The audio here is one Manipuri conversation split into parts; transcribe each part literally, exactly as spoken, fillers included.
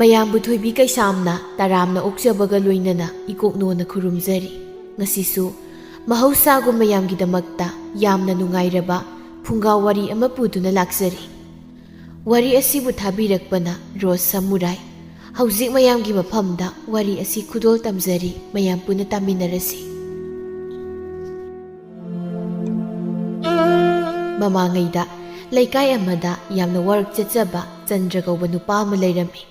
ꯃꯌꯥꯝꯕꯨ ꯊꯣꯏꯕꯤ ꯀꯩꯁꯥꯝꯅ ꯇꯔꯥꯝꯅ ꯑꯣꯛꯆꯕꯒ ꯂꯣꯏꯅꯅ ꯏꯀꯣꯛꯅꯣꯅ ꯈꯨꯔꯨꯝꯖꯔꯤ꯫ ꯉꯁꯤꯁꯨ ꯃꯍꯧꯁꯥꯒꯨꯝ ꯃꯌꯥꯝꯒꯤꯗꯃꯛꯇ ꯌꯥꯝꯅ ꯅꯨꯡꯉꯥꯏꯔꯕ ꯐꯨꯡꯒꯥ ꯋꯥꯔꯤ ꯑꯃ ꯄꯨꯗꯨꯅ ꯂꯥꯛꯆꯔꯤ꯫ ꯋꯥꯔꯤ ꯑꯁꯤꯕꯨ ꯊꯥꯕꯤꯔꯛꯄꯅ ꯔꯣꯁ ꯁꯃꯨꯔꯥꯏ꯫ ꯍꯧꯖꯤꯛ ꯃꯌꯥꯝꯒꯤ ꯃꯐꯝꯗ ꯋꯥꯔꯤ ꯑꯁꯤ ꯈꯨꯗꯣꯜ ꯇꯝꯖꯔꯤ, ꯃꯌꯥꯝ ꯄꯨꯟꯅ ꯇꯥꯃꯤꯟꯅꯔꯁꯤ꯫ ꯃꯃꯥꯡꯉꯩꯗ ꯂꯩꯀꯥꯏ ꯑꯃꯗ ꯌꯥꯝꯅ ꯋꯥꯔꯛ ꯆꯠꯆꯕ ꯆꯟꯗ꯭ꯔ ꯀꯧꯕ ꯅꯨꯄꯥ ꯑꯃ ꯂꯩꯔꯝꯃꯤ꯫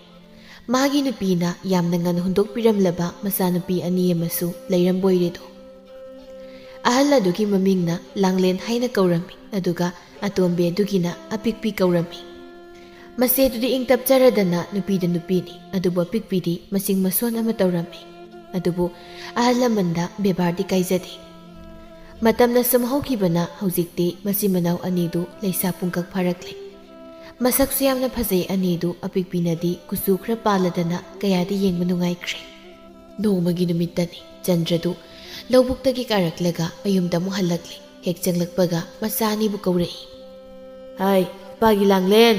ꯃꯥꯒꯤ ꯅꯨꯄꯤꯅ ꯌꯥꯝꯅ ꯉꯟꯅ ꯍꯨꯟꯗꯣꯛꯄꯤꯔꯝꯂꯕ ꯃꯆꯥꯅꯨꯄꯤ ꯑꯅꯤ ꯑꯃꯁꯨ ꯂꯩꯔꯝꯕꯣꯏꯔꯦꯗꯣ꯫ ꯑꯍꯜ ꯑꯗꯨꯒꯤ ꯃꯃꯤꯡꯅ ꯂꯥꯡꯂꯦꯟ ꯍꯥꯏꯅ ꯀꯧꯔꯝꯃꯤ, ꯑꯗꯨꯒ ꯑꯇꯣꯝꯕꯤ ꯑꯗꯨꯒꯤꯅ ꯑꯄꯤꯛꯄꯤ ꯀꯧꯔꯝꯃꯤ꯫ ꯃꯆꯦꯗꯨꯗꯤ ꯏꯪ ꯇꯞꯆꯔꯗꯅ ꯅꯨꯄꯤꯗ ꯅꯨꯄꯤꯅꯤ, ꯑꯗꯨꯕꯨ ꯑꯄꯤꯛꯄꯤꯗꯤ ꯃꯆꯤꯡ ꯃꯁꯣꯟ ꯑꯃ ꯇꯧꯔꯝꯃꯤ꯫ ꯑꯗꯨꯕꯨ ꯑꯍꯜ ꯂꯃꯟꯗ ꯕꯦꯕꯥꯔꯗꯤ ꯀꯥꯏꯖꯗꯦ꯫ ꯃꯇꯝꯅ ꯁꯨꯝ ꯍꯧꯈꯤꯕꯅ ꯍꯧꯖꯤꯛꯇꯤ ꯃꯆꯤꯟ ꯃꯅꯥꯎ ꯑꯅꯤꯗꯨ ꯂꯩꯁꯥ ꯄꯨꯡꯀꯛ ꯐꯥꯔꯛꯂꯦ꯫ ꯃꯁꯛꯁꯨ ꯌꯥꯝꯅ ꯐꯖꯩ ꯑꯅꯤꯗꯨ, ꯑꯄꯤꯛꯄꯤꯅꯗꯤ ꯀꯨꯆꯨ ꯈꯔ ꯄꯥꯜꯂꯗꯅ ꯀꯌꯥꯗꯤ ꯌꯦꯡꯕ ꯅꯨꯡꯉꯥꯏꯈ꯭ꯔꯦ꯫ ꯅꯣꯡꯃꯒꯤ ꯅꯨꯃꯤꯠꯇꯅꯤ, ꯆꯟꯗ꯭ꯔꯗꯨ ꯂꯧꯕꯨꯛꯇꯒꯤ ꯀꯥꯔꯛꯂꯒ ꯃꯌꯨꯝꯗ ꯑꯃꯨꯛ ꯍꯜꯂꯛꯂꯦ꯫ ꯍꯦꯛ ꯆꯪꯂꯛꯄꯒ ꯃꯆꯥ ꯑꯅꯤꯕꯨ ꯀꯧꯔꯛꯏ꯫ "ꯍꯥꯏ, ꯏꯄꯥꯒꯤ ꯂꯥꯡꯂꯦꯟ,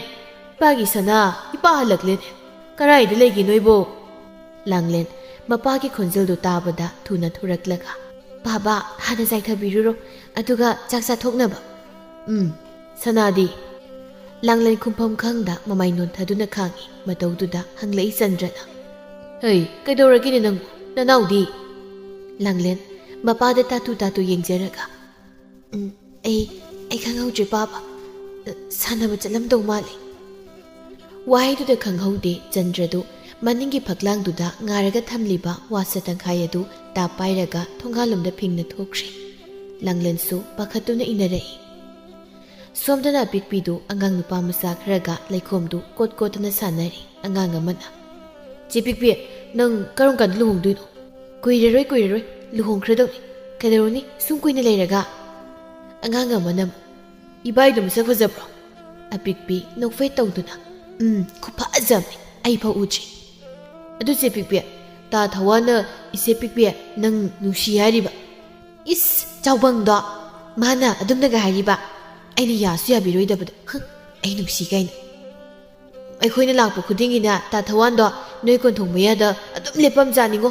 ꯏꯄꯥꯒꯤ ꯁꯅꯥ, ꯏꯄꯥ ꯍꯜꯂꯛꯂꯦꯅꯦ꯫ ꯀꯔꯥꯏꯗ ꯂꯩꯒꯦ ꯅꯣꯏꯕꯣ?" ꯂꯥꯡꯂꯦꯟ ꯃꯄꯥꯒꯤ ꯈꯣꯟꯖꯦꯜꯗꯨ ꯇꯥꯕꯗ ꯊꯨꯅ ꯊꯣꯔꯛꯂꯒ, "ꯕꯥꯕꯥ, ꯍꯥꯟꯅ ꯆꯥꯏꯊꯕꯤꯔꯨꯔꯣ, ꯑꯗꯨꯒ ꯆꯥꯛ ꯆꯥꯊꯣꯛꯅꯕ꯫" "ꯎꯝ, ꯁꯅꯥꯗꯤ?" ꯂꯥꯡꯂꯦꯟ ꯈꯨꯝꯐꯝ ꯈꯪꯗ ꯃꯃꯥꯏ ꯅꯣꯟꯊꯗꯨꯅ ꯈꯥꯡꯏ꯫ ꯃꯇꯧꯗꯨꯗ ꯍꯪꯂꯛꯏ ꯆꯟꯗ꯭ꯔꯅ, "ꯍꯩ, ꯀꯩꯗꯧꯔꯒꯦꯅꯦ ꯅꯪꯕꯨ? ꯅꯅꯥꯎꯗꯤ?" ꯂꯥꯡꯂꯦꯟ ꯃꯄꯥꯗ ꯇꯥꯇꯨ ꯇꯥꯇꯨ ꯌꯦꯡꯖꯔꯒ, "ꯎꯝ, ꯑꯩ, ꯑꯩ ꯈꯪꯍꯧꯗ꯭ꯔꯦ ꯄꯥꯕ꯫ ꯁꯥꯟꯅꯕ ꯆꯠꯂꯝꯗꯧ ꯃꯥꯜꯂꯤ꯫" ꯋꯥꯍꯩꯗꯨꯗ ꯈꯪꯍꯧꯗꯦ, ꯆꯟꯗ꯭ꯔꯗꯨ ꯃꯅꯤꯡꯒꯤ ꯐꯛꯂꯥꯡꯗꯨꯗ ꯉꯥꯔꯒ ꯊꯝꯂꯤꯕ ꯋꯥꯁ ꯇꯪꯈꯥꯏ ꯑꯗꯨ ꯇꯥꯞ ꯄꯥꯏꯔꯒ ꯊꯣꯡꯒꯥꯜꯂꯣꯝꯗ ꯐꯤꯡꯅ ꯊꯣꯛꯈ꯭ꯔꯦ꯫ ꯂꯥꯡꯂꯦꯟꯁꯨ ꯄꯥꯈꯠꯇꯨꯅ ꯏꯟꯅꯔꯛꯏ꯫ ꯁꯣꯝꯗꯅ ꯑꯄꯤꯛꯄꯤꯗꯨ ꯑꯉꯥꯡ ꯅꯨꯄꯥ ꯃꯆꯥ ꯈꯔꯒ ꯂꯩꯈꯣꯝꯗꯨ ꯀꯣꯠ ꯀꯣꯠꯇꯅ ꯁꯥꯟꯅꯔꯤ꯫ ꯑꯉꯥꯡ ꯑꯃꯅ, "ꯆꯦ ꯄꯤꯛꯄꯤ, ꯅꯪ ꯀꯔꯝ ꯀꯥꯟꯗ ꯂꯨꯍꯣꯡꯗꯣꯏꯅꯣ?" "ꯀꯨꯏꯔꯔꯣꯏ, ꯀꯨꯏꯔꯔꯣꯏ, ꯂꯨꯍꯣꯡꯈ꯭ꯔꯗꯧꯅꯤ꯫ ꯀꯩꯗꯧꯔꯨꯅꯤ ꯁꯨꯝ ꯀꯨꯏꯅ ꯂꯩꯔꯒ?" ꯑꯉꯥꯡ ꯑꯃꯅ ꯑꯃꯨꯛ, "ꯏꯕꯥꯏꯗꯨ ꯃꯁꯛ ꯐꯖꯕ꯭ꯔꯣ?" ꯑꯄꯤꯛꯄꯤ ꯅꯣꯛꯐꯦꯠ ꯇꯧꯗꯨꯅ, "ꯎꯝ, ꯈꯨꯐꯖ ꯑꯃꯅꯤ, ꯑꯩ ꯐꯥꯎ ꯎꯗ꯭ꯔꯤ꯫" "ꯑꯗꯨ ꯆꯦ ꯄꯤꯛꯄꯤ, ꯇꯥ ꯊꯋꯥꯅ ꯏꯆꯦ ꯄꯤꯛꯄꯤ ꯅꯪ ꯅꯨꯡꯁꯤ ꯍꯥꯏꯔꯤꯕ?" "ꯏꯁ, ꯆꯥꯎꯕꯪꯗꯣ, ꯃꯥꯅ ꯑꯗꯨꯝꯅꯒ ꯍꯥꯏꯔꯤꯕ? ꯑꯩꯅ ꯌꯥꯁꯨ ꯌꯥꯕꯤꯔꯣꯏꯗꯕꯗꯣ꯫ ꯍꯪ, ꯑꯩ ꯅꯨꯡꯁꯤ ꯀꯥꯏꯅ꯫" ꯑꯩꯈꯣꯏꯅ ꯂꯥꯛꯄ ꯈꯨꯗꯤꯡꯒꯤꯅꯦ, ꯇꯥ ꯊꯋꯥꯟꯗꯣ ꯅꯣꯏ ꯀꯣꯟꯊꯣꯡ ꯃꯌꯥꯗ ꯑꯗꯨꯝ ꯂꯦꯞꯄꯝꯖꯥꯠꯅꯤꯉꯣ꯫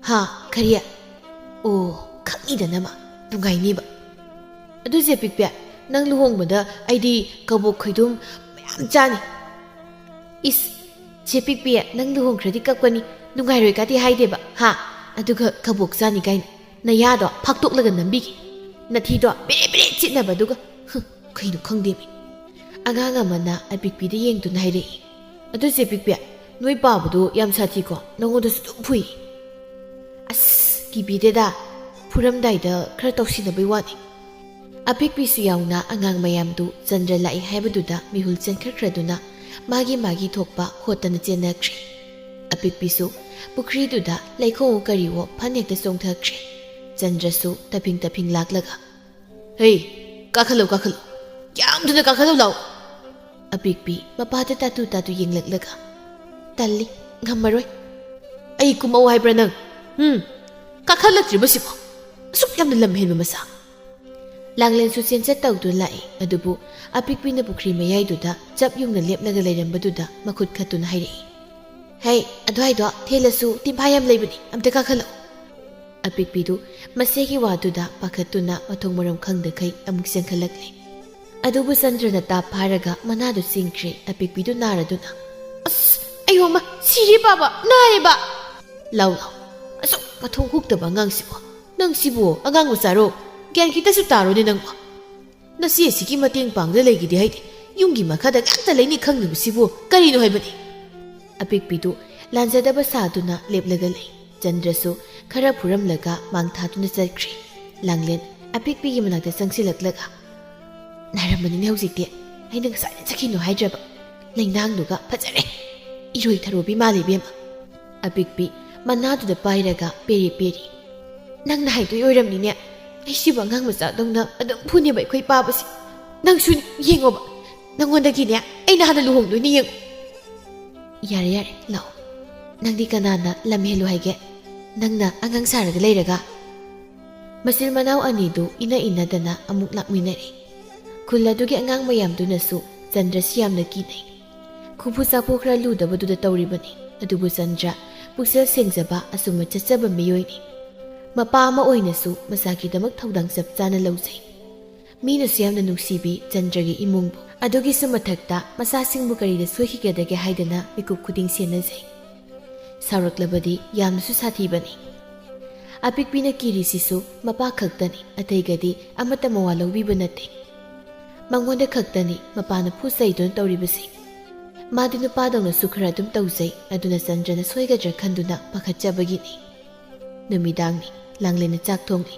ꯍꯥ? ꯀꯔꯤ? ꯑꯣ, ꯈꯪꯉꯤꯗꯅ ꯃꯥ꯫ ꯅꯨꯡꯉꯥꯏꯅꯤꯕ꯫ ꯑꯗꯨ ꯆꯦ ꯄꯤꯛꯄꯤ, ꯅꯪ ꯂꯨꯍꯣꯡꯕꯗ ꯑꯩꯗꯤ ꯀꯕꯣꯛ ꯈꯣꯏꯗꯨꯝ ꯃꯌꯥꯝ ꯆꯥꯅꯤ꯫ ꯏꯁ, ꯆꯦ ꯄꯤꯛꯄꯤ, ꯅꯪ ꯂꯨꯍꯣꯡꯈ꯭ꯔꯗꯤ ꯀꯞꯀꯅꯤ, ꯅꯨꯡꯉꯥꯏꯔꯣꯏ ꯀꯥꯗꯤ ꯍꯥꯏꯗꯦꯕ, ꯍꯥ? ꯑꯗꯨꯒ ꯀꯕꯣꯛ ꯆꯥꯅꯤ ꯀꯥꯏꯅ꯫ ꯅꯌꯥꯗꯣ ꯐꯥꯛꯇꯣꯛꯂꯒ ꯅꯝꯕꯤꯒꯦ꯫ ꯅꯊꯤꯗꯣ ꯕꯦꯔꯦ ꯕꯦꯔꯦ ꯆꯤꯠꯅꯕ ꯑꯗꯨꯒ꯫ ꯍꯨꯝ, ꯀꯩꯅꯣ ꯈꯪꯗꯦꯃꯤ꯫ ꯑꯉꯥꯡ ꯑꯃꯅ ꯑꯄꯤꯛꯄꯤꯗ ꯌꯦꯡꯗꯨꯅ ꯍꯥꯏꯔꯛꯏ꯫ ꯑꯗꯨ ꯆꯦ ꯄꯤꯛꯄꯤ, ꯅꯣꯏ ꯄꯥꯕꯗꯣ ꯌꯥꯝ ꯁꯥꯊꯤꯀꯣ, ꯅꯉꯣꯟꯗꯁꯨ ꯑꯗꯨꯝ ꯐꯨꯏ꯫ ꯑꯁ, ꯀꯤꯕꯤꯗꯦꯗ, ꯐꯨꯔꯝꯗꯥꯏꯗ ꯈꯔ ꯇꯧꯁꯤꯟꯅꯕꯩ ꯋꯥꯅꯤ꯫ ꯑꯄꯤꯛꯄꯤꯁꯨ ꯌꯥꯎꯅ ꯑꯉꯥꯡ ꯃꯌꯥꯝꯗꯨ ꯆꯟꯗ꯭ꯔ ꯂꯥꯛꯏ ꯍꯥꯏꯕꯗꯨꯗ ꯃꯤꯍꯨꯜ ꯆꯦꯟꯈꯠꯈ꯭ꯔꯗꯨꯅ ꯃꯥꯒꯤ ꯃꯥꯒꯤ ꯊꯣꯛꯄ ꯍꯣꯠꯇꯅ ꯆꯦꯟꯅꯈ꯭ꯔꯦ꯫ ꯑꯄꯤꯛꯄꯤꯁꯨ ꯄꯨꯈ꯭ꯔꯤꯗꯨꯗ ꯂꯩꯈꯣꯝꯋꯣ ꯀꯔꯤꯋꯣ ꯐꯟ ꯍꯦꯛꯇ ꯆꯣꯡꯊꯈ꯭ꯔꯦ꯫ ꯆꯟꯗ꯭ꯔꯁꯨ ꯇꯞꯐꯤꯡ ꯇꯞꯐꯤꯡ ꯂꯥꯛꯂꯒ, "ꯍꯦ, ꯀꯥꯈꯠꯂꯣ, ꯀꯥꯈꯠꯂꯣ, ꯌꯥꯝ ꯊꯨꯅ ꯀꯥꯈꯠꯂꯣ ꯂꯥꯎ!" ꯑꯄꯤꯛꯄꯤ ꯃꯄꯥꯗ ꯇꯥꯇꯨ ꯇꯥꯇꯨ ꯌꯦꯡꯂꯛꯂꯒ, "ꯇꯜꯂꯤ, ꯉꯝꯃꯔꯣꯏ꯫" "ꯑꯩ ꯀꯨꯝꯃꯛꯑꯣ ꯍꯥꯏꯕ꯭ꯔꯥ ꯅꯪ? ꯎꯝ? ꯀꯥꯈꯠꯂꯛꯇ꯭ꯔꯤꯕꯁꯤꯕꯣ? ꯑꯁꯨꯛ ꯌꯥꯝꯅ ꯂꯝ ꯍꯦꯟꯕ ꯃꯆꯥ!" ꯂꯥꯡꯂꯦꯟꯁꯨ ꯆꯦꯟꯆꯠ ꯇꯧꯗꯨꯅ ꯂꯥꯛꯏ, ꯑꯗꯨꯕꯨ ꯑꯄꯤꯛꯄꯤꯅ ꯄꯨꯈ꯭ꯔꯤ ꯃꯌꯥꯏꯗꯨꯗ ꯆꯞ ꯌꯨꯡꯅ ꯂꯦꯞꯂꯒ ꯂꯩꯔꯝꯕꯗꯨꯗ ꯃꯈꯨꯠ ꯈꯠꯇꯨꯅ ꯍꯥꯏꯔꯛꯏ, "ꯍꯩ, ꯑꯗꯨꯋꯥꯏꯗꯣ ꯊꯦꯜꯂꯁꯨ ꯇꯤꯝꯐꯥ ꯌꯥꯝ ꯂꯩꯕꯅꯤ, ꯑꯝꯇ ꯀꯥꯈꯠꯂꯛꯎ꯫" ꯑꯄꯤꯛꯄꯤꯗꯨ ꯃꯁꯤꯒꯤ ꯋꯥꯗꯨꯗ ꯄꯥꯈꯠꯇꯨꯅ ꯃꯊꯣꯡ ꯃꯔꯝ ꯈꯪꯗꯈꯩ ꯑꯃꯨꯛ ꯆꯦꯟꯈꯠꯂꯛꯂꯦ꯫ ꯑꯗꯨꯕꯨ ꯆꯟꯗ꯭ꯔꯅ ꯇꯥꯞ ꯐꯥꯔꯒ ꯃꯅꯥꯗꯨ ꯆꯤꯡꯈ꯭ꯔꯦ, ꯑꯄꯤꯛꯄꯤꯗꯨ ꯅꯥꯔꯗꯨꯅ, "ꯑꯁ, ꯑꯌꯣꯃ, ꯁꯤꯔꯦ ꯄꯥꯕ, ꯅꯥꯔꯦꯕ!" "ꯂꯥꯎ, ꯂꯥꯎ, ꯑꯁꯨꯛ ꯃꯊꯣꯡ ꯍꯨꯛꯇꯕ ꯑꯉꯥꯡꯁꯤꯕꯨ! ꯅꯪꯁꯤꯕꯨ ꯑꯉꯥꯡ ꯃꯆꯥꯔꯣ? ꯒ꯭ꯌꯥꯟ ꯈꯤꯇꯁꯨ ꯇꯥꯔꯣꯅꯦ ꯅꯪꯕꯨ! ꯅꯆꯦ ꯑꯁꯤꯒꯤ ꯃꯇꯦꯡ ꯄꯥꯡꯗ ꯂꯩꯈꯤꯗꯦ ꯍꯥꯏꯗꯤ ꯌꯨꯝꯒꯤ ꯃꯈꯥꯗ ꯉꯥꯛꯇ ꯂꯩꯅꯤ ꯈꯪꯗꯕꯁꯤꯕꯨ ꯀꯔꯤꯅꯣ ꯍꯥꯏꯕꯅꯤ?" ꯑꯄꯤꯛꯄꯤꯗꯨ ꯂꯥꯟꯖꯗꯕ ꯁꯥꯗꯨꯅ ꯂꯦꯞꯂꯒ ꯂꯩ꯫ ꯆꯟꯗ꯭ꯔꯁꯨ ꯈꯔ ꯐꯨꯔꯝꯂꯒ ꯃꯥꯡ ꯊꯥꯗꯨꯅ ꯆꯠꯈ꯭ꯔꯦ꯫ ꯂꯥꯡꯂꯦꯟ ꯑꯄꯤꯛꯄꯤꯒꯤ ꯃꯅꯥꯛꯇ ꯆꯪꯁꯤꯜꯂꯛꯂꯒ, "ꯅꯥꯔꯝꯃꯅꯤꯅꯦ ꯍꯧꯖꯤꯛꯇꯤ꯫ ꯑꯩꯅ ꯉꯁꯥꯏꯅ ꯆꯠꯈꯤꯅꯨ ꯍꯥꯏꯗ꯭ꯔꯕ? ꯂꯩꯅꯥꯡꯗꯨꯒ ꯐꯖꯔꯦ꯫ ꯏꯔꯣꯏ ꯊꯔꯣꯕꯤ ꯃꯥꯜꯂꯦ ꯏꯕꯦꯝꯃ꯫" ꯑꯄꯤꯛꯄꯤ ꯃꯅꯥꯗꯨꯗ ꯄꯥꯏꯔꯒ ꯄꯦꯔꯤ ꯄꯦꯔꯤ, "ꯅꯪꯅ ꯍꯥꯏꯗꯣꯏ ꯑꯣꯏꯔꯝꯅꯤꯅꯦ꯫ ꯑꯩꯁꯤꯕꯨ ꯑꯉꯥꯡ ꯃꯆꯥꯗꯧꯅ ꯑꯗꯨꯝ ꯐꯨꯅꯦꯕ ꯑꯩꯈꯣꯏ ꯄꯥꯕꯁꯦ꯫ ꯅꯪꯁꯨ ꯌꯦꯡꯉꯣꯕ, ꯅꯪꯉꯣꯟꯗꯒꯤꯅꯦ ꯑꯩꯅ ꯍꯥꯟꯅ ꯂꯨꯍꯣꯡꯗꯣꯏꯅꯦ, ꯌꯦꯡꯉꯣ꯫" "ꯌꯥꯔꯦ, ꯌꯥꯔꯦ, ꯂꯥꯛꯑꯣ꯫ ꯅꯪꯗꯤ ꯀꯅꯥꯅ ꯂꯝ ꯍꯦꯜꯂꯨ ꯍꯥꯏꯒꯦ? ꯅꯪꯅ ꯑꯉꯥꯡ ꯁꯥꯔꯒ ꯂꯩꯔꯒ?" ꯃꯆꯤꯟ ꯃꯅꯥꯎ ꯑꯅꯤꯗꯨ ꯏꯅ ꯏꯅꯗꯅ ꯑꯃꯨꯛ ꯂꯥꯛꯃꯤꯟꯅꯔꯦ꯫ ꯈꯨꯜ ꯑꯗꯨꯒꯤ ꯑꯉꯥꯡ ꯃꯌꯥꯝꯗꯨꯅꯁꯨ ꯆꯟꯗ꯭ꯔꯁꯤ ꯌꯥꯝꯅ ꯀꯤꯅꯩ꯫ ꯀꯨꯝꯐꯨ ꯁꯥꯐꯨ ꯈꯔ ꯂꯨꯗꯕꯗꯨꯗ ꯇꯧꯔꯤꯕꯅꯤ꯫ ꯑꯗꯨꯕꯨ ꯆꯟꯗ꯭ꯔ ꯄꯨꯛꯆꯦꯜ ꯁꯦꯡꯖꯕ, ꯑꯆꯨꯝꯕ ꯆꯠꯆꯕ ꯃꯤꯑꯣꯏꯅꯤ꯫ ꯃꯄꯥ ꯑꯃ ꯑꯣꯏꯅꯁꯨ ꯃꯆꯥꯒꯤꯗꯃꯛ ꯊꯧꯗꯥꯡ ꯆꯞ ꯆꯥꯅ ꯂꯧꯖꯩ꯫ ꯃꯤꯅꯁꯨ ꯌꯥꯝꯅ ꯅꯨꯡꯁꯤꯕꯤ ꯆꯟꯗ꯭ꯔꯒꯤ ꯏꯃꯨꯡꯕꯨ꯫ ꯑꯗꯨꯒꯤꯁꯨ ꯃꯊꯛꯇ ꯃꯆꯥꯁꯤꯡꯕꯨ ꯀꯔꯤꯗ ꯁꯣꯏꯈꯤꯒꯗꯒꯦ ꯍꯥꯏꯗꯅ ꯃꯤꯀꯨꯞ ꯈꯨꯗꯤꯡ ꯁꯦꯟꯅꯖꯩ꯫ ꯁꯥꯎꯔꯛꯂꯕꯗꯤ ꯌꯥꯝꯅꯁꯨ ꯁꯥꯊꯤꯕꯅꯤ꯫ ꯑꯄꯤꯛꯄꯤꯅ ꯀꯤꯔꯤꯁꯤꯁꯨ ꯃꯄꯥ ꯈꯛꯇꯅꯤ, ꯑꯇꯩꯒꯗꯤ ꯑꯃꯠꯇ ꯃꯋꯥ ꯂꯧꯕꯤꯕ ꯅꯠꯇꯦ꯫ ꯃꯉꯣꯟꯗ ꯈꯛꯇꯅꯤ ꯃꯄꯥꯅ ꯐꯨ ꯆꯩꯗꯨꯅ ꯇꯧꯔꯤꯕꯁꯤ꯫ ꯃꯥꯗꯤ ꯅꯨꯄꯥꯗꯧꯅꯁꯨ ꯈꯔ ꯑꯗꯨꯝ ꯇꯧꯖꯩ, ꯑꯗꯨꯅ ꯆꯟꯗ꯭ꯔꯅ ꯁꯣꯏꯒꯗ꯭ꯔꯥ ꯈꯟꯗꯨꯅ ꯄꯥꯈꯠꯆꯕꯒꯤꯅꯤ꯫ ꯅꯨꯃꯤꯗꯥꯡꯅꯤ, ꯂꯥꯡꯂꯦꯟꯅ ꯆꯥꯛ ꯊꯣꯡꯂꯤ꯫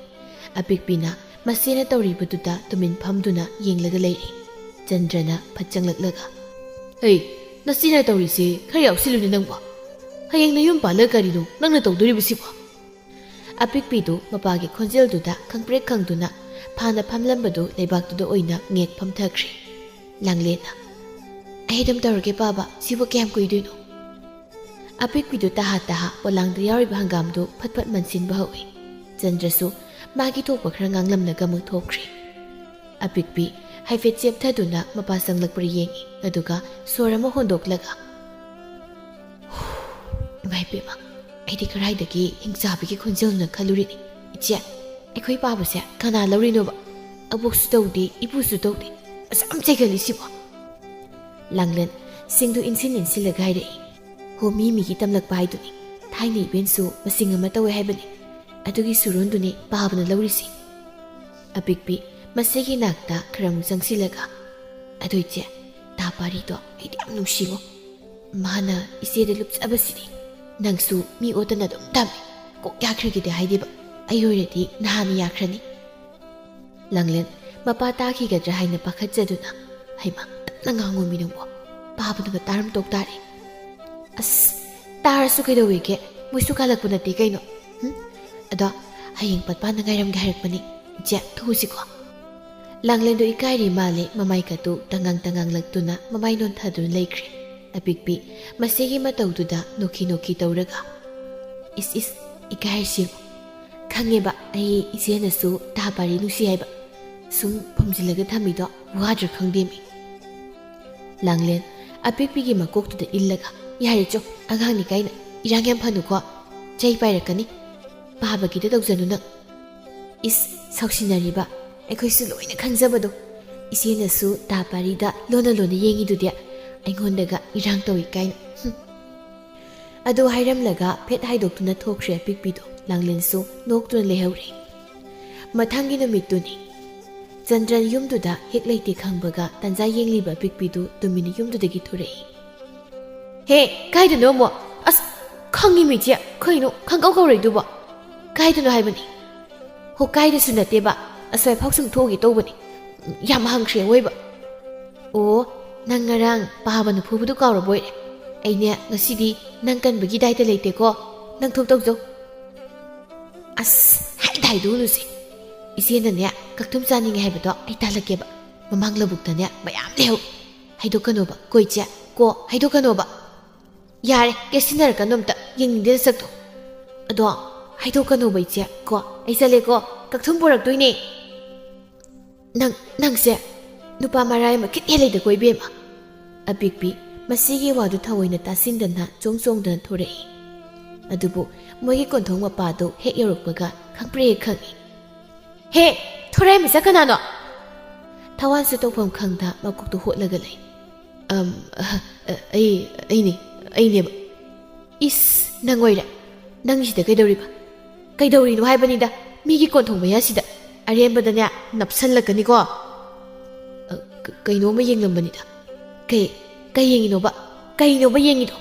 ꯑꯄꯤꯛꯄꯤꯅ ꯃꯆꯦꯅ ꯇꯧꯔꯤꯕꯗꯨꯗ ꯇꯨꯃꯤꯟ ꯐꯝꯗꯨꯅ ꯌꯦꯡꯂꯒ ꯂꯩꯔꯤ꯫ ꯆꯟꯗ꯭ꯔꯅ ꯐꯠ ꯆꯪꯂꯛꯂꯒ, "ꯑꯩ, ꯅꯆꯦꯅ ꯇꯧꯔꯤꯁꯦ ꯈꯔ ꯌꯥꯎꯁꯤꯜꯂꯨꯅꯦ ꯅꯪꯕꯣ꯫ ꯍꯌꯦꯡ ꯅꯌꯨꯝ ꯄꯥꯜꯂꯒ ꯀꯔꯤꯅꯣ ꯅꯪꯅ ꯇꯧꯗꯣꯔꯤꯕꯁꯤꯕꯣ?" ꯑꯄꯤꯛꯄꯤꯗꯨ ꯃꯄꯥꯒꯤ ꯈꯣꯟꯖꯦꯜꯗꯨꯗ ꯈꯪꯄ꯭ꯔꯦꯛ ꯈꯪꯗꯨꯅ ꯐꯥꯅ ꯐꯝꯂꯝꯕꯗꯨ ꯂꯩꯕꯥꯛꯇꯨꯗ ꯑꯣꯏꯅ ꯉꯦꯛ ꯐꯝꯊꯈ꯭ꯔꯦ꯫ ꯂꯥꯡꯂꯦꯟꯅ, "ꯑꯩ ꯑꯗꯨꯝ ꯇꯧꯔꯒꯦ ꯄꯥꯕ, ꯁꯤꯕꯨ ꯀꯌꯥꯝ ꯀꯨꯏꯗꯣꯏꯅꯣ?" ꯑꯄꯤꯛꯄꯤꯗꯨ ꯇꯍꯥ ꯇꯍꯥ ꯄꯣꯂꯥꯡꯗ ꯌꯥꯎꯔꯤꯕ ꯍꯪꯒꯥꯝꯗꯨ ꯐꯠ ꯐꯠ ꯃꯟꯁꯤꯟꯕ ꯍꯧꯏ꯫ ꯆꯟꯗ꯭ꯔꯁꯨ ꯃꯥꯒꯤ ꯊꯣꯛꯄ ꯈꯔ ꯉꯥꯡꯂꯝꯂꯒ ꯑꯃꯨꯛ ꯊꯣꯛꯈ꯭ꯔꯦ꯫ ꯑꯄꯤꯛꯄꯤ ꯍꯥꯏꯐꯦꯠ ꯆꯦꯞꯊꯗꯨꯅ ꯃꯄꯥ ꯆꯪꯂꯛꯄ꯭ꯔꯥ ꯌꯦꯡꯏ, ꯑꯗꯨꯒ ꯁꯣꯔ ꯑꯃ ꯍꯣꯟꯗꯣꯛꯂꯒ, "ꯏꯃꯥ ꯏꯕꯦꯝꯃ, ꯑꯩꯗꯤ ꯀꯗꯥꯏꯗꯒꯤ ꯍꯤꯡꯆꯥꯕꯤꯒꯤ ꯈꯣꯟꯖꯦꯜꯅ ꯈꯜꯂꯨꯔꯤꯅꯤ꯫ ꯏꯆꯦ, ꯑꯩꯈꯣꯏ ꯄꯥꯕꯁꯦ ꯀꯅꯥ ꯂꯧꯔꯤꯅꯣꯕ? ꯑꯕꯣꯛꯁꯨ ꯇꯧꯗꯦ, ꯏꯄꯨꯁꯨ ꯇꯧꯗꯦ, ꯑꯁꯨꯛ ꯌꯥꯝ ꯆꯩꯒꯜꯂꯤꯁꯤꯕꯣ?" ꯂꯥꯡꯂꯦꯟ ꯁꯤꯡꯗꯨ ꯏꯟꯁꯤꯟ ꯏꯟꯁꯤꯜꯂꯒ ꯍꯥꯏꯔꯛꯏ꯫ "ꯍꯣ, ꯃꯤ ꯃꯤꯒꯤ ꯇꯝꯂꯛꯄ ꯍꯥꯏꯗꯨꯅꯤ꯫ ꯊꯥꯏꯅ ꯏꯕꯦꯟꯁꯨ ꯃꯁꯤꯡ ꯑꯃ ꯇꯧꯋꯦ ꯍꯥꯏꯕꯅꯤ꯫ ꯑꯗꯨꯒꯤ ꯁꯨꯔꯣꯟꯗꯨꯅꯤ ꯄꯥꯕꯅ ꯂꯧꯔꯤꯁꯤ꯫" ꯑꯄꯤꯛꯄꯤ ꯃꯆꯦꯒꯤ ꯅꯥꯛꯇ ꯈꯔ ꯑꯃꯨꯛ ꯆꯪꯁꯤꯜꯂꯒ, "ꯑꯗꯨ ꯏꯆꯦ, ꯇꯥ ꯄꯥꯔꯤꯗꯣ ꯑꯩꯗꯤ ꯌꯥꯝ ꯅꯨꯡꯁꯤꯉꯣ꯫ ꯃꯥꯅ ꯏꯆꯦꯗ ꯂꯨꯞꯆꯕꯁꯤꯗꯤ꯫ ꯅꯪꯁꯨ ꯃꯤ ꯑꯣꯠꯇꯅ ꯑꯗꯨꯝ ꯇꯝꯃꯤ꯫ ꯀꯣꯛ ꯌꯥꯈ꯭ꯔꯒꯦꯗꯤ ꯍꯥꯏꯗꯦꯕ꯫ ꯑꯩ ꯑꯣꯏꯔꯗꯤ ꯅꯍꯥꯟꯅ ꯌꯥꯈ꯭ꯔꯅꯤ꯫" ꯂꯥꯡꯂꯦꯟ ꯃꯄꯥ ꯇꯥꯈꯤꯒꯗ꯭ꯔꯥ ꯍꯥꯏꯅ ꯄꯥꯈꯠꯆꯗꯨꯅ, "ꯍꯩꯃꯥ, ꯇꯞꯅ ꯉꯥꯡꯉꯣ ꯃꯤ ꯅꯪꯕꯣ꯫ ꯄꯥꯕꯅꯒ ꯇꯥꯔꯝ ꯇꯣꯛ ꯇꯥꯔꯦ꯫" "ꯑꯁ, ꯇꯥꯔꯁꯨ ꯀꯩꯗꯧꯋꯦꯒꯦ? ꯃꯣꯏꯁꯨ ꯀꯥꯜꯂꯛꯄ ꯅꯠꯇꯦ ꯀꯩꯅꯣ꯫ ꯍꯨꯝ? ꯑꯗꯣ ꯍꯌꯦꯡ ꯄꯠꯄꯥꯅ ꯉꯥꯏꯔꯝꯒꯦ ꯍꯥꯏꯔꯛꯄꯅꯤ꯫ ꯏꯆꯦ, ꯊꯣꯛꯎꯁꯤꯀꯣ꯫" ꯂꯥꯡꯂꯦꯟꯗꯣ ꯏꯀꯥꯏꯔꯤ ꯃꯥꯜꯂꯦ, ꯃꯃꯥꯏ ꯀꯠꯇꯨ ꯇꯉꯥꯡ ꯇꯉꯥꯡꯂꯛꯇꯨꯅ ꯃꯃꯥꯏ ꯅꯣꯟꯊꯗꯨꯅ ꯂꯩꯈ꯭ꯔꯦ꯫ ꯑꯄꯤꯛꯄꯤ ꯃꯆꯦꯒꯤ ꯃꯇꯧꯗꯨꯗ ꯅꯣꯛꯈꯤ ꯅꯣꯛꯈꯤ ꯇꯧꯔꯒ, "ꯏꯁ ꯏꯁ, ꯏꯀꯥꯏꯔꯤꯁꯤ ꯌꯦꯡꯉꯨ꯫ ꯈꯪꯉꯦꯕ ꯑꯩ ꯏꯆꯦꯅꯁꯨ ꯇꯥ ꯄꯥꯔꯤ ꯅꯨꯡꯁꯤ ꯍꯥꯏꯕ꯫ ꯁꯨꯝ ꯐꯨꯝꯖꯤꯜꯂꯒ ꯊꯝꯃꯤꯗꯣ ꯋꯥꯗ꯭ꯔꯥ ꯈꯪꯗꯦꯃꯤ꯫" ꯂꯥꯡꯂꯦꯟ ꯑꯄꯤꯛꯄꯤꯒꯤ ꯃꯀꯣꯛꯇꯨꯗ ꯏꯜꯂꯒ, "ꯌꯥꯔꯦ ꯆꯣ, ꯑꯉꯥꯡꯅꯤ ꯀꯥꯏꯅ ꯏꯔꯥꯡ ꯌꯥꯝ ꯐꯅꯨꯀꯣ, ꯆꯩ ꯄꯥꯏꯔꯛꯀꯅꯤ, ꯄꯥꯕꯒꯤꯗ ꯇꯧꯖꯅꯨ ꯅꯪ꯫" ꯏꯁ, ꯁꯥꯎꯁꯤꯟꯅꯔꯤꯕ ꯑꯩꯈꯣꯏꯁꯨ ꯂꯣꯏꯅ ꯈꯪꯖꯕꯗꯣ꯫ ꯏꯆꯦꯅꯁꯨ ꯇꯥ ꯄꯥꯔꯤꯗ ꯂꯣꯟꯅ ꯂꯣꯟꯅ ꯌꯦꯡꯉꯤꯗꯨꯗꯤ, ꯑꯩꯉꯣꯟꯗꯒ ꯏꯔꯥꯡ ꯇꯧꯏ ꯀꯥꯏꯅ꯫ ꯍꯨꯝ꯫ ꯑꯗꯨ ꯍꯥꯏꯔꯝꯂꯒ ꯐꯦꯠ ꯍꯥꯏꯗꯣꯛꯇꯨꯅ ꯊꯣꯛꯈ꯭ꯔꯦ ꯑꯄꯤꯛꯄꯤꯗꯣ꯫ ꯂꯥꯡꯂꯦꯟꯁꯨ ꯅꯣꯛꯇꯨꯅ ꯂꯩꯍꯧꯔꯦ꯫ ꯃꯊꯪꯒꯤ ꯅꯨꯃꯤꯠꯇꯨꯅꯤ꯫ ꯆꯟꯗ꯭ꯔꯟ ꯌꯨꯝꯗꯨꯗ ꯍꯦꯛ ꯂꯩꯇꯦ ꯈꯪꯕꯒ ꯇꯥꯟꯖꯥ ꯌꯦꯡꯂꯤꯕ ꯑꯄꯤꯛꯄꯤꯗꯨ ꯇꯨꯃꯤꯟꯅ ꯌꯨꯝꯗꯨꯗꯒꯤ ꯊꯣꯔꯛꯏ꯫ "ꯍꯦ, ꯀꯥꯏꯗꯅꯣ ꯑꯃꯨꯛ? ꯑꯁ, ꯈꯪꯉꯤ ꯃꯤꯆꯦ, ꯀꯩꯅꯣ ꯈꯪꯀꯧ ꯀꯧꯔꯛꯏꯗꯨꯕꯣ? ꯀꯥꯏꯗꯅꯣ ꯍꯥꯏꯕꯅꯤ?" "ꯍꯣ, ꯀꯥꯏꯗꯁꯨ ꯅꯠꯇꯦꯕ, ꯑꯁ꯭ꯋꯥꯏ ꯐꯥꯎ ꯁꯨꯝ ꯊꯣꯛꯎꯒꯦ ꯇꯧꯕꯅꯤ꯫ ꯌꯥꯝ ꯍꯪꯈ꯭ꯔꯦ ꯑꯋꯣꯏꯕ꯫" "ꯑꯣ, ꯅꯪ ꯉꯔꯥꯡ ꯄꯥꯕꯅ ꯐꯨꯕꯗꯨ ꯀꯥꯎꯔꯕꯣꯏꯔꯦ? ꯑꯩꯅꯦ ꯉꯁꯤꯗꯤ ꯅꯪ ꯀꯟꯕꯒꯤ ꯗꯥꯏꯇ ꯂꯩꯇꯦꯀꯣ꯫ ꯅꯪ ꯊꯣꯛ ꯇꯧꯖꯧ꯫" "ꯑꯁ, ꯍꯥꯏꯗ ꯍꯥꯏꯗꯣꯛꯎꯅꯨꯁꯦ꯫ ꯏꯆꯦꯅꯅꯦ ꯀꯛꯊꯨꯝ ꯆꯥꯅꯤꯡꯉꯦ ꯍꯥꯏꯕꯗꯣ ꯑꯩ ꯇꯥꯜꯂꯛꯀꯦꯕ꯫ ꯃꯃꯥꯡ ꯂꯧꯕꯨꯛꯇꯅꯦ ꯃꯌꯥꯝ ꯂꯩꯍꯧ꯫ ꯍꯥꯏꯗꯣꯛꯀꯅꯣꯕ ꯀꯣ ꯏꯆꯦ, ꯀꯣ, ꯍꯥꯏꯗꯣꯛꯀꯅꯣꯕ꯫" "ꯌꯥꯔꯦ, ꯀꯦꯁꯤꯟꯅꯔꯛꯀꯅꯨ ꯑꯝꯇ, ꯌꯦꯡꯅꯤꯡꯗꯦ ꯅꯁꯛꯇꯣ꯫ ꯑꯗꯣ ꯍꯥꯏꯗꯣꯛꯀꯅꯣꯕ ꯏꯆꯦ, ꯀꯣ, ꯑꯩ ꯆꯠꯂꯦꯀꯣ, ꯀꯛꯊꯨꯝ ꯄꯨꯔꯛꯇꯣꯏꯅꯦ꯫" "ꯅꯪ, ꯅꯪꯁꯦ ꯅꯨꯄꯥ ꯃꯔꯥꯏ ꯑꯃ ꯈꯤꯠ ꯍꯦꯜꯂꯦꯗꯀꯣ ꯏꯕꯦꯝꯃ꯫" ꯑꯄꯤꯛꯄꯤ ꯃꯁꯤꯒꯤ ꯋꯥꯗꯨ ꯊꯑꯣꯏꯅ ꯇꯥꯁꯤꯟꯗꯅ ꯆꯣꯡ ꯆꯣꯡꯗꯅ ꯊꯣꯔꯛꯏ꯫ ꯑꯗꯨꯕꯨ ꯃꯣꯏꯒꯤ ꯀꯣꯟꯊꯣꯡ ꯃꯄꯥꯗꯨ ꯍꯦꯛ ꯌꯧꯔꯛꯄꯒ ꯈꯪꯄ꯭ꯔꯦꯛ ꯈꯪꯏ꯫ "ꯍꯦ, ꯊꯣꯔꯥꯏ ꯃꯆꯥ ꯀꯅꯥꯅꯣ?" ꯊꯋꯥꯟꯁꯨ ꯇꯧꯐꯝ ꯈꯪꯗ ꯃꯀꯣꯛꯇꯨ ꯍꯣꯠꯂꯒ ꯂꯩ꯫ "ꯑꯝ, ꯑ, ꯑ, ꯑꯩ, ꯑꯩꯅꯦ, ꯑꯩꯅꯦꯕ꯫" "ꯏꯁ, ꯅꯪ ꯑꯣꯏꯔꯦ? ꯅꯪ ꯁꯤꯗ ꯀꯩꯗꯧꯔꯤꯕ? ꯀꯩꯗꯧꯔꯤꯅꯣ ꯍꯥꯏꯕꯅꯤꯗ, ꯃꯤꯒꯤ ꯀꯣꯟꯊꯣꯡ ꯃꯌꯥꯁꯤꯗ ꯑꯔꯦꯝꯕꯗꯅꯦ ꯅꯞꯁꯜꯂꯛꯀꯅꯤꯀꯣ꯫" "ꯑ, ꯀ-, ꯀꯩꯅꯣꯝꯃ ꯌꯦꯡꯂꯝꯕꯅꯤꯗ꯫" "ꯀꯩ, ꯀꯩ ꯌꯦꯡꯉꯤꯅꯣꯕ? ꯀꯩꯅꯣꯕ ꯌꯦꯡꯉꯤꯗꯣ?"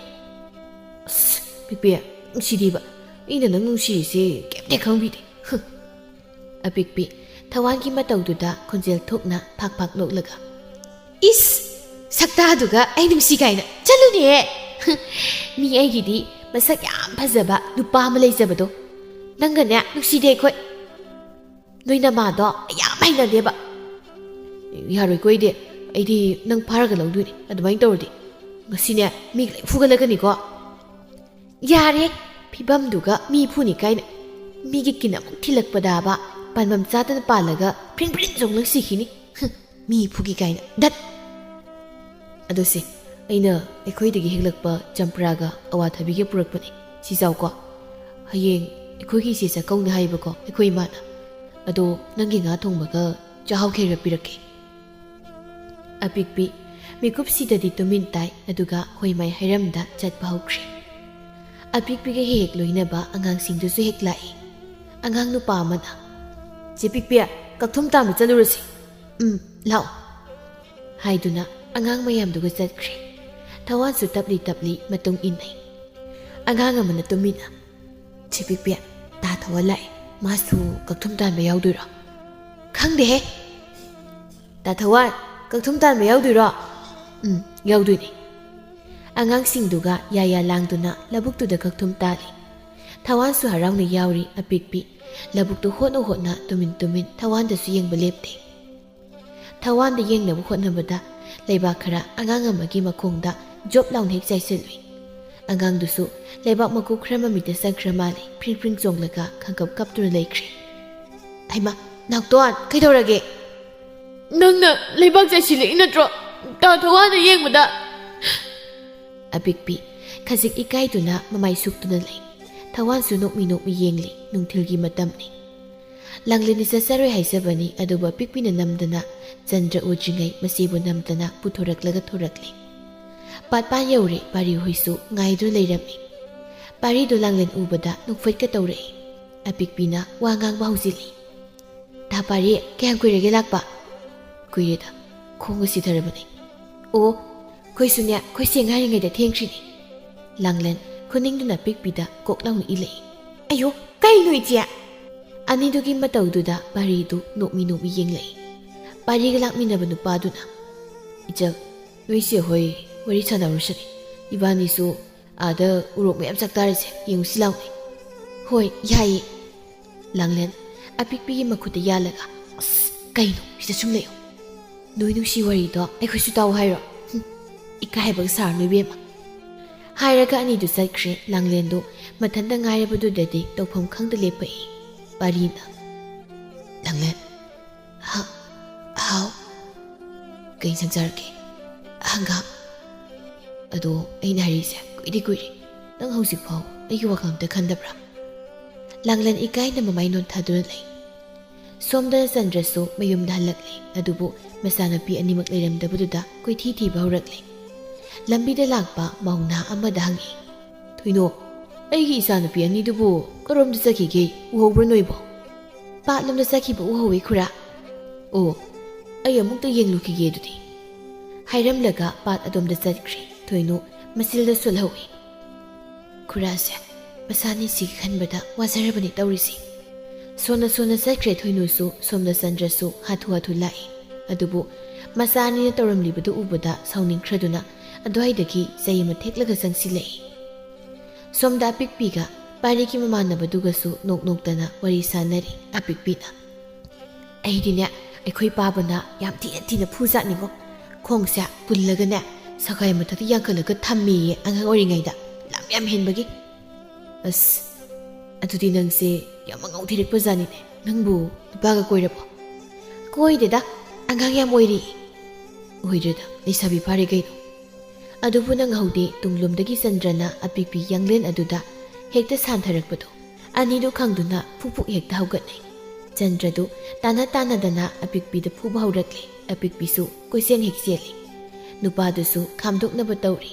"ꯑꯁ, ꯄꯤꯄꯤ, ꯅꯨꯡꯁꯤꯗꯤꯕ, ꯑꯩꯅ ꯅꯪ ꯅꯨꯡꯁꯤꯔꯤꯁꯦ ꯀꯩꯝꯇ ꯈꯪꯕꯤꯗꯦ꯫" ꯍꯨꯝ꯫ ꯑꯄꯤꯛꯄꯤ ꯊꯋꯥꯟꯒꯤ ꯃꯇꯧꯗꯨꯗ ꯈꯣꯟꯖꯦꯜ ꯊꯣꯛꯅ ꯐꯥꯛ ꯐꯥꯛ ꯅꯣꯛꯂꯒ, "ꯏꯁ! ꯁꯛꯇꯥꯗꯨꯒ ꯑꯩ ꯅꯨꯡꯁꯤ ꯀꯥꯏꯅ꯫ ꯆꯠꯂꯨꯅꯦꯍꯦ! ꯃꯤ ꯑꯩꯒꯤꯗꯤ ꯃꯁꯛ ꯌꯥꯝ ꯐꯖꯕ ꯅꯨꯄꯥ ꯑꯃ ꯂꯩꯖꯕꯗꯣ꯫ ꯅꯪꯒꯅꯦ ꯅꯨꯡꯁꯤꯗꯦ ꯑꯩꯈꯣꯏ꯫ ꯅꯣꯏ ꯅꯃꯥꯗꯣ ꯑꯩ ꯌꯥꯝ ꯍꯩꯅꯗꯦꯕ꯫" "ꯌꯥꯔꯣꯏꯀꯣ ꯑꯩꯗꯤ꯫ ꯑꯩꯗꯤ ꯅꯪ ꯐꯥꯔꯒ ꯂꯧꯗꯣꯏꯅꯦ ꯑꯗꯨꯃꯥꯏꯅ ꯇꯧꯔꯗꯤ꯫ ꯉꯁꯤꯅꯦ ꯃꯤꯒ ꯂꯣꯏ ꯐꯨꯒꯠꯂꯛꯀꯅꯤꯀꯣ꯫" "ꯌꯥꯔꯦ, ꯐꯤꯕꯝꯗꯨꯒ ꯃꯤ ꯐꯨꯅꯤ ꯀꯥꯏꯅ꯫ ꯃꯤꯒꯤ ꯀꯤꯟ ꯑꯃꯨꯛ ꯊꯤꯜꯂꯛꯄꯗꯕ ꯄꯥꯟꯐꯝ ꯆꯥꯗꯅ ꯄꯥꯜꯂꯒ ꯐ꯭ꯔꯤꯡ ꯐ꯭ꯔꯤꯡ ꯆꯣꯡꯂꯛ ꯁꯤꯈꯤꯅꯤ꯫ ꯍꯨꯝ, ꯃꯤ ꯐꯨꯒꯤ ꯀꯥꯏꯅ꯫ ꯗꯠ!" "ꯑꯗꯨ ꯁꯦ, ꯑꯩꯅ ꯑꯩꯈꯣꯏꯗꯒꯤ ꯍꯦꯛꯂꯛꯄ ꯆꯝꯄ꯭ꯔꯥꯒ ꯑꯋꯥꯊꯕꯤꯒ ꯄꯨꯔꯛꯄꯅꯦ꯫ ꯁꯤ ꯆꯥꯎꯀꯣ꯫ ꯍꯌꯦꯡ ꯑꯩꯈꯣꯏꯒꯤ ꯏꯆꯦ ꯆꯥꯛꯀꯧꯅꯤ ꯍꯥꯏꯕꯀꯣ ꯑꯩꯈꯣꯏ ꯏꯃꯥꯅ꯫ ꯑꯗꯣ ꯅꯪꯒꯤ ꯉꯥ ꯊꯣꯡꯕꯒ ꯆꯥꯛꯍꯥꯎ ꯈꯦꯔꯒ ꯄꯤꯔꯛꯀꯦ꯫ ꯑꯄꯤꯛꯄꯤ ꯃꯤꯀꯨꯞꯁꯤꯗꯗꯤ ꯇꯨꯃꯤꯟ ꯇꯥꯏ, ꯑꯗꯨꯒ ꯍꯣꯏ ꯃꯥꯏ ꯍꯥꯏꯔꯝꯗ ꯆꯠꯄ ꯍꯧꯈ꯭ꯔꯦ꯫ ꯑꯄꯤꯛꯄꯤꯒ ꯍꯦꯛ ꯍꯦꯛ ꯂꯣꯏꯅꯕ ꯑꯉꯥꯡꯁꯤꯡꯗꯨꯁꯨ ꯍꯦꯛ ꯂꯥꯛꯏ꯫ ꯑꯉꯥꯡ ꯅꯨꯄꯥ ꯑꯃꯅ, "ꯆꯦ ꯄꯤꯛꯄꯤ, ꯀꯛꯊꯨꯝ ꯇꯥꯟꯕ ꯆꯠꯂꯨꯔꯁꯤ꯫ ꯎꯝ, ꯂꯥꯛꯑꯣ," ꯍꯥꯏꯗꯨꯅ ꯑꯉꯥꯡ ꯃꯌꯥꯝꯗꯨꯒ ꯆꯠꯈ꯭ꯔꯦ꯫ ꯊꯋꯥꯟꯁꯨ ꯇꯞꯂꯤ ꯇꯞꯂꯤ ꯃꯇꯨꯡ ꯏꯟꯅꯩ꯫ ꯑꯉꯥꯡ ꯑꯃꯅ ꯇꯨꯃꯤꯟꯅ, "ꯆꯦ ꯄꯤꯛꯄꯤ, ꯇꯥ ꯊꯋꯥꯟ ꯂꯥꯛꯑꯦ꯫ ꯃꯥꯁꯨ ꯀꯛꯊꯨꯝ ꯇꯥꯟꯕ ꯌꯥꯎꯗꯣꯏꯔꯣ?" "ꯈꯪꯗꯦꯍꯦ꯫ ꯇꯥ ꯊꯋꯥꯟ, ꯀꯛꯊꯨꯝ ꯇꯥꯟꯕ ꯌꯥꯎꯗꯣꯏꯔꯣ?" "ꯎꯝ, ꯌꯥꯎꯗꯣꯏꯅꯦ꯫" ꯑꯉꯥꯡꯁꯤꯡꯗꯨꯒ ꯌꯥꯌꯥ ꯂꯥꯡꯗꯨꯅ ꯂꯧꯕꯨꯛꯇꯨꯗ ꯀꯛꯊꯨꯝ ꯇꯥꯜꯂꯤ꯫ ꯊꯋꯥꯟꯁꯨ ꯍꯔꯥꯎꯅ ꯌꯥꯎꯔꯤ꯫ ꯑꯄꯤꯛꯄꯤ ꯂꯧꯕꯨꯛꯇꯨ ꯍꯣꯠꯅ ꯍꯣꯠꯅ ꯇꯨꯃꯤꯟ ꯇꯨꯃꯤꯟ ꯊꯋꯥꯟꯗꯁꯨ ꯌꯦꯡꯕ ꯂꯦꯞꯇꯦ꯫ ꯊꯋꯥꯟꯗ ꯌꯦꯡꯅꯕ ꯍꯣꯠꯅꯕꯗ ꯂꯩꯕꯥꯛ ꯈꯔ ꯑꯉꯥꯡ ꯑꯃꯒꯤ ꯃꯈꯣꯡꯗ ꯖꯣꯞ ꯂꯥꯎꯅ ꯍꯦꯛ ꯆꯥꯏꯁꯤꯜꯂꯨꯏ꯫ ꯑꯉꯥꯡꯗꯨꯁꯨ ꯂꯩꯕꯥꯛ ꯃꯀꯨ ꯈꯔ ꯃꯃꯤꯠꯇ ꯆꯪꯈ꯭ꯔ ꯃꯥꯜꯂꯦ, ꯐ꯭ꯔꯤꯡ ꯐ꯭ꯔꯤꯡ ꯆꯣꯡꯂꯒ ꯈꯪꯀꯞ ꯀꯞꯇꯨꯅ ꯂꯩꯈ꯭ꯔꯦ꯫ "ꯍꯩꯃꯥ, ꯅꯥꯎꯇꯣꯟ, ꯀꯩꯗꯧꯔꯒꯦ?" "ꯅꯪꯅ ꯂꯩꯕꯥꯛ ꯆꯥꯏꯁꯤꯜꯂꯛꯏ ꯅꯠꯇ꯭ꯔꯣ ꯇꯥ ꯊꯋꯥꯟꯗ ꯌꯦꯡꯕꯗ?" ꯑꯄꯤꯛꯄꯤ ꯈꯖꯤꯛ ꯏꯀꯥꯏꯗꯨꯅ ꯃꯃꯥꯏ ꯁꯨꯛꯇꯨꯅ ꯂꯩ꯫ ꯊꯋꯥꯟꯁꯨ ꯅꯣꯛꯃꯤ ꯅꯣꯛꯃꯤ ꯌꯦꯡꯂꯤ꯫ ꯅꯨꯡꯊꯤꯜꯒꯤ ꯃꯇꯝꯅꯤ꯫ ꯂꯥꯡꯂꯦꯟꯗꯤ ꯆꯠꯆꯔꯣꯏ ꯍꯥꯏꯖꯕꯅꯤ, ꯑꯗꯨꯕꯨ ꯑꯄꯤꯛꯄꯤꯅ ꯅꯝꯗꯅ ꯆꯟꯗ꯭ꯔ ꯎꯗ꯭ꯔꯤꯉꯩ ꯃꯆꯦꯕꯨ ꯅꯝꯗꯅ ꯄꯨꯊꯣꯔꯛꯂꯒ ꯊꯣꯔꯛꯂꯤ꯫ ꯄꯥꯠꯄꯥꯟ ꯌꯧꯔꯦ꯫ ꯄꯥꯔꯤ ꯍꯣꯏꯁꯨ ꯉꯥꯏꯗꯨꯅ ꯂꯩꯔꯝꯃꯤ꯫ ꯄꯥꯔꯤꯗꯨ ꯂꯥꯡꯂꯦꯟ ꯎꯕꯗ ꯅꯣꯛꯐꯦꯠꯀ ꯇꯧꯔꯛꯏ꯫ ꯑꯄꯤꯛꯄꯤꯅ ꯋꯥ ꯉꯥꯡꯕ ꯍꯧꯖꯤꯜꯂꯤ꯫ "ꯇꯥ ꯄꯥꯔꯤ, ꯀꯌꯥꯝ ꯀꯨꯏꯔꯒꯦ ꯂꯥꯛꯄ?" "ꯀꯨꯏꯔꯦꯗ, ꯈꯣꯡꯒ ꯁꯤꯊꯔꯕꯅꯦ꯫" "ꯑꯣ, ꯑꯩꯈꯣꯏꯁꯨꯅꯦ, ꯑꯩꯈꯣꯏ ꯆꯦ ꯉꯥꯏꯔꯤꯉꯩꯗ ꯊꯦꯡꯈ꯭ꯔꯤꯅꯦ꯫" ꯂꯥꯡꯂꯦꯟ ꯈꯨꯅꯤꯡꯗꯨꯅ ꯄꯤꯛꯄꯤꯗ ꯀꯣꯛ ꯂꯥꯎꯅ ꯏꯜꯂꯛꯏ꯫ "ꯑꯌꯣ, ꯀꯩꯅꯣ ꯏꯆꯦ?" ꯑꯅꯤꯗꯨꯒꯤ ꯃꯇꯧꯗꯨꯗ ꯄꯥꯔꯤꯗꯨ ꯅꯣꯛꯃꯤ ꯅꯣꯛꯃꯤ ꯌꯦꯡꯂꯛꯏ꯫ ꯄꯥꯔꯤꯒ ꯂꯥꯛꯃꯤꯟꯅꯕ ꯅꯨꯄꯥꯗꯨꯅ, "ꯏꯆꯜ, ꯅꯣꯏ ꯆꯦ ꯍꯣꯏ ꯋꯥꯔꯤ ꯁꯥꯟꯅꯔꯨꯁꯅꯤ꯫ ꯏꯕꯥꯅꯤꯁꯨ ꯑꯥꯗ ꯎꯔꯣꯛ ꯃꯌꯥꯝ ꯆꯥꯛꯇꯥꯔꯁꯦ, ꯌꯦꯡꯉꯨꯁꯤ ꯂꯥꯎꯅꯦ꯫" "ꯍꯣꯏ, ꯌꯥꯏꯌꯦ꯫" ꯂꯥꯡꯂꯦꯟ ꯑꯄꯤꯛꯄꯤꯒꯤ ꯃꯈꯨꯠꯇ ꯌꯥꯜꯂꯒ, "ꯑꯁ, ꯀꯩꯅꯣ, ꯁꯤꯗ ꯁꯨꯝ ꯂꯩꯌꯣ꯫ ꯅꯣꯏ ꯅꯨꯡꯁꯤ ꯋꯥꯔꯤꯗꯣ ꯑꯩꯈꯣꯏꯁꯨ ꯇꯥꯎ ꯍꯥꯏꯔꯣ? ꯍꯨꯝ, ꯏꯀꯥꯏꯕꯒ ꯁꯥꯔꯅꯨ ꯏꯕꯦꯝꯃ꯫" ꯍꯥꯏꯔꯒ ꯑꯅꯤꯗꯨ ꯆꯠꯈ꯭ꯔꯦ꯫ ꯂꯥꯡꯂꯦꯟꯗꯨ ꯃꯊꯟꯇ ꯉꯥꯏꯔꯕꯗꯨꯗꯗꯤ ꯇꯧꯐꯝ ꯈꯪꯗ ꯂꯦꯞꯄꯛꯏ꯫ ꯄꯥꯔꯤꯅ, "ꯂꯥꯡꯂꯦꯟ, ꯍꯥ, ꯍꯥꯎ, ꯀꯩ ꯏꯟꯁꯥꯡ ꯆꯥꯔꯛꯀꯦ?" "ꯍꯪꯒꯥꯝ꯫" "ꯑꯗꯣ ꯑꯩꯅ ꯍꯥꯏꯔꯤꯁꯦ ꯀꯨꯏꯗꯤ ꯀꯨꯏꯔꯦ꯫ ꯅꯪ ꯍꯧꯖꯤꯛꯐꯥꯎ ꯑꯩꯒꯤ ꯋꯥꯈꯜ ꯑꯝꯇ ꯈꯟꯗꯕ꯭ꯔꯥ?" ꯂꯥꯡꯂꯦꯟ ꯏꯀꯥꯏꯅ ꯃꯃꯥꯏ ꯅꯣꯟꯊꯗꯨꯅ ꯂꯩ꯫ ꯁꯣꯝꯗꯅ ꯆꯟꯗ꯭ꯔꯁꯨ ꯃꯌꯨꯝꯗ ꯍꯜꯂꯛꯂꯦ, ꯑꯗꯨꯕꯨ ꯃꯆꯥꯅꯨꯄꯤ ꯑꯅꯤꯃꯛ ꯂꯩꯔꯝꯗꯕꯗꯨꯗ ꯀꯣꯏꯊꯤ ꯊꯤꯕ ꯍꯧꯔꯛꯂꯦ꯫ ꯂꯝꯕꯤꯗ ꯂꯥꯛꯄ ꯃꯧ ꯅꯍꯥ ꯑꯃꯗ ꯍꯪꯉꯤ, "ꯊꯣꯏꯅꯣ, ꯑꯩꯒꯤ ꯏꯆꯥꯅꯨꯄꯤ ꯑꯅꯤꯗꯨꯕꯨ ꯀꯔꯣꯝꯗ ꯆꯠꯈꯤꯒꯦ? ꯎꯍꯧꯕ꯭ꯔꯣ ꯅꯣꯏꯕꯣ?" "ꯄꯥꯠꯂꯣꯝꯗ ꯆꯠꯈꯤꯕ ꯎꯍꯧꯋꯤ ꯈꯨꯔꯥ꯫" "ꯑꯣ, ꯑꯩ ꯑꯃꯨꯛꯇ ꯌꯦꯡꯂꯨꯈꯤꯒꯦ ꯑꯗꯨꯗꯤ꯫" ꯍꯥꯏꯔꯝꯂꯒ ꯄꯥꯠ ꯑꯗꯣꯝꯗ ꯆꯠꯈ꯭ꯔꯦ꯫ ꯊꯣꯏꯅꯨ ꯃꯆꯤꯜꯗ ꯁꯣꯜꯍꯧꯏ꯫ "ꯈꯨꯔꯥꯁꯦ ꯃꯆꯥꯅꯤꯁꯤꯒꯤ ꯈꯟꯕꯗ ꯋꯥꯖꯔꯕꯅꯤ ꯇꯧꯔꯤꯁꯤ꯫" ꯁꯣꯟꯅ ꯁꯣꯟꯅ ꯆꯠꯈ꯭ꯔꯦ ꯊꯣꯏꯅꯨꯁꯨ, ꯁꯣꯝꯗ ꯆꯟꯗ꯭ꯔꯁꯨ ꯍꯥꯊꯨ ꯍꯥꯊꯨ ꯂꯥꯛꯏ꯫ ꯑꯗꯨꯕꯨ ꯃꯆꯥ ꯑꯅꯤꯅ ꯇꯧꯔꯝꯂꯤꯕꯗꯨ ꯎꯕꯗ ꯁꯥꯎꯅꯤꯡꯈ꯭ꯔꯗꯨꯅ ꯑꯗꯨꯋꯥꯏꯗꯒꯤ ꯆꯩ ꯑꯃ ꯊꯦꯛꯂꯒ ꯆꯪꯁꯤꯜꯂꯛꯏ꯫ ꯁꯣꯝꯗ ꯑꯄꯤꯛꯄꯤꯒ ꯄꯥꯔꯤꯒꯤ ꯃꯃꯥꯟꯅꯕꯗꯨꯒꯁꯨ ꯅꯣꯛ ꯅꯣꯛꯇꯅ ꯋꯥꯔꯤ ꯁꯥꯟꯅꯔꯤ꯫ ꯑꯄꯤꯛꯄꯤꯅ, "ꯑꯩꯗꯤꯅꯦ, ꯑꯩꯈꯣꯏ ꯄꯥꯕꯅ ꯌꯥꯝ ꯊꯤꯅ ꯊꯤꯅ ꯐꯨꯖꯥꯠꯅꯤꯉꯣ꯫ ꯈꯣꯡꯁꯦ ꯄꯨꯜꯂꯒꯅꯦ, ꯁꯒꯥꯏ ꯃꯊꯛꯇ ꯌꯥꯡꯈꯠꯂꯒ ꯊꯝꯃꯦꯌꯦ ꯑꯉꯥꯡ ꯑꯣꯏꯔꯤꯉꯩꯗ, ꯂꯝ ꯌꯥꯝ ꯍꯦꯟꯕꯒꯤ꯫" "ꯑꯁ, ꯑꯗꯨꯗꯤ ꯅꯪꯁꯦ ꯌꯥꯝ ꯑꯉꯥꯎ ꯊꯤꯔꯛꯄ ꯖꯥꯠꯅꯤꯅꯦ꯫ ꯅꯪꯕꯨ ꯅꯨꯄꯥꯒ ꯀꯣꯏꯔꯕꯣ?" "ꯀꯣꯏꯗꯦꯗ, ꯑꯉꯥꯡ ꯌꯥꯝ ꯑꯣꯏꯔꯤ꯫" "ꯑꯣꯏꯗ꯭ꯔꯦꯗ, ꯂꯩꯁꯥꯕꯤ ꯐꯥꯔꯦ ꯀꯩꯅꯣ꯫" ꯑꯗꯨꯕꯨ ꯅꯪꯍꯧꯗꯦ, ꯇꯨꯡꯂꯣꯝꯗꯒꯤ ꯆꯟꯗ꯭ꯔꯅ ꯑꯄꯤꯛꯄꯤ ꯌꯥꯡꯂꯦꯟ ꯑꯗꯨꯗ ꯍꯦꯛꯇ ꯁꯥꯟꯊꯔꯛꯄꯗꯣ꯫ ꯑꯅꯤꯗꯨ ꯈꯪꯗꯨꯅ ꯐꯨꯛ ꯐꯨꯛ ꯍꯦꯛꯇ ꯍꯧꯒꯠꯅꯩ꯫ ꯆꯟꯗ꯭ꯔꯗꯨ ꯇꯥꯟꯅ ꯇꯥꯟꯅꯗꯅ ꯑꯄꯤꯛꯄꯤꯗ ꯐꯨꯕ ꯍꯧꯔꯛꯂꯦ꯫ ꯑꯄꯤꯛꯄꯤꯁꯨ ꯀꯣꯏꯆꯦꯟ ꯍꯦꯛ ꯆꯦꯜꯂꯤ꯫ ꯅꯨꯄꯥꯗꯨꯁꯨ ꯈꯥꯝꯗꯣꯛꯅꯕ ꯇꯧꯔꯤ꯫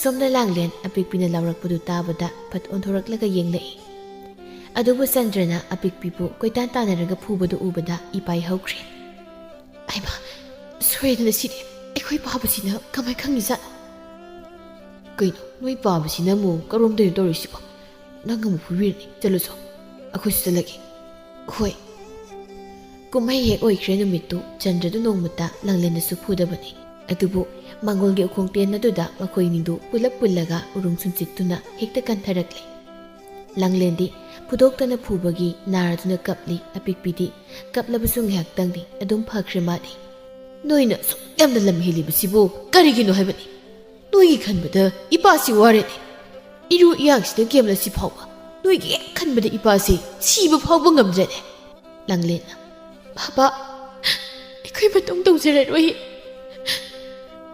ꯁꯣꯝꯗ ꯂꯥꯡꯂꯦꯟ ꯑꯄꯤꯛꯄꯤꯅ ꯂꯥꯎꯔꯛꯄꯗꯨ ꯇꯥꯕꯗ ꯐꯠ ꯑꯣꯟꯊꯣꯔꯛꯂꯒ ꯌꯦꯡꯂꯛꯏ꯫ ꯑꯗꯨꯕꯨ ꯆꯟꯗ꯭ꯔꯅ ꯑꯄꯤꯛꯄꯤꯕꯨ ꯀꯣꯏꯇꯥꯟ ꯇꯥꯟꯅꯔꯒ ꯐꯨꯕꯗꯨ ꯎꯕꯗ ꯏꯄꯥꯏ ꯍꯧꯈ꯭ꯔꯦ꯫ "ꯍꯩꯃꯥ, ꯁꯣꯏꯗꯅ ꯁꯤꯗꯤ ꯑꯩꯈꯣꯏ ꯄꯥꯕꯁꯤꯅ ꯀꯃꯥꯏ ꯈꯪꯉꯤꯖꯥꯠꯅꯣ?" "ꯀꯩꯅꯣ, ꯅꯣꯏ ꯄꯥꯕꯁꯤꯅ ꯑꯃꯨꯛ ꯀꯔꯣꯝꯗꯩꯅꯣ ꯇꯧꯔꯤꯁꯤꯕꯣ? ꯅꯪ ꯑꯃꯨꯛ ꯐꯨꯕꯤꯔꯅꯤ, ꯆꯠꯂꯨꯆꯣ, ꯑꯩꯈꯣꯏꯁꯨ ꯆꯠꯂꯒꯦ꯫" "ꯍꯣꯏ꯫" ꯀꯨꯝꯍꯩ ꯍꯦꯛ ꯑꯣꯏꯈ꯭ꯔꯦ ꯅꯨꯃꯤꯠꯇꯨ, ꯆꯟꯗ꯭ꯔꯗꯨ ꯅꯣꯡꯃꯇ ꯂꯥꯡꯂꯦꯟꯗꯁꯨ ꯐꯨꯗꯕꯅꯤ꯫ ꯑꯗꯨꯕꯨ ꯃꯥꯡꯒꯣꯜꯒꯤ ꯎꯈꯣꯡ ꯇꯦꯟ ꯑꯗꯨꯗ ꯃꯈꯣꯏꯅꯤꯗꯨ ꯄꯨꯂꯞ ꯄꯨꯜꯂꯒ ꯎꯔꯨꯝ ꯁꯨꯝꯆꯤꯠꯇꯨꯅ ꯍꯦꯛꯇ ꯀꯟꯊꯔꯛꯂꯦ꯫ ꯂꯥꯡꯂꯦꯟꯗꯤ ꯐꯨꯗꯣꯛꯇꯅ ꯐꯨꯕꯒꯤ ꯅꯥꯔꯗꯨꯅ ꯀꯞꯂꯤ, ꯑꯄꯤꯛꯄꯤꯗꯤ ꯀꯞꯂꯕꯁꯨ ꯉꯥꯏꯍꯥꯛꯇꯪꯗꯤ ꯑꯗꯨꯝ ꯐꯈ꯭ꯔꯦ ꯃꯥꯗꯤ꯫ "ꯅꯣꯏꯅ ꯑꯁꯨꯛ ꯌꯥꯝꯅ ꯂꯝ ꯍꯦꯜꯂꯤꯕꯁꯤꯕꯨ ꯀꯔꯤꯒꯤꯅꯣ ꯍꯥꯏꯕꯅꯤ? ꯅꯣꯏꯒꯤ ꯈꯟꯕꯗ ꯏꯄꯥꯁꯤ ꯋꯥꯔꯦꯅꯦ꯫ ꯏꯔꯨ ꯏꯌꯥꯡꯁꯤꯗ ꯀꯦꯝꯂꯁꯤ ꯐꯥꯎꯕ ꯅꯣꯏꯒꯤ ꯍꯦꯛ ꯈꯟꯕꯗ ꯏꯄꯥꯁꯤ ꯁꯤꯕ ꯐꯥꯎꯕ ꯉꯝꯗ꯭ꯔꯦꯅꯦ꯫" ꯂꯥꯡꯂꯦꯟꯅ, "ꯕꯥꯕꯥ, ꯑꯩꯈꯣꯏ ꯃꯇꯧ ꯇꯧꯖꯔꯔꯣꯏ꯫"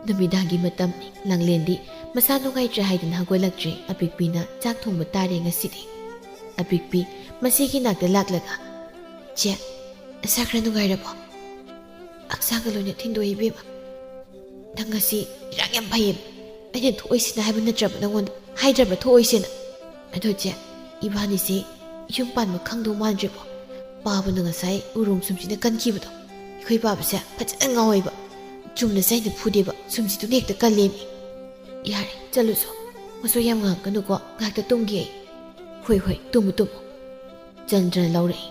ꯅꯨꯃꯤꯗꯥꯡꯒꯤ ꯃꯇꯝꯅꯤ꯫ ꯂꯥꯡꯂꯦꯟꯗꯤ ꯃꯁꯥ ꯅꯨꯡꯉꯥꯏꯇ꯭ꯔꯦ ꯍꯥꯏꯗꯨꯅ ꯍꯧꯒꯠꯂꯛꯇ꯭ꯔꯦ꯫ ꯑꯄꯤꯛꯄꯤꯅ ꯆꯥꯛ ꯊꯣꯡꯕ ꯇꯥꯔꯦ ꯉꯁꯤꯗꯤ꯫ ꯑꯄꯤꯛꯄꯤ ꯃꯁꯤꯒꯤ ꯅꯥꯛꯇ ꯂꯥꯛꯂꯒ, "ꯆꯦ, ꯅꯁꯥ ꯈꯔ ꯅꯨꯡꯉꯥꯏꯔꯕꯣ?" "ꯍꯛꯆꯥꯡꯒ ꯂꯣꯏꯅ ꯊꯤꯟꯗꯣꯛꯏ ꯏꯕꯦꯝꯃ꯫ ꯅꯪ ꯉꯁꯤ ꯏꯔꯥꯡ ꯌꯥꯝ ꯐꯩꯌꯦ꯫ ꯑꯩꯅ ꯊꯣꯛꯑꯣꯏꯁꯤꯅ ꯍꯥꯏꯕ ꯅꯠꯇ꯭ꯔꯕ ꯅꯪꯉꯣꯟꯗ? ꯍꯥꯏꯗ꯭ꯔꯕ ꯊꯣꯛꯑꯣꯏꯁꯦꯅ? ꯑꯗꯣ ꯆꯦ, ꯏꯕꯥꯅꯤꯁꯦ ꯌꯨꯝ ꯄꯥꯟꯕ ꯈꯪꯗꯧ ꯃꯥꯟꯗ꯭ꯔꯦꯕꯣ꯫ ꯄꯥꯕꯅ ꯉꯁꯥꯏ ꯎꯔꯣꯡ ꯁꯨꯝꯁꯤꯅ ꯀꯟꯈꯤꯕꯗꯣ, ꯑꯩꯈꯣꯏ ꯄꯥꯕꯁꯦ ꯐꯖꯅ ꯉꯥꯎꯋꯦꯕ꯫ ꯆꯨꯝꯅ ꯆꯩꯅ ꯐꯨꯗꯦꯕ, ꯁꯨꯝꯁꯤꯗꯨꯅ ꯍꯦꯛꯇ ꯀꯜꯂꯦꯃꯤ꯫ ꯌꯥꯔꯦ, ꯆꯠꯂꯨꯁꯣ꯫ ꯃꯁꯣꯏ ꯌꯥꯝ ꯉꯥꯡꯉꯛꯀꯅꯨꯀꯣ, ꯉꯥꯏꯍꯥꯛꯇ ꯇꯨꯝꯒꯦ ꯑꯩ꯫" "ꯍꯣꯏ, ꯍꯣꯏ, ꯇꯨꯝꯃꯨ, ꯇꯨꯝꯃꯨ꯫" ꯆꯟꯗ꯭ꯔꯅ ꯂꯧꯔꯛꯏ꯫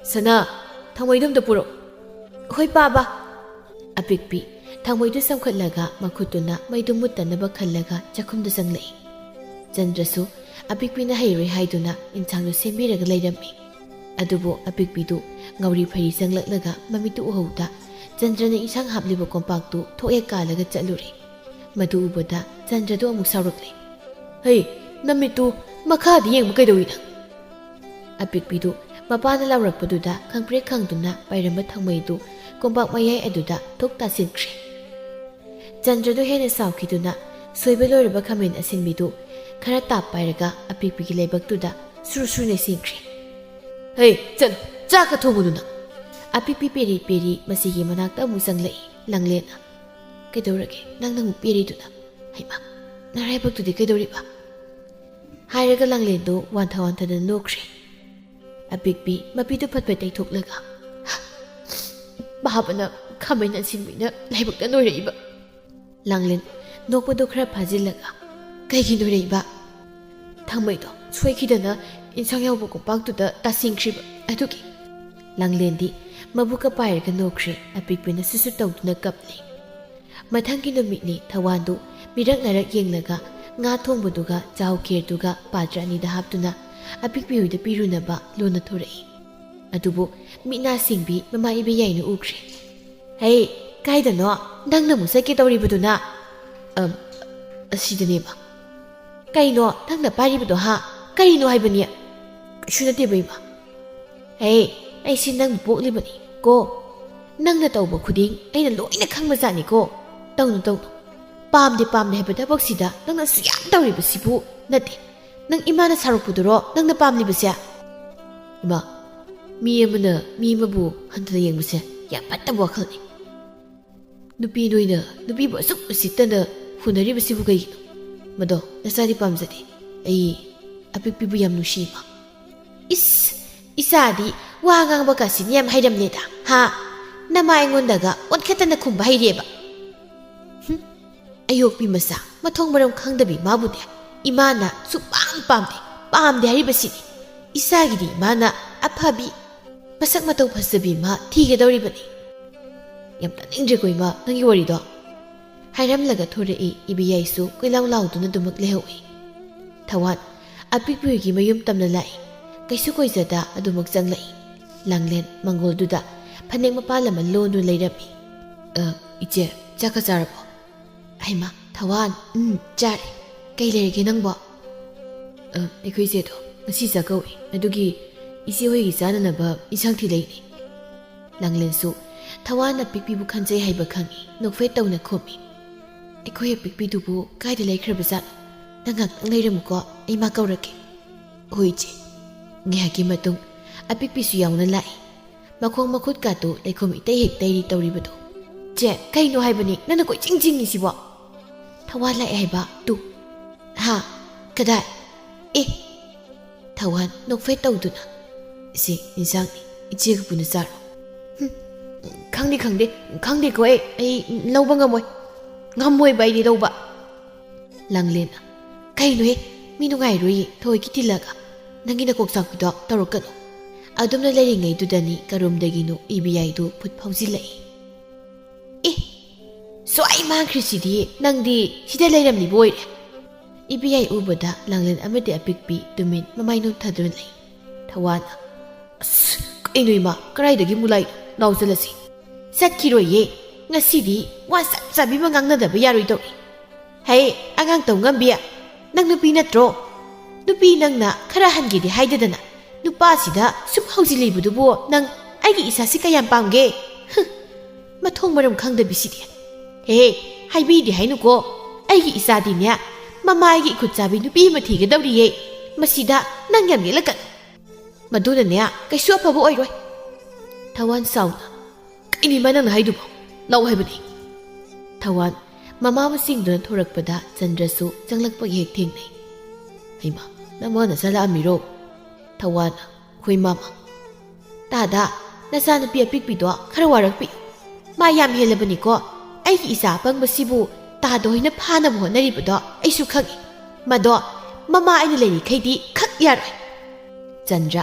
"ꯁꯅꯥ, ꯊꯥꯡꯃꯩꯗꯣ ꯑꯝꯇ ꯄꯨꯔꯛꯎ꯫" "ꯍꯣꯏ, ꯄꯥꯕ꯫" ꯑꯄꯤꯛꯄꯤ ꯊꯥꯡꯃꯩꯗꯨ ꯆꯝꯈꯠꯂꯒ ꯃꯈꯨꯠꯇꯨꯅ ꯃꯩꯗꯨ ꯃꯨꯠꯇꯅꯕ ꯈꯜꯂꯒ ꯆꯥꯛꯈꯨꯝꯗ ꯆꯪꯂꯛꯏ꯫ ꯆꯟꯗ꯭ꯔꯁꯨ ꯑꯄꯤꯛꯄꯤꯅ ꯍꯩꯔꯣꯏ ꯍꯥꯏꯗꯨꯅ ꯏꯟꯁꯥꯡꯗꯨ ꯁꯦꯝꯕꯤꯔꯒ ꯂꯩꯔꯝꯃꯤ꯫ ꯑꯗꯨꯕꯨ ꯑꯄꯤꯛꯄꯤꯗꯨ ꯉꯧꯔꯤ ꯐꯩꯔꯤ ꯆꯪꯂꯛꯂꯒ ꯃꯃꯤꯠꯇꯨ ꯎꯍꯧꯗ ꯆꯟꯗ꯭ꯔꯅ ꯏꯟꯁꯥꯡ ꯍꯥꯞꯂꯤꯕ ꯀꯣꯝꯄꯥꯛꯇꯨ ꯊꯣꯛꯑꯦ ꯀꯥꯜꯂꯒ ꯆꯠꯂꯨꯔꯦ꯫ ꯃꯗꯨ ꯎꯕꯗ ꯆꯟꯗ꯭ꯔꯗꯨ ꯑꯃꯨꯛ ꯁꯥꯎꯔꯛꯂꯦ꯫ "ꯍꯩ, ꯅꯃꯤꯠꯇꯨ ꯃꯈꯥꯗ ꯌꯦꯡꯕ ꯀꯩꯗꯧꯏ ꯅꯪ?" ꯑꯄꯤꯛꯄꯤꯗꯨ ꯃꯄꯥꯅ ꯂꯥꯎꯔꯛꯄꯗꯨꯗ ꯈꯪꯄ꯭ꯔꯦꯛ ꯈꯪꯗꯨꯅ ꯄꯥꯏꯔꯝꯕ ꯊꯥꯡꯃꯩꯗꯨ ꯀꯣꯝꯄꯥꯛ ꯃꯌꯥꯏ ꯑꯗꯨꯗ ꯊꯣꯛ ꯇꯥꯁꯤꯟꯈ꯭ꯔꯦ꯫ ꯆꯟꯗ꯭ꯔꯗꯨ ꯍꯦꯟꯅ ꯁꯥꯎꯈꯤꯗꯨꯅ ꯁꯣꯏꯕ ꯂꯣꯏꯔꯕ ꯈꯥꯃꯦꯟ ꯑꯁꯤꯟꯕꯤꯗꯨ ꯈꯔ ꯇꯥꯞ ꯄꯥꯏꯔꯒ ꯑꯄꯤꯛꯄꯤꯒꯤ ꯂꯩꯕꯛꯇꯨꯗ ꯁꯨꯔꯨ ꯁꯨꯔꯨ ꯅꯩꯁꯤꯟꯈ꯭ꯔꯦ꯫ "ꯍꯩ, ꯆꯠꯂꯣ, ꯆꯥꯛꯀ ꯊꯣꯡꯉꯨꯅꯨ ꯅꯪ!" ꯑꯄꯤꯛꯄꯤ ꯄꯦꯔꯤ ꯄꯦꯔꯤ ꯃꯁꯤꯒꯤ ꯃꯅꯥꯛꯇ ꯑꯃꯨꯛ ꯆꯪꯂꯛꯏ꯫ ꯂꯥꯡꯂꯦꯟꯅ, "ꯀꯩꯗꯧꯔꯒꯦ? ꯅꯪꯅ ꯑꯃꯨꯛ ꯄꯦꯔꯤꯗꯨꯅ? ꯍꯩꯃꯥ, ꯅꯔꯥꯏꯕꯛꯇꯨꯗꯤ ꯀꯩꯗꯧꯔꯤꯕ?" ꯍꯥꯏꯔꯒ ꯂꯥꯡꯂꯦꯟꯗꯨ ꯋꯥꯟꯊ ꯋꯥꯟꯊꯗꯅ ꯅꯣꯛꯈ꯭ꯔꯦ꯫ ꯑꯄꯤꯛꯄꯤ ꯃꯄꯤꯗꯨ ꯐꯠ ꯐꯠ ꯇꯩꯊꯣꯛꯂꯒ, "ꯄꯥꯕꯅ ꯈꯥꯃꯦꯟ ꯑꯁꯤꯟꯕꯤꯅ ꯂꯥꯏꯕꯛꯇ ꯅꯣꯏꯔꯛꯏꯕ꯫" ꯂꯥꯡꯂꯦꯟ ꯅꯣꯛꯄꯗꯨ ꯈꯔ ꯐꯥꯖꯤꯜꯂꯒ, "ꯀꯩꯒꯤ ꯅꯣꯏꯔꯛꯏꯕ?" "ꯊꯥꯡꯃꯩꯗꯣ ꯁꯣꯏꯈꯤꯗꯅ ꯏꯟꯁꯥꯡ ꯌꯥꯎꯕ ꯀꯣꯝꯄꯥꯛꯇꯨꯗ ꯇꯥꯁꯤꯟꯈ꯭ꯔꯤꯕ, ꯑꯗꯨꯒꯤ꯫" ꯂꯥꯡꯂꯦꯟꯗꯤ ꯃꯕꯨꯛꯀ ꯄꯥꯏꯔꯒ ꯅꯣꯛꯈ꯭ꯔꯦ꯫ ꯑꯄꯤꯛꯄꯤꯅ ꯁꯨꯠ ꯁꯨꯠ ꯇꯧꯗꯨꯅ ꯀꯞꯂꯤ꯫ ꯃꯊꯪꯒꯤ ꯅꯨꯃꯤꯠꯅꯤ꯫ ꯊꯋꯥꯟꯗꯨ ꯃꯤꯔꯛ ꯅꯥꯏꯔꯛ ꯌꯦꯡꯂꯒ ꯉꯥ ꯊꯣꯡꯕꯗꯨꯒ ꯆꯥꯎ ꯈꯦꯔꯗꯨꯒ ꯄꯥꯇ꯭ꯔ ꯑꯅꯤꯗ ꯍꯥꯞꯇꯨꯅ ꯑꯄꯤꯛꯄꯤ ꯍꯣꯏꯗ ꯄꯤꯔꯨꯅꯕ ꯂꯣꯟꯅ ꯊꯣꯔꯛꯏ꯫ ꯑꯗꯨꯕꯨ ꯃꯤꯠ ꯅꯥ ꯁꯤꯡꯕꯤ ꯃꯃꯥ ꯏꯕꯦꯌꯥꯏꯅ ꯎꯈ꯭ꯔꯦ꯫ "ꯍꯩ, ꯀꯥꯏꯗꯅꯣ? ꯅꯪꯅ ꯑꯃꯨꯛ ꯆꯠꯀꯦ ꯇꯧꯔꯤꯕꯗꯨꯅ?" "ꯑꯝ, ꯑꯁꯤꯗꯅꯦꯕ꯫" "ꯀꯩꯅꯣ ꯅꯪꯅ ꯄꯥꯏꯔꯤꯕꯗꯣ, ꯍꯥ? ꯀꯔꯤꯅꯣ ꯍꯥꯏꯕꯅꯤ?" "ꯀꯩꯁꯨ ꯅꯠꯇꯦꯕ, ꯏꯃꯥ꯫" "ꯍꯦ, ꯑꯩꯁꯤ ꯅꯪ ꯄꯣꯛꯂꯤꯕꯅꯤ ꯀꯣ꯫ ꯅꯪꯅ ꯇꯧꯕ ꯈꯨꯗꯤꯡ ꯑꯩꯅ ꯂꯣꯏꯅ ꯈꯪꯕꯖꯥꯠꯅꯤꯀꯣ꯫ "ꯇꯧꯅꯨ, ꯇꯧꯅꯨ꯫ ꯄꯥꯝꯗꯦ, ꯄꯥꯝꯗꯦ ꯍꯥꯏꯕ ꯊꯕꯛꯁꯤꯗ ꯅꯪꯅ ꯑꯁꯨꯛ ꯌꯥꯝ ꯇꯧꯔꯤꯕꯁꯤꯕꯨ ꯅꯠꯇꯦ꯫ ꯅꯪ ꯏꯃꯥꯅ ꯁꯥꯎꯔꯛꯄꯗꯨꯔꯣ ꯅꯪꯅ ꯄꯥꯝꯂꯤꯕꯁꯦ?" "ꯏꯃꯥ, ꯃꯤ ꯑꯃꯅ ꯃꯤ ꯑꯃꯕꯨ ꯍꯟꯊꯅ ꯌꯦꯡꯕꯁꯦ ꯌꯥꯝ ꯐꯠꯇꯕ ꯋꯥꯈꯜꯅꯤ꯫ ꯅꯨꯄꯤ ꯅꯣꯏꯅ ꯅꯨꯄꯤꯕꯨ ꯑꯁꯨꯛ ꯎꯁꯤꯠꯇꯅ ꯍꯨꯟꯅꯔꯤꯕꯁꯤꯕꯨ ꯀꯩꯒꯤꯅꯣ? ꯃꯗꯣ ꯅꯆꯥꯗꯤ ꯄꯥꯝꯖꯗꯦ꯫ ꯑꯩ ꯑꯄꯤꯛꯄꯤꯕꯨ ꯌꯥꯝ ꯅꯨꯡꯁꯤ, ꯏꯃꯥ꯫" "ꯏꯁ, ꯏꯆꯥꯗꯤ ꯋꯥ ꯉꯥꯡꯕ ꯀꯥꯁꯤꯅ ꯌꯥꯝ ꯍꯩꯔꯝꯂꯦꯗ, ꯍꯥ? ꯅꯃꯥ ꯑꯩꯉꯣꯟꯗꯒ ꯑꯣꯟꯈꯠꯇꯅ ꯈꯨꯝꯕ ꯍꯩꯔꯦꯕ꯫ ꯍꯨꯝ, ꯑꯌꯣꯛꯄꯤ ꯃꯆꯥ, ꯃꯊꯣꯡ ꯃꯔꯝ ꯈꯪꯗꯕꯤ ꯃꯥꯕꯨꯗꯤ ꯏꯃꯥꯅ ꯁꯨꯛꯄꯥꯝ ꯄꯥꯝꯗꯦ, ꯄꯥꯝꯗꯦ ꯍꯥꯏꯔꯤꯕꯁꯤꯅꯤ꯫ ꯏꯆꯥꯒꯤꯗꯤ ꯏꯃꯥꯅ ꯑꯐꯕꯤ, ꯃꯁꯛ ꯃꯇꯧ ꯐꯖꯕꯤ ꯑꯃ ꯊꯤꯒꯗꯧꯔꯤꯕꯅꯤ꯫" "ꯌꯥꯝ ꯇꯥꯅꯤꯡꯗ꯭ꯔꯦꯀꯣ ꯏꯃꯥ, ꯅꯪꯒꯤ ꯋꯥꯔꯤꯗꯣ꯫" ꯍꯥꯏꯔꯝꯂꯒ ꯊꯣꯔꯛꯏ ꯏꯕꯦꯌꯥꯏꯁꯨ ꯀꯣꯏꯂꯥꯎ ꯂꯥꯎꯗꯨꯅ ꯑꯗꯨꯃꯛ ꯂꯩꯍꯧꯏ꯫ ꯊꯋꯥꯟ ꯑꯄꯤꯛꯄꯤꯒꯤ ꯃꯌꯨꯝ ꯇꯝꯅ ꯂꯥꯛꯏ꯫ ꯀꯩꯁꯨ ꯀꯣꯏꯖꯗ ꯑꯗꯨꯃꯛ ꯆꯪꯂꯛꯏ꯫ ꯂꯥꯡꯂꯦꯟ ꯃꯪꯒꯣꯜꯗꯨꯗ ꯐꯅꯦꯛ ꯃꯄꯥꯜ ꯑꯃ ꯂꯣꯟꯗꯨꯅ ꯂꯩꯔꯝꯃꯤ꯫ "ꯑ, ꯏꯆꯦ, ꯆꯥꯛꯀ ꯆꯥꯔꯕꯣ?" "ꯍꯩꯃꯥ, ꯊꯋꯥꯟ, ꯎꯝ, ꯆꯥꯔꯦ꯫ ꯀꯩ ꯂꯩꯔꯒꯦ ꯅꯪꯕꯣ?" "ꯑ, ꯑꯩꯈꯣꯏ ꯏꯆꯦꯗꯣ ꯉꯁꯤ ꯆꯥꯛꯀꯧꯏ, ꯑꯗꯨꯒꯤ ꯏꯆꯦ ꯍꯣꯏꯒꯤ ꯆꯥꯅꯅꯕ ꯏꯟꯁꯥꯡ ꯊꯤꯜꯂꯛꯏꯅꯦ꯫" ꯂꯥꯡꯂꯦꯟꯁꯨ ꯊꯋꯥꯟ ꯑꯄꯤꯛꯄꯤꯕꯨ ꯈꯟꯖꯩ ꯍꯥꯏꯕ ꯈꯪꯏ, ꯅꯣꯛꯐꯦꯠ ꯇꯧꯅ ꯈꯨꯝꯃꯤ꯫ "ꯑꯩꯈꯣꯏ ꯑꯄꯤꯛꯄꯤꯗꯨꯕꯨ ꯀꯥꯏꯗ ꯂꯩꯈ꯭ꯔꯕꯖꯥꯠꯅꯣ? ꯅꯪ ꯉꯥꯛꯇꯪ ꯂꯩꯔꯝꯃꯨꯀꯣ, ꯑꯩ ꯃꯥ ꯀꯧꯔꯛꯀꯦ꯫" "ꯍꯣꯏ ꯏꯆꯦ꯫" ꯉꯥꯏꯍꯥꯛꯀꯤ ꯃꯇꯨꯡ ꯑꯄꯤꯛꯄꯤꯁꯨ ꯌꯥꯎꯅ ꯂꯥꯛꯏ꯫ ꯃꯈꯣꯡ ꯃꯈꯨꯠꯀꯥꯗꯨ ꯂꯩꯈꯣꯝ ꯏꯇꯩ ꯍꯦꯛ ꯇꯩꯔꯤ ꯇꯧꯔꯤꯕꯗꯨ꯫ "ꯆꯦ, ꯀꯩꯅꯣ ꯍꯥꯏꯕꯅꯤ, ꯅꯪꯅ ꯀꯣꯏꯆꯤꯡ ꯆꯤꯡꯉꯤꯁꯤꯕꯣ?" "ꯊꯋꯥꯟ ꯂꯥꯛꯑꯦ ꯍꯥꯏꯕ ꯇꯨ꯫" "ꯍꯥ? ꯀꯗꯥꯏ? ꯑꯦ!" ꯊꯋꯥꯟ ꯅꯣꯛꯐꯦꯠ ꯇꯧꯗꯨꯅ, "ꯁꯤ ꯏꯟꯁꯥꯡꯅꯤ, ꯏꯆꯦꯒ ꯄꯨꯟꯅ ꯆꯥꯔꯣ꯫" "ꯍꯨꯝ, ꯈꯪꯗꯦ, ꯈꯪꯗꯦ, ꯈꯪꯗꯦꯀꯣ ꯑꯩ, ꯑꯩ ꯂꯧꯕ ꯉꯝꯃꯣꯏ꯫ ꯉꯝꯃꯣꯏꯕ ꯑꯩꯗꯤ ꯂꯧꯕ꯫" ꯂꯥꯡꯂꯦꯟꯅ, "ꯀꯩꯅꯣꯍꯦ, ꯃꯤ ꯅꯨꯡꯉꯥꯏꯔꯣꯏꯌꯦ ꯊꯑꯣꯏꯀꯤ ꯊꯤꯜꯂꯒ꯫ ꯅꯪꯒꯤ ꯅꯀꯣꯛ ꯆꯥꯛꯄꯤꯗꯣ ꯇꯧꯔꯛꯀꯅꯨ꯫" ꯑꯗꯨꯝꯅ ꯂꯩꯔꯤꯉꯩꯗꯨꯗꯅꯤ ꯀꯔꯣꯝꯗꯒꯤꯅꯣ ꯏꯕꯤꯌꯥꯏꯗꯨ ꯐꯨꯠ ꯐꯥꯎꯖꯤꯜꯂꯛꯏ꯫ "ꯑꯦ, ꯁ꯭ꯋꯥꯏ ꯃꯥꯡꯈ꯭ꯔꯤꯁꯤꯗꯤ, ꯅꯪꯗꯤ ꯁꯤꯗ ꯂꯩꯔꯝꯂꯤꯕ ꯑꯣꯏꯔꯦ꯫" ꯏꯕꯤꯌꯥꯏ ꯎꯕꯗ ꯂꯥꯡꯂꯦꯟ ꯑꯃꯗꯤ ꯑꯄꯤꯛꯄꯤ ꯇꯨꯃꯤꯟ ꯃꯃꯥꯏ ꯅꯣꯟꯊꯗꯨꯅ ꯂꯩ꯫ ꯊꯋꯥꯟꯅ, "ꯑꯁ, ꯀꯩꯅꯣ ꯏꯃꯥ, ꯀꯗꯥꯏꯗꯒꯤ ꯑꯃꯨꯛ ꯂꯥꯛꯏꯅꯣ? ꯂꯥꯎꯖꯜꯂꯁꯤ꯫" "ꯆꯠꯈꯤꯔꯣꯏꯌꯦ꯫ ꯉꯁꯤꯗꯤ ꯋꯥ ꯆꯞ ꯆꯥꯕꯤ ꯑꯃ ꯉꯥꯡꯅꯗꯕ ꯌꯥꯔꯣꯏꯗꯧꯔꯤ꯫ ꯍꯩ, ꯑꯉꯥꯡ ꯇꯧ ꯉꯝꯕꯤ, ꯅꯪ ꯅꯨꯄꯤ ꯅꯠꯇ꯭ꯔꯣ? ꯅꯨꯄꯤ ꯅꯪꯅ ꯈꯔ ꯍꯟꯒꯦꯗꯤ ꯍꯥꯏꯗꯗꯅ ꯅꯨꯄꯥꯁꯤꯗ ꯁꯨꯝ ꯍꯧꯖꯤꯜꯂꯤꯕꯗꯨꯕꯨ ꯅꯪ ꯑꯩꯒꯤ ꯏꯆꯥꯁꯤ ꯀꯌꯥꯝ ꯄꯥꯝꯒꯦ? ꯍꯨꯝ, ꯃꯊꯣꯡ ꯃꯔꯝ ꯈꯪꯗꯕꯤꯁꯤꯗꯤ꯫" "ꯍꯦ, ꯍꯥꯏꯕꯤꯗꯦ ꯍꯥꯏꯅꯨꯀꯣ꯫ ꯑꯩꯒꯤ ꯏꯆꯥꯗꯤꯅꯦ, ꯃꯃꯥꯒꯤ ꯏꯈꯨꯠ ꯆꯥꯕꯤ ꯅꯨꯄꯤ ꯑꯃ ꯊꯤꯒꯗꯧꯔꯤꯌꯦ꯫ ꯃꯁꯤꯗ ꯅꯪ ꯌꯥꯝ ꯌꯦꯠꯂꯛꯀꯅꯨ꯫ ꯃꯗꯨꯅꯅꯦ, ꯀꯩꯁꯨ ꯑꯐꯕ ꯑꯣꯏꯔꯣꯏ꯫" ꯊꯋꯥꯟ ꯁꯥꯎꯅ, "ꯀꯩꯅꯤ ꯃꯥ ꯅꯪꯅ ꯍꯥꯏꯗꯨꯕꯣ? ꯂꯥꯛꯑꯣ ꯍꯥꯏꯕꯅꯤ꯫" ꯊꯋꯥꯟ ꯃꯃꯥ ꯃꯁꯤꯡꯗꯨꯅ ꯊꯣꯔꯛꯄꯗ ꯆꯟꯗ꯭ꯔꯁꯨ ꯆꯪꯂꯛꯄꯒꯤ ꯍꯦꯛ ꯊꯦꯡꯅꯩ꯫ "ꯍꯩꯃꯥ, ꯅꯃ ꯅꯆꯥ ꯂꯥꯛꯑꯝꯃꯤꯔꯣ?" ꯊꯋꯥꯟꯅ, "ꯍꯣꯏ ꯃꯥꯃ꯫" "ꯇꯥꯗ, ꯅꯆꯥꯅꯨꯄꯤ ꯑꯄꯤꯛꯄꯤꯗꯣ ꯈꯔ ꯋꯥꯔꯛꯄꯤ꯫ ꯃꯥ ꯌꯥꯝ ꯍꯦꯜꯂꯕꯅꯤꯀꯣ꯫ ꯑꯩꯒꯤ ꯏꯆꯥ ꯑꯄꯪꯕꯁꯤꯕꯨ ꯇꯥꯗ ꯍꯣꯏꯅ ꯐꯥꯅꯕ ꯍꯣꯠꯅꯔꯤꯕꯗꯣ ꯑꯩꯁꯨ ꯈꯪꯏ꯫ ꯃꯗꯣ ꯃꯃꯥ ꯑꯩꯅ ꯂꯩꯔꯤꯈꯩꯗꯤ ꯈꯛ ꯌꯥꯔꯣꯏ꯫" ꯆꯟꯗ꯭ꯔ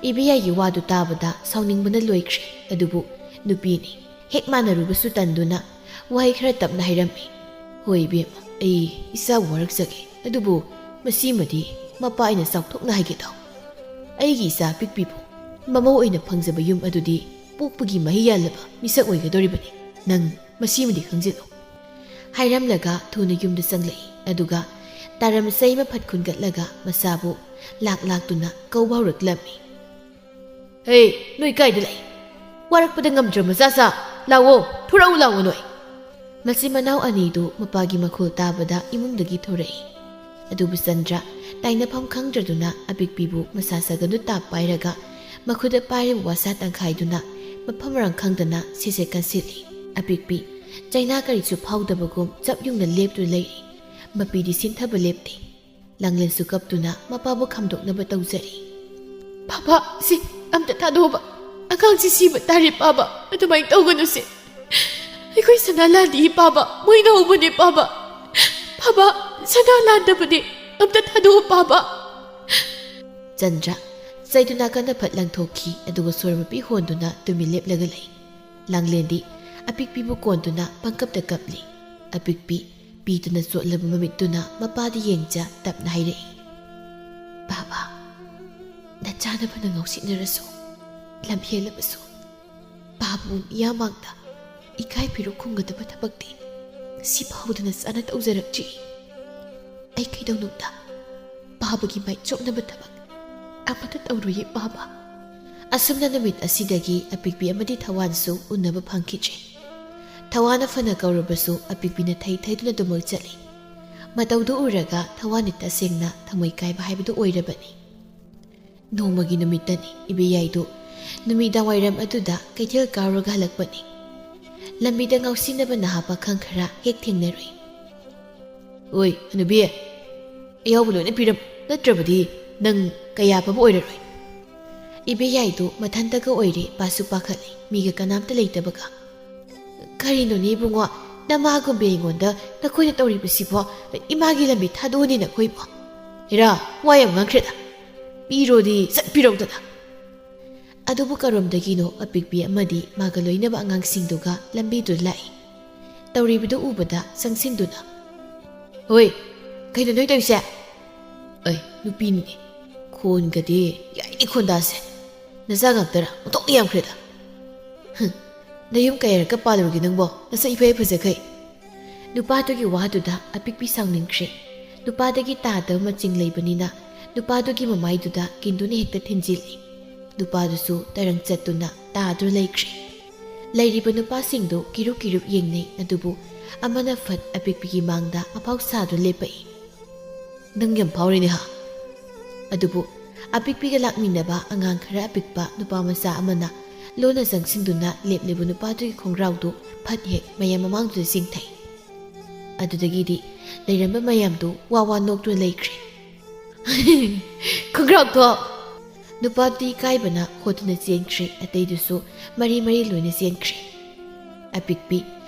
ꯏꯕꯦꯌꯥꯏꯒꯤ ꯋꯥꯗꯨ ꯇꯥꯕꯗ ꯁꯥꯎꯅꯤꯡꯕꯅ ꯂꯣꯏꯈ꯭ꯔꯦ꯫ ꯑꯗꯨꯕꯨ ꯅꯨꯄꯤꯅꯤ꯫ ꯍꯦꯛ ꯃꯥꯟꯅꯔꯨꯕꯁꯨ ꯇꯟꯗꯨꯅ ꯋꯥꯍꯩ ꯈꯔ ꯇꯞꯅ ꯍꯥꯏꯔꯝꯃꯤ꯫ "ꯍꯣꯏ ꯏꯕꯦꯝꯃ, ꯑꯩ ꯏꯆꯥꯕꯨ ꯋꯥꯔꯛꯆꯒꯦ, ꯑꯗꯨꯕꯨ ꯃꯁꯤꯃꯗꯤ ꯃꯄꯥ ꯑꯩꯅ ꯆꯥꯎꯊꯣꯛꯅ ꯍꯥꯏꯒꯦ ꯇꯥꯎ꯫ ꯑꯩꯒꯤ ꯏꯆꯥ ꯑꯄꯤꯛꯄꯤꯕꯨ ꯃꯃꯧ ꯑꯣꯏꯅ ꯐꯪꯖꯕ ꯌꯨꯝ ꯑꯗꯨꯗꯤ ꯄꯣꯛꯄꯒꯤ ꯃꯍꯩ ꯌꯥꯜꯂꯕ ꯃꯤꯁꯛ ꯑꯣꯏꯒꯗꯧꯔꯤꯕꯅꯤ꯫ ꯅꯪ ꯃꯁꯤꯃꯗꯤ ꯈꯪꯖꯤꯜꯂꯨ꯫" ꯍꯥꯏꯔꯝꯂꯒ ꯊꯨꯅ ꯌꯨꯝꯗ ꯆꯪꯂꯛꯏ꯫ ꯑꯗꯨꯒ ꯇꯥꯔꯝ ꯆꯩ ꯑꯃ ꯐꯠ ꯈꯨꯟꯒꯠꯂꯒ ꯃꯆꯥꯕꯨ ꯂꯥꯛ ꯂꯥꯛꯇꯨꯅ ꯀꯧꯕ ꯍꯧꯔꯛꯂꯝꯃꯤ꯫ "ꯍꯦ, ꯅꯣꯏ ꯀꯥꯏꯗ ꯂꯩ? ꯋꯥꯔꯛꯄꯗ ꯉꯝꯗ꯭ꯔ ꯃꯆꯥ ꯆꯥ? ꯂꯥꯛꯑꯣ, ꯊꯣꯔꯛꯎ ꯂꯥꯛꯑꯣ ꯅꯣꯏ꯫" ꯃꯆꯤꯟ ꯃꯅꯥꯎ ꯑꯅꯤꯗꯨ ꯃꯄꯥꯒꯤ ꯃꯈꯣꯜ ꯇꯥꯕꯗ ꯏꯃꯨꯡꯗꯒꯤ ꯊꯣꯔꯛꯏ꯫ ꯑꯗꯨꯕꯨ ꯆꯟꯗ꯭ꯔ ꯇꯥꯏꯅꯐꯝ ꯈꯪꯗ꯭ꯔꯗꯨꯅ ꯑꯄꯤꯛꯄꯤꯕꯨ ꯃꯁꯥ ꯁꯥꯒꯟꯗꯨ ꯇꯥꯞ ꯄꯥꯏꯔꯒ ꯃꯈꯨꯠꯇ ꯄꯥꯏꯔꯤꯕ ꯋꯥꯁꯥ ꯇꯪꯈꯥꯏꯗꯨꯅ ꯃꯐꯝ ꯃꯔꯥꯡ ꯈꯪꯗꯅ ꯁꯦꯠ ꯁꯦꯠ ꯀꯟꯁꯤꯜꯂꯤ꯫ ꯑꯄꯤꯛꯄꯤ ꯆꯩꯅꯥ ꯀꯔꯤꯁꯨ ꯐꯥꯎꯗꯕꯒꯨꯝ ꯆꯞ ꯌꯨꯡꯅ ꯂꯦꯞꯇꯨꯅ ꯂꯩꯔꯤ꯫ ꯃꯄꯤꯗꯤ ꯁꯤꯟꯊꯕ ꯂꯦꯞꯇꯦ꯫ ꯂꯥꯡꯂꯦꯟꯁꯨ ꯀꯞꯇꯨꯅ ꯃꯄꯥꯕꯨ ꯈꯥꯝꯗꯣꯛꯅꯕ ꯇꯧꯖꯔꯤ꯫ "ꯄꯥꯕ, ꯁꯤ ꯑꯝꯇ ꯊꯥꯗꯣꯛꯑꯣꯕ꯫ ꯑꯉꯥꯡꯁꯤ ꯁꯤꯕ ꯇꯥꯔꯦ ꯄꯥꯕ꯫ ꯑꯗꯨꯃꯥꯏꯅ ꯇꯧꯒꯅꯨꯁꯦ꯫ ꯑꯩꯈꯣꯏ ꯁꯅꯥ ꯂꯥꯟꯗꯤ ꯄꯥꯕ, ꯃꯣꯏꯅ ꯍꯧꯕꯅꯦ ꯄꯥꯕ꯫ ꯄꯥꯕ, ꯁꯅꯥ ꯂꯥꯟꯗꯕꯅꯦ꯫ ꯑꯝꯇ ꯊꯥꯗꯣꯛꯑꯣ ꯄꯥꯕ꯫" ꯆꯟꯗ꯭ꯔ ꯆꯩꯗꯨ ꯅꯥꯀꯟꯗ ꯐꯠ ꯂꯪꯊꯣꯛꯈꯤ, ꯑꯗꯨꯒ ꯁꯣꯔ ꯃꯄꯤ ꯍꯣꯟꯗꯨꯅ ꯇꯨꯃꯤꯟ ꯂꯦꯞꯂꯒ ꯂꯩ꯫ ꯂꯥꯡꯂꯦꯟꯗꯤ ꯑꯄꯤꯛꯄꯤꯕꯨ ꯀꯣꯟꯗꯨꯅ ꯄꯪꯀꯞꯇ ꯀꯞꯂꯤ꯫ ꯑꯄꯤꯛꯄꯤ ꯄꯤꯗꯨꯅ ꯆꯣꯠꯂꯕ ꯃꯃꯤꯠꯇꯨꯅ ꯃꯄꯥꯗ ꯌꯦꯡꯖ ꯇꯞꯅ ꯍꯥꯏꯔꯛꯏ, "ꯕꯥꯕꯥ, ꯅꯆꯥꯅ ꯐꯅ ꯉꯥꯎꯁꯤꯟꯅꯔꯁꯨ, ꯂꯝ ꯍꯦꯜꯂꯕꯁꯨ, ꯄꯥꯕꯨ ꯃꯤꯌꯥꯝ ꯃꯥꯡꯗ ꯏꯀꯥꯏ ꯐꯤꯔꯨꯛ ꯈꯨꯝꯒꯗꯕ ꯊꯕꯛꯇꯤ ꯁꯤ ꯐꯥꯎꯗꯅ ꯆꯥꯅ ꯇꯧꯖꯔꯛꯇ꯭ꯔꯤ꯫ ꯑꯩ ꯀꯩꯗꯧꯅꯨꯡꯗ ꯄꯥꯕꯒꯤ ꯃꯥꯏ ꯆꯣꯞꯅꯕ ꯊꯕꯛ ꯑꯃꯠꯇ ꯇꯧꯔꯣꯏꯌꯦ ꯄꯥꯕ꯫" ꯑꯁꯨꯝꯅ ꯅꯨꯃꯤꯠ ꯑꯁꯤꯗꯒꯤ ꯑꯄꯤꯛꯄꯤ ꯑꯃꯗꯤ ꯊꯋꯥꯟꯁꯨ ꯎꯅꯕ ꯐꯪꯈꯤꯗ꯭ꯔꯦ꯫ ꯊꯋꯥꯅ ꯐꯅ ꯀꯧꯔꯕꯁꯨ ꯑꯄꯤꯛꯄꯤꯅ ꯊꯩ ꯊꯩꯗꯨꯅ ꯑꯗꯨꯃꯛ ꯆꯠꯂꯤ꯫ ꯃꯇꯧꯗꯨ ꯎꯔꯒ ꯊꯋꯥꯟꯗꯤ ꯇꯁꯦꯡꯅ ꯊꯃꯣꯏ ꯀꯥꯏꯕ ꯍꯥꯏꯕꯗꯨ ꯑꯣꯏꯔꯕꯅꯤ꯫ ꯅꯣꯡꯃꯒꯤ ꯅꯨꯃꯤꯠꯇꯅꯤ ꯏꯕꯦꯌꯥꯏꯗꯨ ꯅꯨꯃꯤꯗꯥꯡ ꯋꯥꯏꯔꯝ ꯑꯗꯨꯗ ꯀꯩꯊꯦꯜ ꯀꯥꯔꯨꯔꯒ ꯍꯜꯂꯛꯄꯅꯤ꯫ ꯂꯝꯕꯤꯗ ꯉꯥꯎꯁꯤꯟꯅꯕ ꯅꯍꯥ ꯄꯥꯈꯪ ꯈꯔ ꯍꯦꯛ ꯊꯦꯡꯅꯔꯨꯏ꯫ "ꯑꯣꯏ, ꯍꯅꯨꯕꯤ, ꯑꯌꯥꯎꯕ ꯂꯣꯏꯅ ꯄꯤꯔꯝ, ꯅꯠꯇ꯭ꯔꯕꯗꯤ ꯅꯪ ꯀꯌꯥ ꯐꯕ ꯑꯣꯏꯔꯔꯣꯏ꯫" ꯏꯕꯦꯌꯥꯏꯗꯨ ꯃꯊꯟꯇꯒ ꯑꯣꯏꯔꯦ, ꯄꯥꯁꯨ ꯄꯥꯈꯠꯂꯤ, ꯃꯤꯒ ꯀꯅꯥꯝꯇ ꯂꯩꯇꯕꯒ꯫ "ꯀꯔꯤꯅꯣꯅꯦ ꯏꯕꯨꯡꯉꯣ, ꯅꯃꯥꯒꯨꯝꯕꯤ ꯑꯩꯉꯣꯟꯗ ꯅꯈꯣꯏꯅ ꯇꯧꯔꯤꯕꯁꯤꯕꯣ? ꯏꯃꯥꯒꯤ ꯂꯝꯕꯤ ꯊꯥꯗꯣꯛꯑꯅꯤ ꯅꯈꯣꯏꯕꯣ?" "ꯍꯦꯔꯥ, ꯋꯥ ꯌꯥꯝ ꯉꯥꯡꯈ꯭ꯔꯦꯗ꯫ ꯄꯤꯔꯣꯗꯤ ꯁꯠ ꯄꯤꯔꯧꯗꯅ꯫" ꯑꯗꯨꯕꯨ ꯀꯔꯣꯝꯗꯒꯤꯅꯣ ꯑꯄꯤꯛꯄꯤ ꯑꯃꯗꯤ ꯃꯥꯒ ꯂꯣꯏꯅꯕ ꯑꯉꯥꯡꯁꯤꯡꯗꯨꯒ ꯂꯝꯕꯤꯗꯨ ꯂꯥꯛꯏ꯫ ꯇꯧꯔꯤꯕꯗꯨ ꯎꯕꯗ ꯆꯪꯁꯤꯟꯗꯨꯅ, "ꯍꯣꯏ, ꯀꯩꯅꯣ ꯅꯣꯏ ꯇꯧꯔꯤꯁꯦ?" "ꯑꯩ ꯅꯨꯄꯤꯅꯤꯅꯦ, ꯈꯣꯟꯒꯗꯤ ꯌꯥꯏꯅꯤ ꯈꯣꯟꯗꯥꯁꯦ꯫ ꯅꯆꯥ ꯉꯥꯛꯇꯔꯥ? ꯑꯣꯟꯊꯣꯛꯅ ꯌꯥꯝꯈ꯭ꯔꯦꯗ꯫ ꯍꯨꯝ, ꯅꯌꯨꯝ ꯀꯌꯥꯔꯛꯀ ꯄꯥꯜꯂꯨꯔꯒꯦ ꯅꯪꯕꯣ? ꯅꯁꯛ ꯏꯐ ꯍꯦꯛ ꯐꯖꯈꯩ꯫" ꯅꯨꯄꯥꯗꯨꯒꯤ ꯋꯥꯗꯨꯗ ꯑꯄꯤꯛꯄꯤ ꯁꯥꯎꯅꯤꯡꯈ꯭ꯔꯦ꯫ ꯅꯨꯄꯥꯗꯒꯤ ꯇꯥꯗꯕ ꯃꯆꯤꯡ ꯂꯩꯕꯅꯤꯅ ꯅꯨꯄꯥꯗꯨꯒꯤ ꯃꯃꯥꯏꯗꯨꯗ ꯀꯤꯟꯗꯨꯅ ꯍꯦꯛꯇ ꯊꯤꯟꯖꯤꯜꯂꯤ꯫ ꯅꯨꯄꯥꯗꯨꯁꯨ ꯇꯔꯪ ꯆꯠꯇꯨꯅ ꯇꯥꯗꯨꯅ ꯂꯩꯈ꯭ꯔꯦ꯫ ꯂꯩꯔꯤꯕ ꯅꯨꯄꯥꯁꯤꯡꯗꯨ ꯀꯤꯔꯨꯞ ꯀꯤꯔꯨꯞ ꯌꯦꯡꯅꯩ, ꯑꯗꯨꯕꯨ ꯑꯃꯅ ꯐꯠ ꯑꯄꯤꯛꯄꯤꯒꯤ ꯃꯥꯡꯗ ꯑꯐꯥꯎ ꯁꯥꯗꯨꯅ ꯂꯦꯞꯄꯛꯏ꯫ "ꯅꯪ ꯌꯥꯝ ꯐꯥꯎꯔꯤꯅꯦ ꯍꯥ?" ꯑꯗꯨꯕꯨ ꯑꯄꯤꯛꯄꯤꯒ ꯂꯥꯛꯃꯤꯟꯅꯕ ꯑꯉꯥꯡ ꯈꯔ ꯑꯄꯤꯛꯄ ꯅꯨꯄꯥ ꯃꯆꯥ ꯑꯃꯅ ꯂꯣꯟꯅ ꯆꯪꯁꯤꯟꯗꯨꯅ ꯂꯦꯞꯂꯤꯕ ꯅꯨꯄꯥꯗꯨꯒꯤ ꯈꯣꯡꯒ꯭ꯔꯥꯎꯗꯨ ꯐꯠ ꯍꯦꯛ ꯃꯌꯥꯝ ꯃꯃꯥꯡꯗꯨꯗ ꯆꯤꯡꯊꯩ꯫ ꯑꯗꯨꯗꯒꯤꯗꯤ ꯂꯩꯔꯝꯕ ꯃꯌꯥꯝꯗꯨ ꯋꯥ ꯋꯥ ꯅꯣꯛꯇꯨꯅ ꯂꯩꯈ꯭ꯔꯦ꯫ "ꯈꯣꯡꯒ꯭ꯔꯥꯎ ꯊꯣꯛ!" ꯅꯨꯄꯥꯗꯨꯗꯤ ꯏꯀꯥꯏꯕꯅ ꯍꯣꯠꯇꯨꯅ ꯆꯦꯟꯈ꯭ꯔꯦ, ꯑꯇꯩꯗꯨꯁꯨ ꯃꯔꯤ ꯃꯔꯤ ꯂꯣꯏꯅ ꯆꯦꯟꯈ꯭ꯔꯦ꯫ ꯑꯄꯤꯛꯄꯤ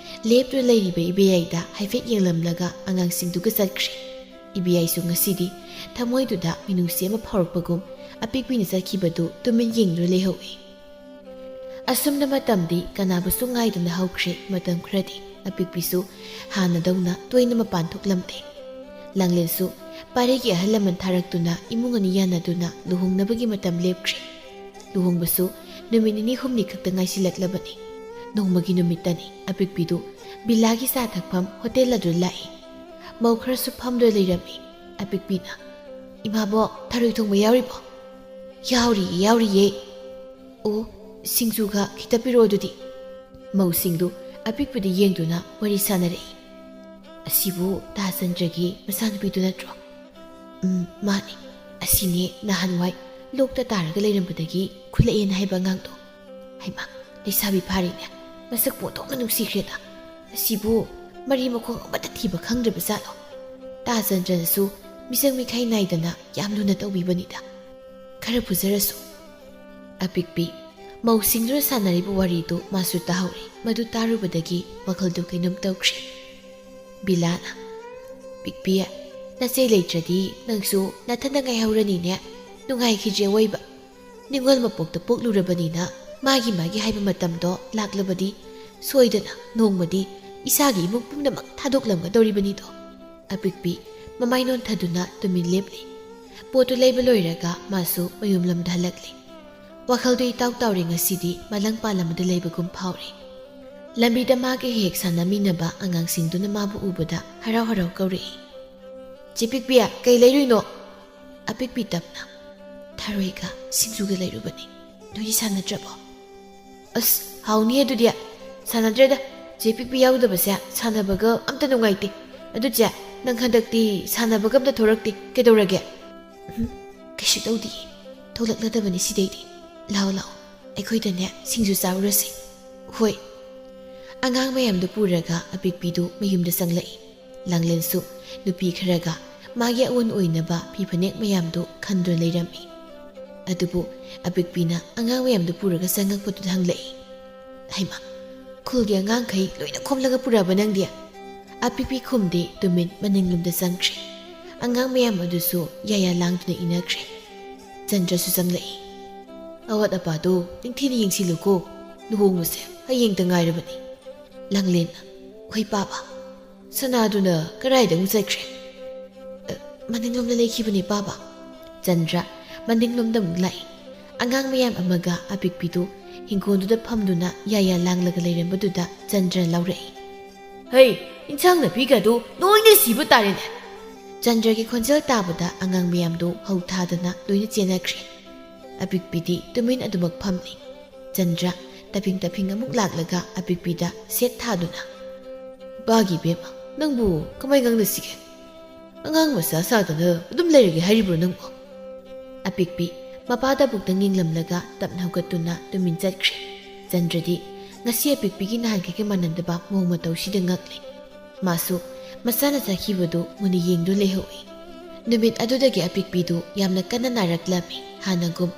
ꯂꯦꯞꯇꯨꯅ ꯂꯩꯔꯤꯕ ꯏꯕꯦꯌꯥꯏꯗ ꯍꯥꯏꯐꯦꯠ ꯌꯦꯡꯂꯝꯂꯒ ꯑꯉꯥꯡꯁꯤꯡꯗꯨꯒ ꯆꯠꯈ꯭ꯔꯦ꯫ ꯏꯕꯦꯌꯥꯏꯁꯨ ꯉꯁꯤꯗꯤ ꯊꯃꯣꯏꯗꯨꯗ ꯃꯤꯅꯨꯡꯁꯤ ꯑꯃ ꯐꯥꯎꯔꯛꯄꯒꯨꯝ ꯑꯄꯤꯛꯄꯤꯅ ꯆꯠꯈꯤꯕꯗꯨ ꯇꯨꯃꯤꯟ ꯌꯦꯡꯗꯨꯅ ꯂꯩꯍꯧꯏ꯫ ꯑꯁꯨꯝꯅ ꯃꯇꯝꯗꯤ ꯀꯅꯥꯕꯨꯁꯨ ꯉꯥꯏꯗꯅ ꯍꯧꯈ꯭ꯔꯦ꯫ ꯃꯇꯝ ꯈꯔꯗꯤ ꯑꯄꯤꯛꯄꯤꯁꯨ ꯍꯥꯟꯅꯗꯧꯅ ꯇꯣꯏꯅ ꯃꯄꯥꯟ ꯊꯣꯛꯂꯝꯗꯦ꯫ ꯂꯥꯡꯂꯦꯟꯁꯨ ꯄꯥꯔꯤꯒꯤ ꯑꯍꯜ ꯂꯃꯟ ꯊꯥꯔꯛꯇꯨꯅ ꯏꯃꯨꯡ ꯑꯅꯤ ꯌꯥꯅꯗꯨꯅ ꯂꯨꯍꯣꯡꯅꯕꯒꯤ ꯃꯇꯝ ꯂꯦꯞꯈ꯭ꯔꯦ꯫ ꯂꯨꯍꯣꯡꯕꯁꯨ ꯅꯨꯃꯤꯠ ꯅꯤꯅꯤ ꯍꯨꯝꯅꯤ ꯈꯛꯇ ꯉꯥꯏꯁꯤꯜꯂꯛꯂꯕꯅꯤ꯫ ꯅꯣꯡꯃꯒꯤ ꯅꯨꯃꯤꯠꯇꯅꯤ ꯑꯄꯤꯛꯄꯤꯗꯨ ꯕꯤꯂꯥꯒꯤ ꯆꯥ ꯊꯛꯐꯝ ꯍꯣꯇꯦꯜ ꯑꯗꯨ ꯂꯥꯛꯏ꯫ ꯃꯧ ꯈꯔꯁꯨ ꯐꯝꯗꯨꯅ ꯂꯩꯔꯝꯃꯤ꯫ ꯑꯄꯤꯛꯄꯤꯅ, "ꯏꯃꯥꯕꯣꯛ, ꯊꯔꯣꯏ ꯊꯣꯡꯕ ꯌꯥꯎꯔꯤꯕꯣ?" "ꯌꯥꯎꯔꯤꯌꯦ, ꯌꯥꯎꯔꯤꯌꯦ꯫" "ꯑꯣ, ꯁꯤꯡꯖꯨꯒ ꯈꯤꯇ ꯄꯤꯔꯛꯑꯣ ꯑꯗꯨꯗꯤ꯫" ꯃꯧꯁꯤꯡꯗꯨ ꯑꯄꯤꯛꯄꯤꯗ ꯌꯦꯡꯗꯨꯅ ꯋꯥꯔꯤ ꯁꯥꯟꯅꯔꯛꯏ꯫ "ꯑꯁꯤꯕꯨ ꯇꯥ ꯆꯟꯗ꯭ꯔꯒꯤ ꯃꯆꯥꯅꯨꯄꯤꯗꯨ ꯅꯠꯇ꯭ꯔꯣ?" "ꯎꯝ, ꯃꯥꯅꯤ꯫ ꯑꯁꯤꯅꯦ ꯅꯍꯥꯟꯋꯥꯏ ꯂꯣꯛꯇ ꯇꯥꯔꯒ ꯂꯩꯔꯝꯕꯗꯒꯤ ꯈꯨꯜꯂꯛꯑꯦꯅ ꯍꯥꯏꯕ ꯑꯉꯥꯡꯗꯣ꯫ ꯍꯩꯃꯥ, ꯂꯩꯁꯥꯕꯤ ꯐꯥꯔꯤꯅꯦ꯫ ꯃꯁꯛꯄꯨ ꯑꯣꯟꯊꯣꯛꯅ ꯅꯨꯡꯁꯤꯈ꯭ꯔꯦꯗ꯫ ꯑꯁꯤꯕꯨ ꯃꯔꯤ ꯃꯈꯣꯡ ꯑꯃꯠꯇ ꯊꯤꯕ ꯈꯪꯗ꯭ꯔꯕ ꯖꯥꯠꯂꯣ? ꯇꯥ ꯆꯟꯗ꯭ꯔꯅꯁꯨ ꯃꯤꯆꯪ ꯃꯤꯈꯥꯏ ꯅꯥꯏꯗꯅ ꯌꯥꯝ ꯂꯨꯅ ꯇꯧꯕꯤꯕꯅꯤꯗ꯫ ꯈꯔ ꯐꯨꯖꯔꯁꯨ꯫" ꯑꯄꯤꯛꯄꯤ ꯃꯧꯁꯤꯡꯗꯨꯅ ꯁꯥꯟꯅꯔꯤꯕ ꯋꯥꯔꯤꯗꯨ ꯃꯥꯁꯨ ꯇꯥꯍꯧꯔꯦ꯫ ꯃꯗꯨ ꯇꯥꯔꯨꯕꯗꯒꯤ ꯋꯥꯈꯜꯗꯨ ꯀꯩꯅꯣꯝ ꯇꯧꯈ꯭ꯔꯦ꯫ ꯕꯤꯂꯥꯅ, "ꯄꯤꯛꯄꯤ, ꯅꯆꯦ ꯂꯩꯇ꯭ꯔꯗꯤ ꯅꯪꯁꯨ ꯅꯊꯟꯗ ꯉꯥꯏꯍꯧꯔꯅꯤꯅꯦ꯫ ꯅꯨꯡꯉꯥꯏꯈꯤꯗ꯭ꯔꯦ ꯑꯋꯣꯏꯕ꯫ ꯅꯤꯉꯣꯜ ꯃꯄꯣꯛꯇ ꯄꯣꯛꯂꯨꯔꯕꯅꯤꯅ ꯃꯥꯒꯤ ꯃꯥꯒꯤ ꯍꯥꯏꯕ ꯃꯇꯝꯗꯣ ꯂꯥꯛꯂꯕꯗꯤ ꯁꯣꯏꯗꯅ ꯅꯣꯡꯃꯗꯤ ꯏꯁꯥꯒꯤ ꯏꯃꯨꯡ ꯄꯨꯝꯅꯃꯛ ꯊꯥꯗꯣꯛꯂꯝꯒꯗꯧꯔꯤꯕꯅꯤꯗꯣ꯫" ꯑꯄꯤꯛꯄꯤ ꯃꯃꯥꯏ ꯅꯣꯟꯊꯗꯨꯅ ꯇꯨꯃꯤꯟ ꯂꯦꯞꯂꯤ꯫ ꯄꯣꯠꯇꯨ ꯂꯩꯕ ꯂꯣꯏꯔꯒ ꯃꯥꯁꯨ ꯃꯌꯨꯝ ꯂꯝꯗ ꯍꯜꯂꯛꯂꯤ꯫ ꯋꯥꯈꯜꯗꯨ ꯏꯇꯥꯎ ꯇꯥꯎꯔꯦ꯫ ꯉꯁꯤꯗꯤ ꯃꯥꯂꯪ ꯄꯥꯂꯝ ꯑꯃꯗ ꯂꯩꯕꯒꯨꯝ ꯐꯥꯎꯔꯦ꯫ ꯂꯝꯕꯤꯗ ꯃꯥꯒ ꯍꯦꯛ ꯁꯥꯟꯅꯃꯤꯟꯅꯕ ꯑꯉꯥꯡꯁꯤꯡꯗꯨꯅ ꯃꯥꯕꯨ ꯎꯕꯗ ꯍꯔꯥꯎ ꯍꯔꯥꯎ ꯀꯧꯔꯛꯏ꯫ "ꯆꯦ ꯄꯤꯛꯄꯤ, ꯀꯩ ꯂꯩꯔꯨꯏꯅꯣ?" ꯑꯄꯤꯛꯄꯤ ꯇꯞꯅ, "ꯊꯔꯣꯏꯒ ꯁꯤꯡꯖꯨꯒ ꯂꯩꯔꯨꯕꯅꯤ꯫ ꯅꯣꯏꯗꯤ ꯁꯥꯟꯅꯗ꯭ꯔꯕꯣ?" "ꯑꯁ, ꯍꯥꯎꯅꯤ ꯑꯗꯨꯗꯤ꯫ ꯁꯥꯟꯅꯗ꯭ꯔꯦꯗ꯫ ꯆꯦ ꯄꯤꯛꯄꯤ ꯌꯥꯎꯗꯕꯁꯦ ꯁꯥꯟꯅꯕꯒ ꯑꯝꯇ ꯅꯨꯡꯉꯥꯏꯇꯦ꯫ ꯑꯗꯨ ꯆꯦ, ꯅꯪ ꯍꯟꯗꯛꯇꯤ ꯁꯥꯟꯅꯕꯒ ꯑꯝꯇ ꯊꯣꯔꯛꯇꯦ꯫ ꯀꯩꯗꯧꯔꯒꯦ?" "ꯎꯝ, ꯀꯩꯁꯨ ꯇꯧꯗꯤꯌꯦ꯫ ꯊꯣꯛꯂꯛꯂꯗꯕꯅꯤ ꯁꯤꯗꯩꯗꯤ꯫ ꯂꯥꯛꯑꯣ, ꯂꯥꯛꯑꯣ꯫ ꯑꯩꯈꯣꯏꯗꯅꯦ ꯁꯤꯡꯖꯨ ꯆꯥꯔꯨꯔꯁꯤ꯫" "ꯍꯣꯏ꯫" ꯑꯉꯥꯡ ꯃꯌꯥꯝꯗꯨ ꯄꯨꯔꯒ ꯑꯄꯤꯛꯄꯤꯗꯨ ꯃꯌꯨꯝꯗ ꯆꯪꯂꯛꯏ꯫ ꯂꯥꯡꯂꯦꯟꯁꯨ ꯅꯨꯄꯤ ꯈꯔꯒ ꯃꯥꯒꯤ ꯑꯑꯣꯟ ꯑꯣꯏꯅꯕ ꯐꯤ ꯐꯅꯦꯛ ꯃꯌꯥꯝꯗꯨ ꯈꯟꯗꯨꯅ ꯂꯩꯔꯝꯃꯤ꯫ ꯑꯗꯨꯕꯨ ꯑꯄꯤꯛꯄꯤꯅ ꯑꯉꯥꯡ ꯃꯌꯥꯝꯗꯨ ꯄꯨꯔꯒ ꯆꯪꯉꯛꯄꯗꯨꯗ ꯍꯪꯂꯛꯏ, "ꯍꯩꯃꯥ, ꯈꯨꯜꯒꯤ ꯑꯉꯥꯡꯈꯩ ꯂꯣꯏꯅ ꯈꯣꯝꯂꯒ ꯄꯨꯔꯛꯑꯕ ꯅꯪꯗꯤ?" ꯑꯄꯤꯛꯄꯤ ꯈꯨꯝꯗꯦ, ꯇꯨꯃꯤꯟ ꯃꯅꯤꯡꯂꯣꯝꯗ ꯆꯪꯈ꯭ꯔꯦ꯫ ꯑꯉꯥꯡ ꯃꯌꯥꯝ ꯑꯗꯨꯁꯨ ꯌꯥꯌꯥ ꯂꯥꯡꯗꯨꯅ ꯏꯟꯅꯈ꯭ꯔꯦ꯫ ꯆꯟꯗ꯭ꯔꯁꯨ ꯆꯪꯂꯛꯏ꯫ "ꯑꯋꯥꯠ ꯑꯄꯥꯗꯣ ꯅꯤꯡꯊꯤꯅ ꯌꯦꯡꯁꯤꯜꯂꯨꯀꯣ, ꯂꯨꯍꯣꯡꯕꯁꯦ ꯍꯌꯦꯡꯇ ꯉꯥꯏꯔꯕꯅꯤ꯫" ꯂꯥꯡꯂꯦꯟ, "ꯍꯣꯏ ꯄꯥꯕ꯫" "ꯁꯅꯥꯗꯨꯅ ꯀꯗꯥꯏꯗ ꯑꯃꯨꯛ ꯆꯠꯈ꯭ꯔꯦ?" "ꯑ, ꯃꯅꯤꯡꯂꯣꯝꯗ ꯂꯩꯈꯤꯕꯅꯦ ꯄꯥꯕ꯫" ꯆꯟꯗ꯭ꯔ ꯃꯅꯤꯡꯂꯣꯝꯗ ꯑꯃꯨꯛ ꯂꯥꯛꯏ꯫ ꯑꯉꯥꯡ ꯃꯌꯥꯝ ꯑꯃꯒ ꯑꯄꯤꯛꯄꯤꯗꯨ ꯍꯤꯡꯒꯣꯜꯗꯨꯗ ꯐꯝꯗꯨꯅ ꯌꯥꯌꯥ ꯂꯥꯡꯂꯒ ꯂꯩꯔꯝꯕꯗꯨꯗ ꯆꯟꯗ꯭ꯔ ꯂꯥꯎꯔꯛꯏ, "ꯍꯩ, ꯏꯟꯁꯥꯡ ꯅꯥꯄꯤꯒꯗꯨ ꯂꯣꯏꯅ ꯁꯤꯕ ꯇꯥꯔꯦꯅꯦ!" ꯆꯟꯗ꯭ꯔꯒꯤ ꯈꯣꯟꯖꯦꯜ ꯇꯥꯕꯗ ꯑꯉꯥꯡ ꯃꯌꯥꯝꯗꯨ ꯍꯧ ꯊꯥꯗꯅ ꯂꯣꯏꯅ ꯆꯦꯟꯅꯈ꯭ꯔꯦ꯫ ꯑꯄꯤꯛꯄꯤꯗꯤ ꯇꯨꯃꯤꯟ ꯑꯗꯨꯃꯛ ꯐꯝꯂꯤ꯫ ꯆꯟꯗ꯭ꯔ ꯇꯞꯐꯤꯡ ꯇꯞꯐꯤꯡ ꯑꯃꯨꯛ ꯂꯥꯛꯂꯒ ꯑꯄꯤꯛꯄꯤꯗ ꯁꯦꯠ ꯊꯥꯗꯨꯅ, "ꯕꯥꯒꯤ ꯏꯕꯦꯝꯃ, ꯅꯪꯕꯨ ꯀꯃꯥꯏ ꯉꯥꯡꯅꯁꯤꯒꯦ? ꯑꯉꯥꯡ ꯃꯆꯥ ꯁꯥꯗꯅ ꯑꯗꯨꯝ ꯂꯩꯔꯒꯦ ꯍꯥꯏꯔꯤꯕ꯭ꯔꯣ ꯅꯪꯕꯨ?" ꯑꯄꯤꯛꯄꯤ ꯃꯄꯥꯗ ꯑꯃꯨꯛꯇꯪ ꯌꯦꯡꯂꯝꯂꯒ ꯇꯞꯅ ꯍꯧꯒꯠꯇꯨꯅ ꯇꯨꯃꯤꯟ ꯆꯠꯈ꯭ꯔꯦ꯫ ꯆꯟꯗ꯭ꯔꯗꯤ ꯉꯁꯤ ꯑꯄꯤꯛꯄꯤꯒꯤ ꯅꯍꯥꯟꯈꯩꯒ ꯃꯥꯟꯅꯗꯕ ꯃꯑꯣꯡ ꯃꯇꯧꯁꯤꯗ ꯉꯛꯂꯦ꯫ ꯃꯥꯁꯨ ꯃꯁꯥꯅ ꯆꯠꯈꯤꯕꯗꯨ ꯃꯨꯟꯅ ꯌꯦꯡꯗꯨꯅ ꯂꯩꯍꯧꯏ꯫ ꯅꯨꯃꯤꯠ ꯑꯗꯨꯗꯒꯤ ꯑꯄꯤꯛꯄꯤꯗꯨ ꯌꯥꯝꯅ ꯀꯟꯅ ꯅꯥꯔꯛꯂꯝꯃꯤ꯫ ꯍꯥꯟꯅꯒꯨꯝ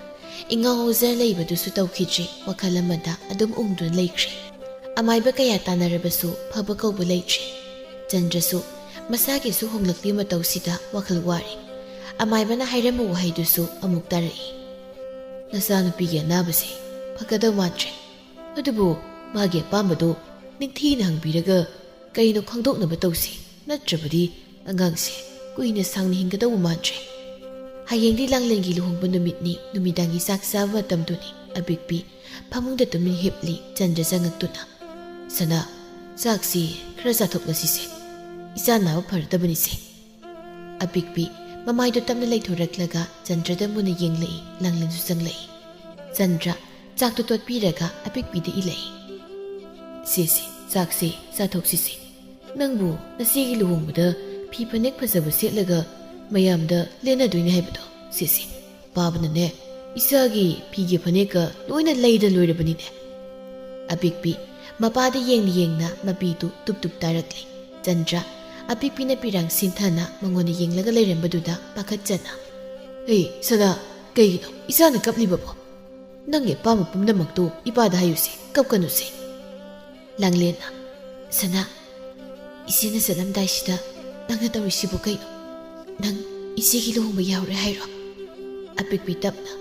ꯏꯉꯥꯎ ꯉꯥꯎꯖ ꯂꯩꯕꯗꯨꯁꯨ ꯇꯧꯈꯤꯗ꯭ꯔꯦ꯫ ꯋꯥꯈꯜ ꯑꯃꯗ ꯑꯗꯨꯝ ꯎꯪꯗꯨꯅ ꯂꯩꯈ꯭ꯔꯦ꯫ ꯑꯃꯥꯏꯕ ꯀꯌꯥ ꯇꯥꯟꯅꯔꯕꯁꯨ ꯐꯕ ꯀꯧꯕ ꯂꯩꯇ꯭ꯔꯦ꯫ ꯆꯟꯗ꯭ꯔꯁꯨ ꯃꯁꯥꯒꯤꯁꯨ ꯍꯣꯡꯂꯛꯂꯤ ꯃꯇꯧꯁꯤꯗ ꯋꯥꯈꯜ ꯋꯥꯔꯦ꯫ ꯑꯃꯥꯏꯕꯅ ꯍꯥꯏꯔꯝꯕ ꯋꯥꯍꯩꯗꯨꯁꯨ ꯑꯃꯨꯛ ꯇꯥꯔꯛꯏ, "ꯅꯆꯥꯅꯨꯄꯤꯒꯤ ꯑꯅꯥꯕꯁꯦ ꯐꯒꯗꯧ ꯃꯥꯟꯗ꯭ꯔꯦ꯫ ꯑꯗꯨꯕꯨ ꯃꯥꯒꯤ ꯑꯄꯥꯝꯕꯗꯨ ꯅꯤꯡꯊꯤꯅ ꯍꯪꯕꯤꯔꯒ ꯀꯩꯅꯣ ꯈꯪꯗꯣꯛꯅꯕ ꯇꯧꯁꯤ, ꯅꯠꯇ꯭ꯔꯕꯗꯤ ꯑꯉꯥꯡꯁꯦ ꯀꯨꯏꯅ ꯁꯥꯡꯅ ꯍꯤꯡꯒꯗꯧꯕ ꯃꯥꯟꯗ꯭ꯔꯦ꯫ ꯍꯌꯦꯡꯗꯤ ꯂꯥꯡꯂꯦꯟꯒꯤ ꯂꯨꯍꯣꯡꯕ ꯅꯨꯃꯤꯠꯅꯤ, ꯅꯨꯃꯤꯗꯥꯡꯒꯤ ꯆꯥꯛ ꯆꯥꯕ ꯃꯇꯝꯗꯨꯅꯤ꯫" ꯑꯄꯤꯛꯄꯤ ꯐꯃꯨꯡꯗ ꯇꯨꯃꯤꯟ ꯍꯤꯞꯂꯤ꯫ ꯆꯟꯗ꯭ꯔ ꯆꯪꯉꯛꯇꯨꯅ, "ꯁꯅꯥ, ꯆꯥꯛꯁꯤ ꯈꯔ ꯆꯥꯊꯣꯛꯂꯁꯤꯁꯦ, ꯏꯆꯥ ꯅꯥꯕ ꯐꯔꯗꯕꯅꯤꯁꯦ꯫" ꯑꯄꯤꯛꯄꯤ ꯃꯃꯥꯏꯗꯨ ꯇꯞꯅ ꯂꯩꯊꯣꯔꯛꯂꯒ ꯆꯟꯗ꯭ꯔꯗ ꯃꯨꯟꯅ ꯌꯦꯡꯂꯛꯏ꯫ ꯂꯥꯡꯂꯦꯟꯁꯨ ꯆꯪꯂꯛꯏ꯫ ꯆꯟꯗ꯭ꯔ ꯆꯥꯛꯇꯨ ꯇꯣꯠꯄꯤꯔꯒ ꯑꯄꯤꯛꯄꯤꯗ ꯏꯜꯂꯛꯏ꯫ "ꯁꯦ ꯁꯦ, ꯆꯥꯛꯁꯦ ꯆꯥꯊꯣꯛꯁꯤꯁꯦ꯫ ꯅꯪꯕꯨ ꯅꯆꯦꯒꯤ ꯂꯨꯍꯣꯡꯕꯗ ꯐꯤ ꯐꯅꯦꯛ ꯐꯖꯕ ꯁꯦꯠꯂꯒ ꯃꯌꯥꯝꯗ ꯂꯦꯟꯅꯗꯣꯏꯅꯦ ꯍꯥꯏꯕꯗꯣ꯫ ꯁꯦ ꯁꯦ, ꯄꯥꯕꯅꯅꯦ ꯏꯆꯥꯒꯤ ꯐꯤꯒꯤ ꯐꯅꯦꯛꯀ ꯂꯣꯏꯅ ꯂꯩꯗ ꯂꯣꯏꯔꯕꯅꯤꯅꯦ꯫" ꯑꯄꯤꯛꯄꯤ ꯃꯄꯥꯗ ꯌꯦꯡꯅ ꯌꯦꯡꯅ ꯃꯄꯤꯗꯨ ꯇꯨꯞ ꯇꯨꯞ ꯇꯥꯔꯛꯂꯦ꯫ ꯆꯟꯗ꯭ꯔ ꯑꯄꯤꯛꯄꯤꯅ ꯄꯤꯔꯥꯡ ꯁꯤꯟꯊꯅ ꯃꯉꯣꯟꯗ ꯌꯦꯡꯂꯒ ꯂꯩꯔꯝꯕꯗꯨꯗ ꯄꯥꯈꯠꯆꯅ, "ꯍꯦ ꯁꯅꯥ, ꯀꯩꯒꯤꯅꯣ ꯏꯆꯥꯅ ꯀꯞꯂꯤꯕꯕꯣ? ꯅꯪꯒꯤ ꯑꯄꯥꯝꯕ ꯄꯨꯝꯅꯃꯛꯇꯨ ꯏꯄꯥꯗ ꯍꯥꯏꯌꯨꯁꯦ, ꯀꯞꯀꯅꯨꯁꯦ꯫" ꯂꯥꯡꯂꯦꯟꯅ, "ꯁꯅꯥ, ꯏꯆꯦꯅ ꯆꯠꯂꯝꯗꯥꯏꯁꯤꯗ ꯅꯪꯅ ꯇꯧꯔꯤꯁꯤꯕꯨ ꯀꯩꯅꯣ? ꯅꯪ ꯏꯆꯦꯒꯤ ꯂꯨꯍꯣꯡꯕ ꯌꯥꯎꯔꯦ ꯍꯥꯏꯔꯣ?" ꯑꯄꯤꯛꯄꯤ ꯇꯞꯅ,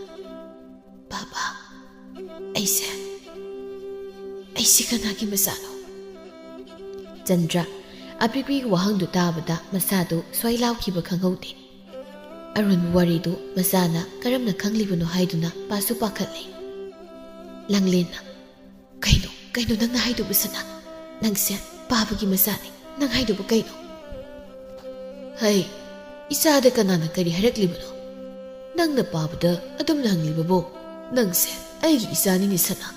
"ꯕꯥꯕꯥ, ꯑꯩꯁꯦ, ꯑꯩꯁꯦ ꯀꯅꯥꯒꯤ ꯃꯆꯥꯅꯣ?" ꯆꯟꯗ꯭ꯔ ꯑꯄꯤꯛꯄꯤꯒꯤ ꯋꯥꯍꯪꯗꯨ ꯇꯥꯕꯗ ꯃꯁꯥꯗꯨ ꯁ꯭ꯋꯥꯏ ꯂꯥꯎꯈꯤꯕ ꯈꯪꯍꯧꯗꯦ꯫ ꯑꯔꯣꯟꯕ ꯋꯥꯔꯤꯗꯨ ꯃꯆꯥꯅ ꯀꯔꯝꯅ ꯈꯪꯂꯤꯕꯅꯣ ꯍꯥꯏꯗꯨꯅ ꯄꯥꯁꯨ ꯄꯥꯈꯠꯂꯦ꯫ ꯂꯥꯡꯂꯦꯟꯅ, "ꯀꯩꯅꯣ, ꯀꯩꯅꯣ ꯅꯪꯅ ꯍꯥꯏꯗꯨꯕꯨ ꯁꯅꯥ? ꯅꯪꯁꯦ ꯄꯥꯕꯒꯤ ꯃꯆꯥꯅꯤ꯫ ꯅꯪ ꯍꯥꯏꯗꯨꯕꯨ ꯀꯩꯅꯣ?" "ꯍꯩ, ꯏꯆꯥꯗ ꯀꯅꯥꯅ ꯀꯔꯤ ꯍꯥꯏꯔꯛꯂꯤꯕꯅꯣ? ꯅꯪꯅ ꯄꯥꯕꯗ ꯑꯗꯨꯝꯅ ꯍꯪꯂꯤꯕꯕꯨ? ꯅꯪꯁꯦ ꯑꯩꯒꯤ ꯏꯆꯥꯅꯤꯅꯦ ꯁꯅꯥ꯫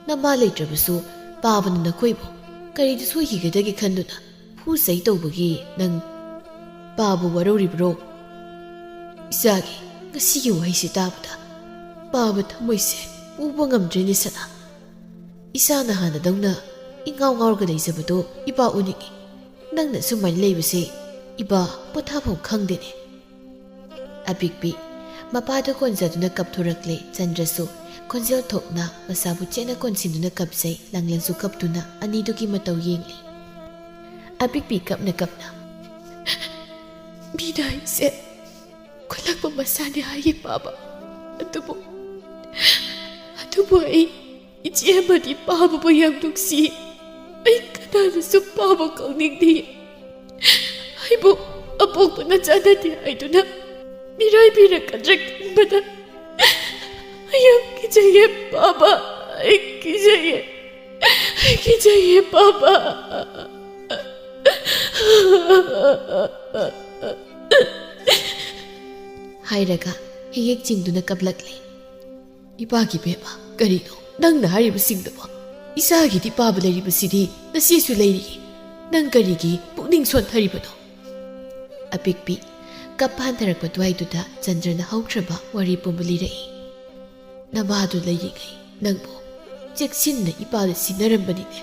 ꯅꯃꯥ ꯂꯩꯇ꯭ꯔꯕꯁꯨ ꯄꯥꯕꯅ ꯅꯈꯣꯏꯕꯨ ꯀꯔꯤꯗ ꯁꯣꯏꯈꯤꯒꯗꯒꯦ ꯈꯟꯗꯨꯅ ꯐꯨ ꯆꯩ ꯇꯧꯕꯒꯤ ꯅꯪ ꯄꯥꯕ ꯋꯥꯔꯧꯔꯤꯕ꯭ꯔꯣ? ꯏꯆꯥꯒꯤ ꯉꯁꯤꯒꯤ ꯋꯥꯍꯩꯁꯤ ꯇꯥꯕꯗ ꯄꯥꯕ ꯊꯃꯣꯏꯁꯦ ꯄꯨꯕ ꯉꯝꯗ꯭ꯔꯦꯅꯦ ꯁꯅꯥ꯫ ꯏꯆꯥꯅ ꯍꯥꯟꯅꯗꯧꯅ ꯏꯉꯥꯎ ꯉꯥꯎꯔꯒ ꯂꯩꯖꯕꯗꯣ ꯏꯄꯥ ꯎꯅꯤꯡꯏ꯫ ꯅꯪꯅ ꯁꯨꯃꯥꯏꯅ ꯂꯩꯕꯁꯦ ꯏꯄꯥ ꯄꯣꯊꯥꯐꯝ ꯈꯪꯗꯦꯅꯦ꯫ ꯑꯄꯤꯛꯄꯤ ꯃꯄꯥꯗ ꯀꯣꯟꯖꯗꯨꯅ ꯀꯞꯊꯣꯔꯛꯂꯦ꯫ ꯆꯟꯗ꯭ꯔꯁꯨ ꯈꯣꯟꯖꯦꯜ ꯊꯣꯛꯅ ꯃꯁꯥꯕꯨ ꯆꯦꯠꯅ ꯀꯣꯟꯁꯤꯟꯗꯨꯅ ꯀꯞꯆꯩ꯫ ꯂꯪꯂꯪꯁꯨ ꯀꯞꯇꯨꯅ ꯑꯅꯤꯗꯨꯒꯤ ꯃꯇꯧ ꯌꯦꯡꯂꯤ꯫ ꯑꯄꯤꯛꯄꯤ ꯀꯞꯅ ꯀꯞꯅ, "ꯃꯤꯅ ꯑꯩꯁꯦ ꯈꯨꯠꯂꯛꯄ ꯃꯁꯥꯅꯤ ꯍꯥꯏꯌꯦ ꯄꯥꯕ꯫ ꯑꯗꯨꯕꯨ, ꯑꯗꯨꯕꯨ ꯑꯩ ꯏꯆꯦ ꯑꯃꯗꯤ ꯄꯥꯕꯕꯨ ꯌꯥꯝ ꯅꯨꯡꯁꯤ꯫ ꯑꯩ ꯀꯅꯥꯅꯁꯨ ꯄꯥꯕ ꯀꯧꯅꯤꯡꯗꯦ꯫ ꯑꯩꯕꯨ ꯑꯄꯣꯛꯄꯅ ꯆꯥꯟꯅꯗꯦ ꯍꯥꯏꯗꯨꯅ ꯃꯤꯔꯥꯏꯕꯤꯔꯛꯀꯗ꯭ꯔꯥ ꯈꯟꯕꯗ ꯑꯩ ꯌꯥꯝ ꯀꯤꯖꯩꯌꯦ ꯄꯥꯕ꯫ ꯑꯩ ꯀꯤꯖꯩꯌꯦ꯫ ꯑꯩ ꯀꯤꯖꯩꯌꯦ ꯄꯥꯕ," ꯍꯥꯏꯔꯒ ꯍꯤꯌꯦꯛ ꯆꯤꯡꯗꯨꯅ ꯀꯞꯂꯛꯂꯦ꯫ "ꯏꯄꯥꯒꯤ ꯕꯦꯝꯃ, ꯀꯔꯤꯅꯣ ꯅꯪꯅ ꯍꯥꯏꯔꯤꯕꯁꯤꯡꯗꯨꯕꯣ? ꯏꯆꯥꯒꯤꯗꯤ ꯄꯥꯕ ꯂꯩꯔꯤꯕꯁꯤꯗꯤ ꯅꯆꯦꯁꯨ ꯂꯩꯔꯤ꯫ ꯅꯪ ꯀꯔꯤꯒꯤ ꯄꯨꯛꯅꯤꯡ ꯁꯣꯟꯊꯔꯤꯕꯅꯣ?" ꯑꯄꯤꯛꯄꯤ ꯀꯞ ꯍꯟꯊꯔꯛꯄ ꯑꯗꯨꯋꯥꯏꯗꯨꯗ ꯆꯟꯗ꯭ꯔꯅ ꯍꯧꯈ꯭ꯔꯕ ꯋꯥꯔꯤ ꯄꯨꯝꯕ ꯂꯤꯔꯛꯏ꯫ "ꯅꯃꯥꯗꯨ ꯂꯩꯔꯤꯉꯩ ꯅꯪꯕꯨ ꯆꯦꯛꯁꯤꯟꯅ ꯏꯄꯥꯗ ꯁꯤꯟꯅꯔꯝꯕꯅꯤꯅꯦ꯫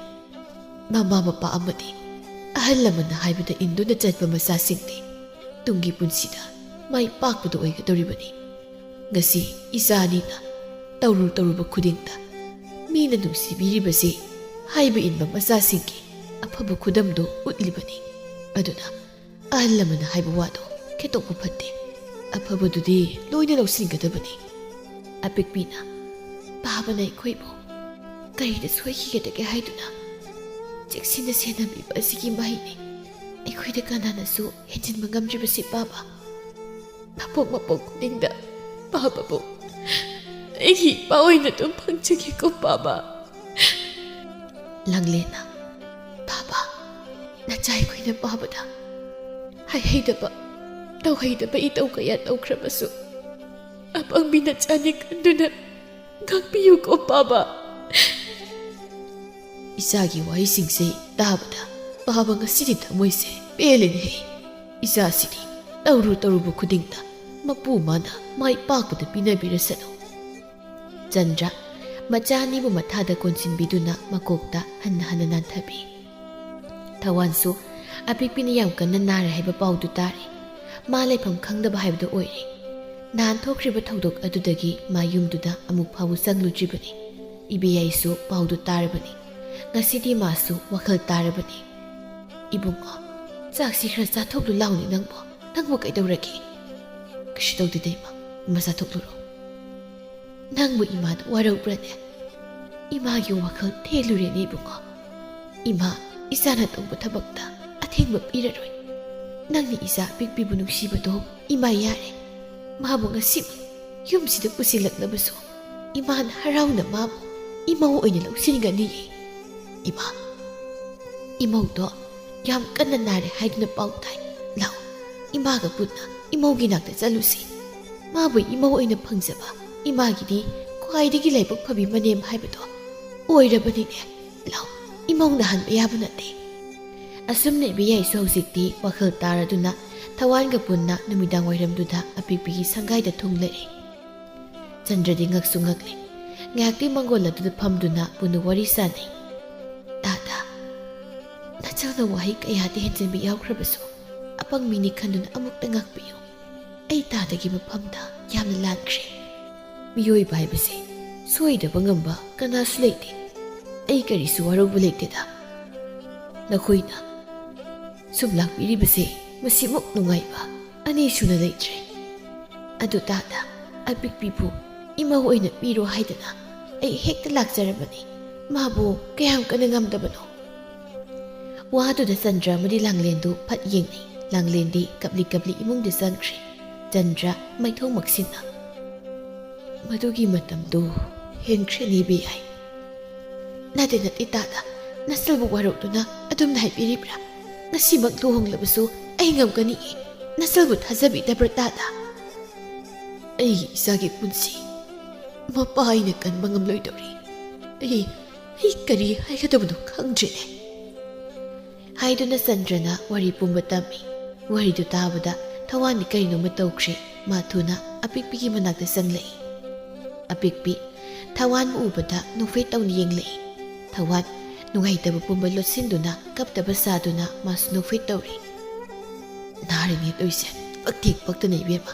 ꯃꯃꯥ ꯃꯄꯥ ꯑꯃꯗꯤ ꯑꯍꯜ ꯂꯃꯟꯅ ꯍꯥꯏꯕꯗ ꯏꯟꯗꯨꯅ ꯆꯠꯄ ꯃꯆꯥꯁꯤꯡꯗꯤ ꯇꯨꯡꯒꯤ ꯄꯨꯟꯁꯤꯗ ꯃꯥꯏ ꯄꯥꯛꯄꯗꯨ ꯑꯣꯏꯒꯗꯧꯔꯤꯕꯅꯤ꯫ ꯉꯁꯤ ꯏꯆꯥꯅꯤꯅ ꯇꯧꯔꯨ ꯇꯧꯔꯨꯕ ꯈꯨꯗꯤꯡꯗ ꯃꯤꯅ ꯅꯨꯡꯁꯤꯕꯤꯔꯤꯕꯁꯤ ꯍꯥꯏꯕ ꯏꯟꯕ ꯃꯆꯥꯁꯤꯡꯒꯤ ꯑꯐꯕ ꯈꯨꯗꯝꯗꯨ ꯎꯠꯂꯤꯕꯅꯤ꯫ ꯑꯗꯨꯅ ꯑꯍꯜ ꯂꯃꯟꯅ ꯍꯥꯏꯕ ꯋꯥꯗꯣ ꯈꯦꯠꯇꯣꯛꯄ ꯐꯠꯇꯦ꯫ ꯑꯐꯕꯗꯨꯗꯤ ꯂꯣꯏꯅ ꯂꯧꯁꯤꯟꯒꯗꯕꯅꯤ꯫" ꯑꯄꯤꯛꯄꯤꯅ ꯄꯥꯕꯅ ꯑꯩꯈꯣꯏꯕꯨ ꯀꯔꯤꯗ ꯁꯣꯏꯈꯤꯒꯗꯒꯦ ꯍꯥꯏꯗꯨꯅ ꯆꯦꯛꯁꯤꯟꯅ ꯁꯦꯟꯅꯕꯤꯕ ꯑꯁꯤꯒꯤ ꯃꯍꯩꯅꯤ꯫ ꯑꯩꯈꯣꯏꯗ ꯀꯅꯥꯅꯁꯨ ꯍꯦꯟꯖꯤꯟꯕ ꯉꯝꯗ꯭ꯔꯤꯕꯁꯤ ꯄꯥꯕ꯫ ꯃꯄꯣꯛ ꯃꯄꯣꯛ ꯈꯨꯗꯤꯡꯗ ꯄꯥꯕꯕꯨ ꯑꯩꯒꯤ ꯏꯄꯥ ꯑꯣꯏꯅ ꯑꯗꯨꯝ ꯐꯪꯖꯒꯦꯀꯣ ꯄꯥꯕ꯫ ꯂꯥꯡꯂꯦꯟꯅ, "ꯄꯥꯕ, ꯅꯆꯥ ꯑꯩꯈꯣꯏꯅ ꯄꯥꯕꯗ ꯍꯥꯏꯍꯩꯗꯕ, ꯇꯧꯍꯩꯗꯕ ꯏꯇꯧ ꯀꯌꯥ ꯇꯧꯈ꯭ꯔꯕꯁꯨ, ꯑꯄꯪꯕꯤ ꯅꯆꯥꯅꯤ ꯈꯟꯗꯨꯅ ꯉꯥꯛꯄꯤꯌꯨꯀꯣ ꯄꯥꯕ꯫ ꯏꯆꯥꯒꯤ ꯋꯥꯍꯩꯁꯤꯡꯁꯦ ꯇꯥꯕꯗ ꯄꯥꯕ ꯉꯁꯤꯗꯤ ꯊꯃꯣꯏꯁꯦ ꯄꯦꯜꯂꯦꯅꯦꯍꯦ꯫ ꯏꯆꯥꯁꯤꯗꯤ ꯇꯧꯔꯨ ꯇꯧꯔꯨꯕ ꯈꯨꯗꯤꯡꯗ ꯃꯄꯨ ꯃꯥꯅ ꯃꯥꯏ ꯄꯥꯛꯄꯗ ꯄꯤꯅꯕꯤꯔꯁꯅꯨ꯫ ꯆꯟꯗ꯭ꯔ ꯃꯆꯥ ꯑꯅꯤꯕꯨ ꯃꯊꯥꯗ ꯀꯣꯟꯁꯤꯟꯕꯤꯗꯨꯅ ꯃꯀꯣꯛꯇ ꯍꯟꯅ ꯍꯟꯅ ꯅꯥꯟꯊꯕꯤ꯫ ꯊꯋꯥꯟꯁꯨ ꯑꯄꯤꯛꯄꯤꯅ ꯌꯥꯝ ꯀꯟꯅ ꯅꯥꯔꯦ ꯍꯥꯏꯕ ꯄꯥꯎꯗꯨ ꯇꯥꯔꯦ꯫ ꯃꯥ ꯂꯩꯐꯝ ꯈꯪꯗꯕ ꯍꯥꯏꯕꯗꯨ ꯑꯣꯏꯔꯦ꯫ ꯅꯍꯥꯟ ꯊꯣꯛꯈ꯭ꯔꯤꯕ ꯊꯧꯗꯣꯛ ꯑꯗꯨꯗꯒꯤ ꯃꯥ ꯌꯨꯝꯗꯨꯗ ꯑꯃꯨꯛ ꯐꯥꯎꯕ ꯆꯪꯂꯨꯗ꯭ꯔꯤꯕꯅꯤ꯫ ꯏꯕꯦꯌꯥꯏꯁꯨ ꯄꯥꯎꯗꯨ ꯇꯥꯔꯕꯅꯤ꯫ ꯉꯁꯤꯗꯤ ꯃꯥꯁꯨ ꯋꯥꯈꯜ ꯇꯥꯔꯕꯅꯤ꯫ "ꯏꯕꯨꯡꯉꯣ, ꯆꯥꯛꯁꯤ ꯈꯔ ꯆꯥꯊꯣꯛꯂꯨ ꯂꯥꯎꯅꯦ ꯅꯪꯕꯣ꯫ ꯅꯪꯕꯨ ꯀꯩꯗꯧꯔꯒꯦ?" "ꯀꯩꯁꯨ ꯇꯧꯗꯦꯗ ꯏꯃꯥ, ꯏꯃꯥ ꯆꯥꯊꯣꯛꯂꯨꯔꯣ꯫" "ꯅꯪꯕꯨ ꯏꯃꯥꯗ ꯋꯥꯔꯧꯕ꯭ꯔꯅꯦ?" "ꯏꯃꯥꯒꯤ ꯋꯥꯈꯜ ꯊꯦꯜꯂꯨꯔꯦꯅꯦ ꯏꯕꯨꯡꯉꯣ꯫ ꯏꯃꯥ, ꯏꯆꯥꯅ ꯇꯧꯕ ꯊꯕꯛꯇ ꯑꯊꯤꯡꯕ ꯄꯤꯔꯔꯣꯏ꯫ ꯅꯪꯅ ꯏꯆꯥ ꯑꯄꯤꯛꯄꯤꯕꯨ ꯅꯨꯡꯁꯤꯕꯗꯣ ꯏꯃꯥ ꯌꯥꯔꯦ꯫ ꯃꯥꯕꯨ ꯉꯁꯤꯃꯛ ꯌꯨꯝꯁꯤꯗ ꯄꯨꯁꯤꯜꯂꯛꯂꯕꯁꯨ ꯏꯃꯥꯅ ꯍꯔꯥꯎꯅ ꯃꯥꯕꯨ ꯏꯃꯧ ꯑꯣꯏꯅ ꯂꯧꯁꯤꯟꯒꯅꯤꯌꯦ꯫ ꯏꯃꯥ, ꯏꯃꯧꯗꯣ ꯌꯥꯝ ꯀꯟꯅ ꯅꯥꯔꯦ ꯍꯥꯏꯗꯨꯅ ꯄꯥꯎ ꯇꯥꯏ꯫ ꯂꯥꯛꯑꯣ, ꯏꯃꯥꯒ ꯄꯨꯟꯅ ꯏꯃꯧꯒꯤ ꯅꯥꯛꯇ ꯆꯠꯂꯨꯁꯤ꯫ ꯃꯥꯕꯨ ꯏꯃꯧ ꯑꯣꯏꯅ ꯐꯪꯖꯕ ꯏꯃꯥꯒꯤꯗꯤ ꯈ꯭ꯋꯥꯏꯗꯒꯤ ꯂꯥꯏꯕꯛ ꯐꯕꯤ ꯃꯅꯦꯝ ꯍꯥꯏꯕꯗꯣ ꯑꯣꯏꯔꯕꯅꯤꯅꯦ꯫ ꯂꯥꯛꯑꯣ, ꯏꯃꯧꯅ ꯍꯟꯕ ꯌꯥꯕ ꯅꯠꯇꯦ꯫" ꯑꯁꯨꯝꯅ ꯏꯕꯦꯌꯥꯏꯁꯨ ꯍꯧꯖꯤꯛꯇꯤ ꯋꯥꯈꯜ ꯇꯥꯔꯗꯨꯅ ꯊꯋꯥꯟꯒ ꯄꯨꯟꯅ ꯅꯨꯃꯤꯗꯥꯡ ꯋꯥꯏꯔꯝꯗꯨꯗ ꯑꯄꯤꯛꯄꯤꯒꯤ ꯁꯪꯒꯥꯏꯗ ꯊꯨꯡꯂꯔꯦ꯫ ꯆꯟꯗ꯭ꯔꯗꯤ ꯉꯛꯁꯨ ꯉꯛꯂꯦ꯫ ꯉꯥꯏꯍꯥꯛꯇꯤ ꯃꯥꯡꯒꯣꯜ ꯑꯗꯨꯗ ꯐꯝꯗꯨꯅ ꯄꯨꯟꯅ ꯋꯥꯔꯤ ꯁꯥꯟꯅꯩ꯫ "ꯇꯥꯗ, ꯅꯆꯧꯅ ꯋꯥꯍꯩ ꯀꯌꯥꯗꯤ ꯍꯦꯟꯖꯤꯟꯕ ꯌꯥꯎꯈ꯭ꯔꯕꯁꯨ ꯑꯄꯪ ꯃꯤꯅꯤ ꯈꯟꯗꯨꯅ ꯑꯃꯨꯛꯇ ꯉꯥꯛꯄꯤꯌꯨ꯫ ꯑꯩ ꯇꯥꯗꯒꯤ ꯃꯐꯝꯗ ꯌꯥꯝꯅ ꯂꯥꯟꯈ꯭ꯔꯦ꯫ ꯃꯤꯑꯣꯏꯕ ꯍꯥꯏꯕꯁꯦ ꯁꯣꯏꯗꯕ ꯉꯝꯕ ꯀꯅꯥꯁꯨ ꯂꯩꯇꯦ꯫ ꯑꯩ ꯀꯔꯤꯁꯨ ꯋꯥꯔꯧꯕ ꯂꯩꯇꯦꯗ꯫ ꯅꯈꯣꯏꯅ ꯁꯨꯝ ꯂꯥꯛꯄꯤꯔꯤꯕꯁꯦ ꯃꯁꯤꯃꯨꯛ ꯅꯨꯡꯉꯥꯏꯕ ꯑꯅꯤꯁꯨꯅ ꯂꯩꯇ꯭ꯔꯦ꯫ ꯑꯗꯨ ꯇꯥꯗ, ꯑꯄꯤꯛꯄꯤꯕꯨ ꯏꯃꯧ ꯑꯣꯏꯅ ꯄꯤꯔꯣ ꯍꯥꯏꯗꯅ ꯑꯩ ꯍꯦꯛꯇ ꯂꯥꯛꯆꯔꯕꯅꯤ꯫ ꯃꯥꯕꯨ ꯀꯌꯥꯝ ꯀꯟꯅ ꯉꯝꯗꯕꯅꯣ?" ꯋꯥꯗꯨꯗ ꯆꯟꯗ꯭ꯔ ꯑꯃꯗꯤ ꯂꯥꯡꯂꯦꯟꯗꯨ ꯐꯠ ꯌꯦꯡꯅꯩ꯫ ꯂꯥꯡꯂꯦꯟꯗꯤ ꯀꯞꯂꯤ ꯀꯞꯂꯤ ꯏꯃꯨꯡꯗ ꯆꯪꯈ꯭ꯔꯦ꯫ ꯆꯟꯗ꯭ꯔ ꯃꯩꯊꯧ ꯃꯛꯁꯤꯟꯅ, "ꯃꯗꯨꯒꯤ ꯃꯇꯝꯗꯨ ꯍꯦꯟꯈ꯭ꯔꯦꯅꯦ ꯏꯕꯦꯌꯥꯏ꯫" "ꯅꯠꯇꯦ, ꯅꯠꯇꯦ ꯇꯥꯗ, ꯅꯆꯜꯕꯨ ꯋꯥꯔꯧꯗꯨꯅ ꯑꯗꯨꯝꯅ ꯍꯥꯏꯕꯤꯔꯤꯕ꯭ꯔꯥ? ꯉꯁꯤꯃꯛ ꯂꯨꯍꯣꯡꯂꯕꯁꯨ ꯑꯩ ꯉꯝꯒꯅꯤꯌꯦ꯫ ꯅꯆꯜꯕꯨ ꯊꯥꯖꯕꯤꯗꯕ꯭ꯔꯥ ꯇꯥꯗ?" "ꯑꯩꯒꯤ ꯏꯆꯥꯒꯤ ꯄꯨꯟꯁꯤ ꯃꯄꯥ ꯑꯩꯅ ꯀꯟꯕ ꯉꯝꯂꯣꯏꯗꯧꯔꯤ꯫ ꯑꯩ ꯑꯩ ꯀꯔꯤ ꯍꯥꯏꯒꯗꯕꯅꯣ ꯈꯪꯗ꯭ꯔꯦꯅꯦ꯫ ꯍꯥꯏꯗꯨꯅ ꯆꯟꯗ꯭ꯔꯅ ꯋꯥꯔꯤ ꯄꯨꯝꯕ ꯇꯝꯃꯤ꯫ ꯋꯥꯔꯤꯗꯨ ꯇꯥꯕꯗ ꯊꯋꯥꯟꯗꯤ ꯀꯔꯤꯅꯣꯃ ꯇꯧꯈ꯭ꯔꯦ꯫ ꯃꯥ ꯊꯨꯅ ꯑꯄꯤꯛꯄꯤꯒꯤ ꯃꯅꯥꯛꯇ ꯆꯪꯂꯛꯏ꯫ ꯑꯄꯤꯛꯄꯤ ꯊꯋꯥꯟꯕꯨ ꯎꯕꯗ ꯅꯣꯛꯐꯦꯠ ꯇꯧꯅ ꯌꯦꯡꯂꯛꯏ꯫ ꯊꯋꯥꯟ ꯅꯨꯡꯉꯥꯏꯇꯕ ꯄꯨꯝꯕ ꯂꯣꯠꯁꯤꯟꯗꯨꯅ ꯀꯞꯇꯕ ꯁꯥꯗꯨꯅ ꯃꯥꯁꯨ ꯅꯣꯛꯐꯦꯠ ꯇꯧꯔꯤ꯫ "ꯅꯥꯔꯤꯅꯦ ꯇꯧꯏꯁꯦ, ꯄꯛꯇꯦ ꯄꯛꯇꯅ ꯏꯕꯦꯝꯃ꯫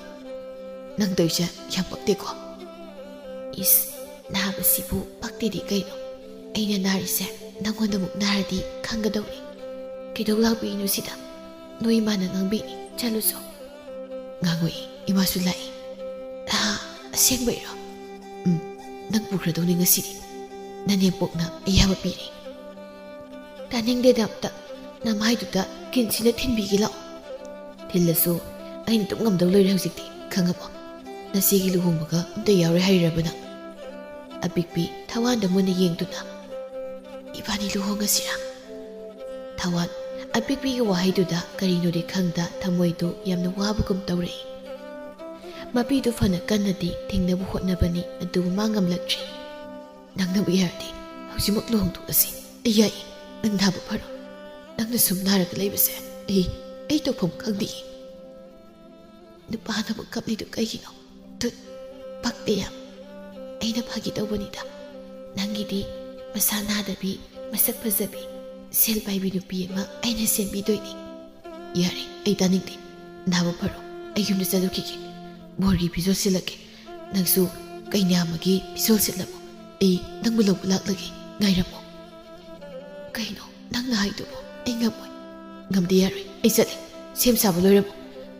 ꯅꯪ ꯇꯧꯏꯁꯦ ꯌꯥꯝ ꯄꯛꯇꯦꯀꯣ?" "ꯏꯁ, ꯅꯥꯕꯁꯤꯕꯨ ꯄꯛꯇꯦꯗꯤ ꯀꯩꯅꯣ? ꯑꯩꯅ ꯅꯥꯔꯤꯁꯦ ꯅꯪꯉꯣꯟꯗ ꯑꯃꯨꯛ ꯅꯥꯔꯗꯤ ꯈꯪꯒꯗꯧꯔꯤ꯫ ꯀꯩꯗꯧ ꯂꯥꯛꯄꯤꯅꯣ ꯁꯤꯗ? ꯅꯣꯏ ꯏꯃꯥꯅ ꯉꯥꯡꯕꯤꯅꯤ, ꯆꯠꯂꯨꯆꯣ꯫" "ꯉꯥꯡꯉꯣꯏ, ꯏꯃꯥꯁꯨ ꯂꯥꯛꯏ꯫" "ꯑꯥ, ꯑꯁꯦꯡꯕꯩꯔꯣ?" "ꯎꯝ, ꯅꯪ ꯄꯨꯈ꯭ꯔꯗꯧꯅꯤ ꯉꯁꯤꯗꯤ꯫ ꯅꯅꯦꯝꯄꯣꯛꯅ ꯑꯌꯥꯕ ꯄꯤꯔꯦ꯫" "ꯇꯥꯅꯤꯡꯗꯦꯗ ꯑꯝꯇ, ꯅꯃꯥꯏꯗꯨꯗ ꯀꯤꯟꯁꯤꯅ ꯊꯤꯟꯕꯤꯒꯦ ꯂꯥꯛꯑꯣ꯫" "ꯊꯤꯜꯂꯁꯨ ꯑꯩꯅ ꯑꯗꯨꯝ ꯉꯝꯗꯧ ꯂꯩꯔꯦ ꯍꯧꯖꯤꯛꯇꯤ, ꯈꯪꯉꯕꯣ? ꯅꯆꯦꯒꯤ ꯂꯨꯍꯣꯡꯕꯒ ꯑꯝꯇ ꯌꯥꯎꯔꯣꯏ ꯍꯥꯏꯔꯤꯔꯕ ꯅꯪ?" ꯑꯄꯤꯛꯄꯤ ꯊꯋꯥꯟꯗ ꯃꯨꯟꯅ ꯌꯦꯡꯗꯨꯅ, "ꯏꯕꯥꯅꯤ ꯂꯨꯍꯣꯡꯉꯁꯤꯔꯥ?" ꯊꯋꯥꯟ ꯑꯄꯤꯛꯄꯤꯒꯤ ꯋꯥꯍꯩꯗꯨꯗ ꯀꯔꯤꯅꯣꯗꯤ ꯈꯪꯗ ꯊꯃꯣꯏꯗꯨ ꯌꯥꯝꯅ ꯋꯥꯕꯒꯨꯝ ꯇꯧꯔꯛꯏ꯫ ꯃꯄꯤꯗꯨ ꯐꯅ ꯀꯟꯅꯗꯤ ꯊꯦꯡꯅꯕ ꯍꯣꯠꯅꯕꯅꯤ, ꯑꯗꯨꯕꯨ ꯃꯥ ꯉꯝꯂꯛꯇ꯭ꯔꯦ꯫ "ꯅꯪꯅꯕꯨ ꯌꯥꯔꯗꯤ ꯍꯧꯖꯤꯛꯃꯛ ꯂꯨꯍꯣꯡꯊꯣꯛꯂꯁꯤ꯫ ꯑꯩ ꯌꯥꯏ, ꯅꯪ ꯅꯥꯕ ꯐꯔꯣ꯫ ꯅꯪꯅ ꯁꯨꯝ ꯅꯥꯔꯒ ꯂꯩꯕꯁꯦ ꯑꯩ, ꯑꯩ ꯇꯧꯐꯝ ꯈꯪꯗꯦ꯫" "ꯅꯨꯄꯥꯅꯕꯨ ꯀꯞꯂꯤꯗꯨ ꯀꯩꯒꯤꯅꯣ? ꯇꯨꯠ, ꯄꯛꯇꯦ ꯌꯥꯝ꯫ ꯑꯩꯅ ꯐꯥꯒꯤ ꯇꯧꯕꯅꯤꯗ꯫ ꯅꯪꯒꯤꯗꯤ ꯃꯁꯥ ꯅꯥꯗꯕꯤ, ꯃꯁꯛ ꯐꯖꯕꯤ, ꯁꯦꯜ ꯄꯥꯏꯕꯤ ꯅꯨꯄꯤ ꯑꯃ ꯑꯩꯅ ꯁꯦꯝꯕꯤꯗꯣꯏꯅꯤ꯫" "ꯌꯥꯔꯦ, ꯑꯩ ꯇꯥꯅꯤꯡꯗꯦ꯫ ꯅꯥꯕ ꯐꯔꯣ, ꯑꯩ ꯌꯨꯝꯗ ꯆꯠꯂꯨꯈꯤꯒꯦ꯫ ꯕꯣꯔꯒꯤ ꯐꯤꯖꯣꯜ ꯁꯦꯠꯂꯛꯀꯦ꯫ ꯅꯪꯁꯨ ꯀꯩꯅꯥ ꯑꯃꯒꯤ ꯐꯤꯖꯣꯜ ꯁꯦꯠꯂꯝꯃꯣ꯫ ꯑꯩ ꯅꯪꯕꯨ ꯂꯧꯕ ꯂꯥꯛꯂꯒꯦ, ꯉꯥꯏꯔꯝꯃꯣ꯫" "ꯀꯩꯅꯣ ꯅꯪꯅ ꯍꯥꯏꯗꯨꯕꯣ? ꯑꯩ ꯉꯝꯃꯣꯏ꯫" "ꯉꯝꯗꯦ, ꯌꯥꯔꯣꯏ, ꯑꯩ ꯆꯠꯂꯦ꯫ ꯁꯦꯝ ꯁꯥꯕ ꯂꯣꯏꯔꯝꯃꯣ꯫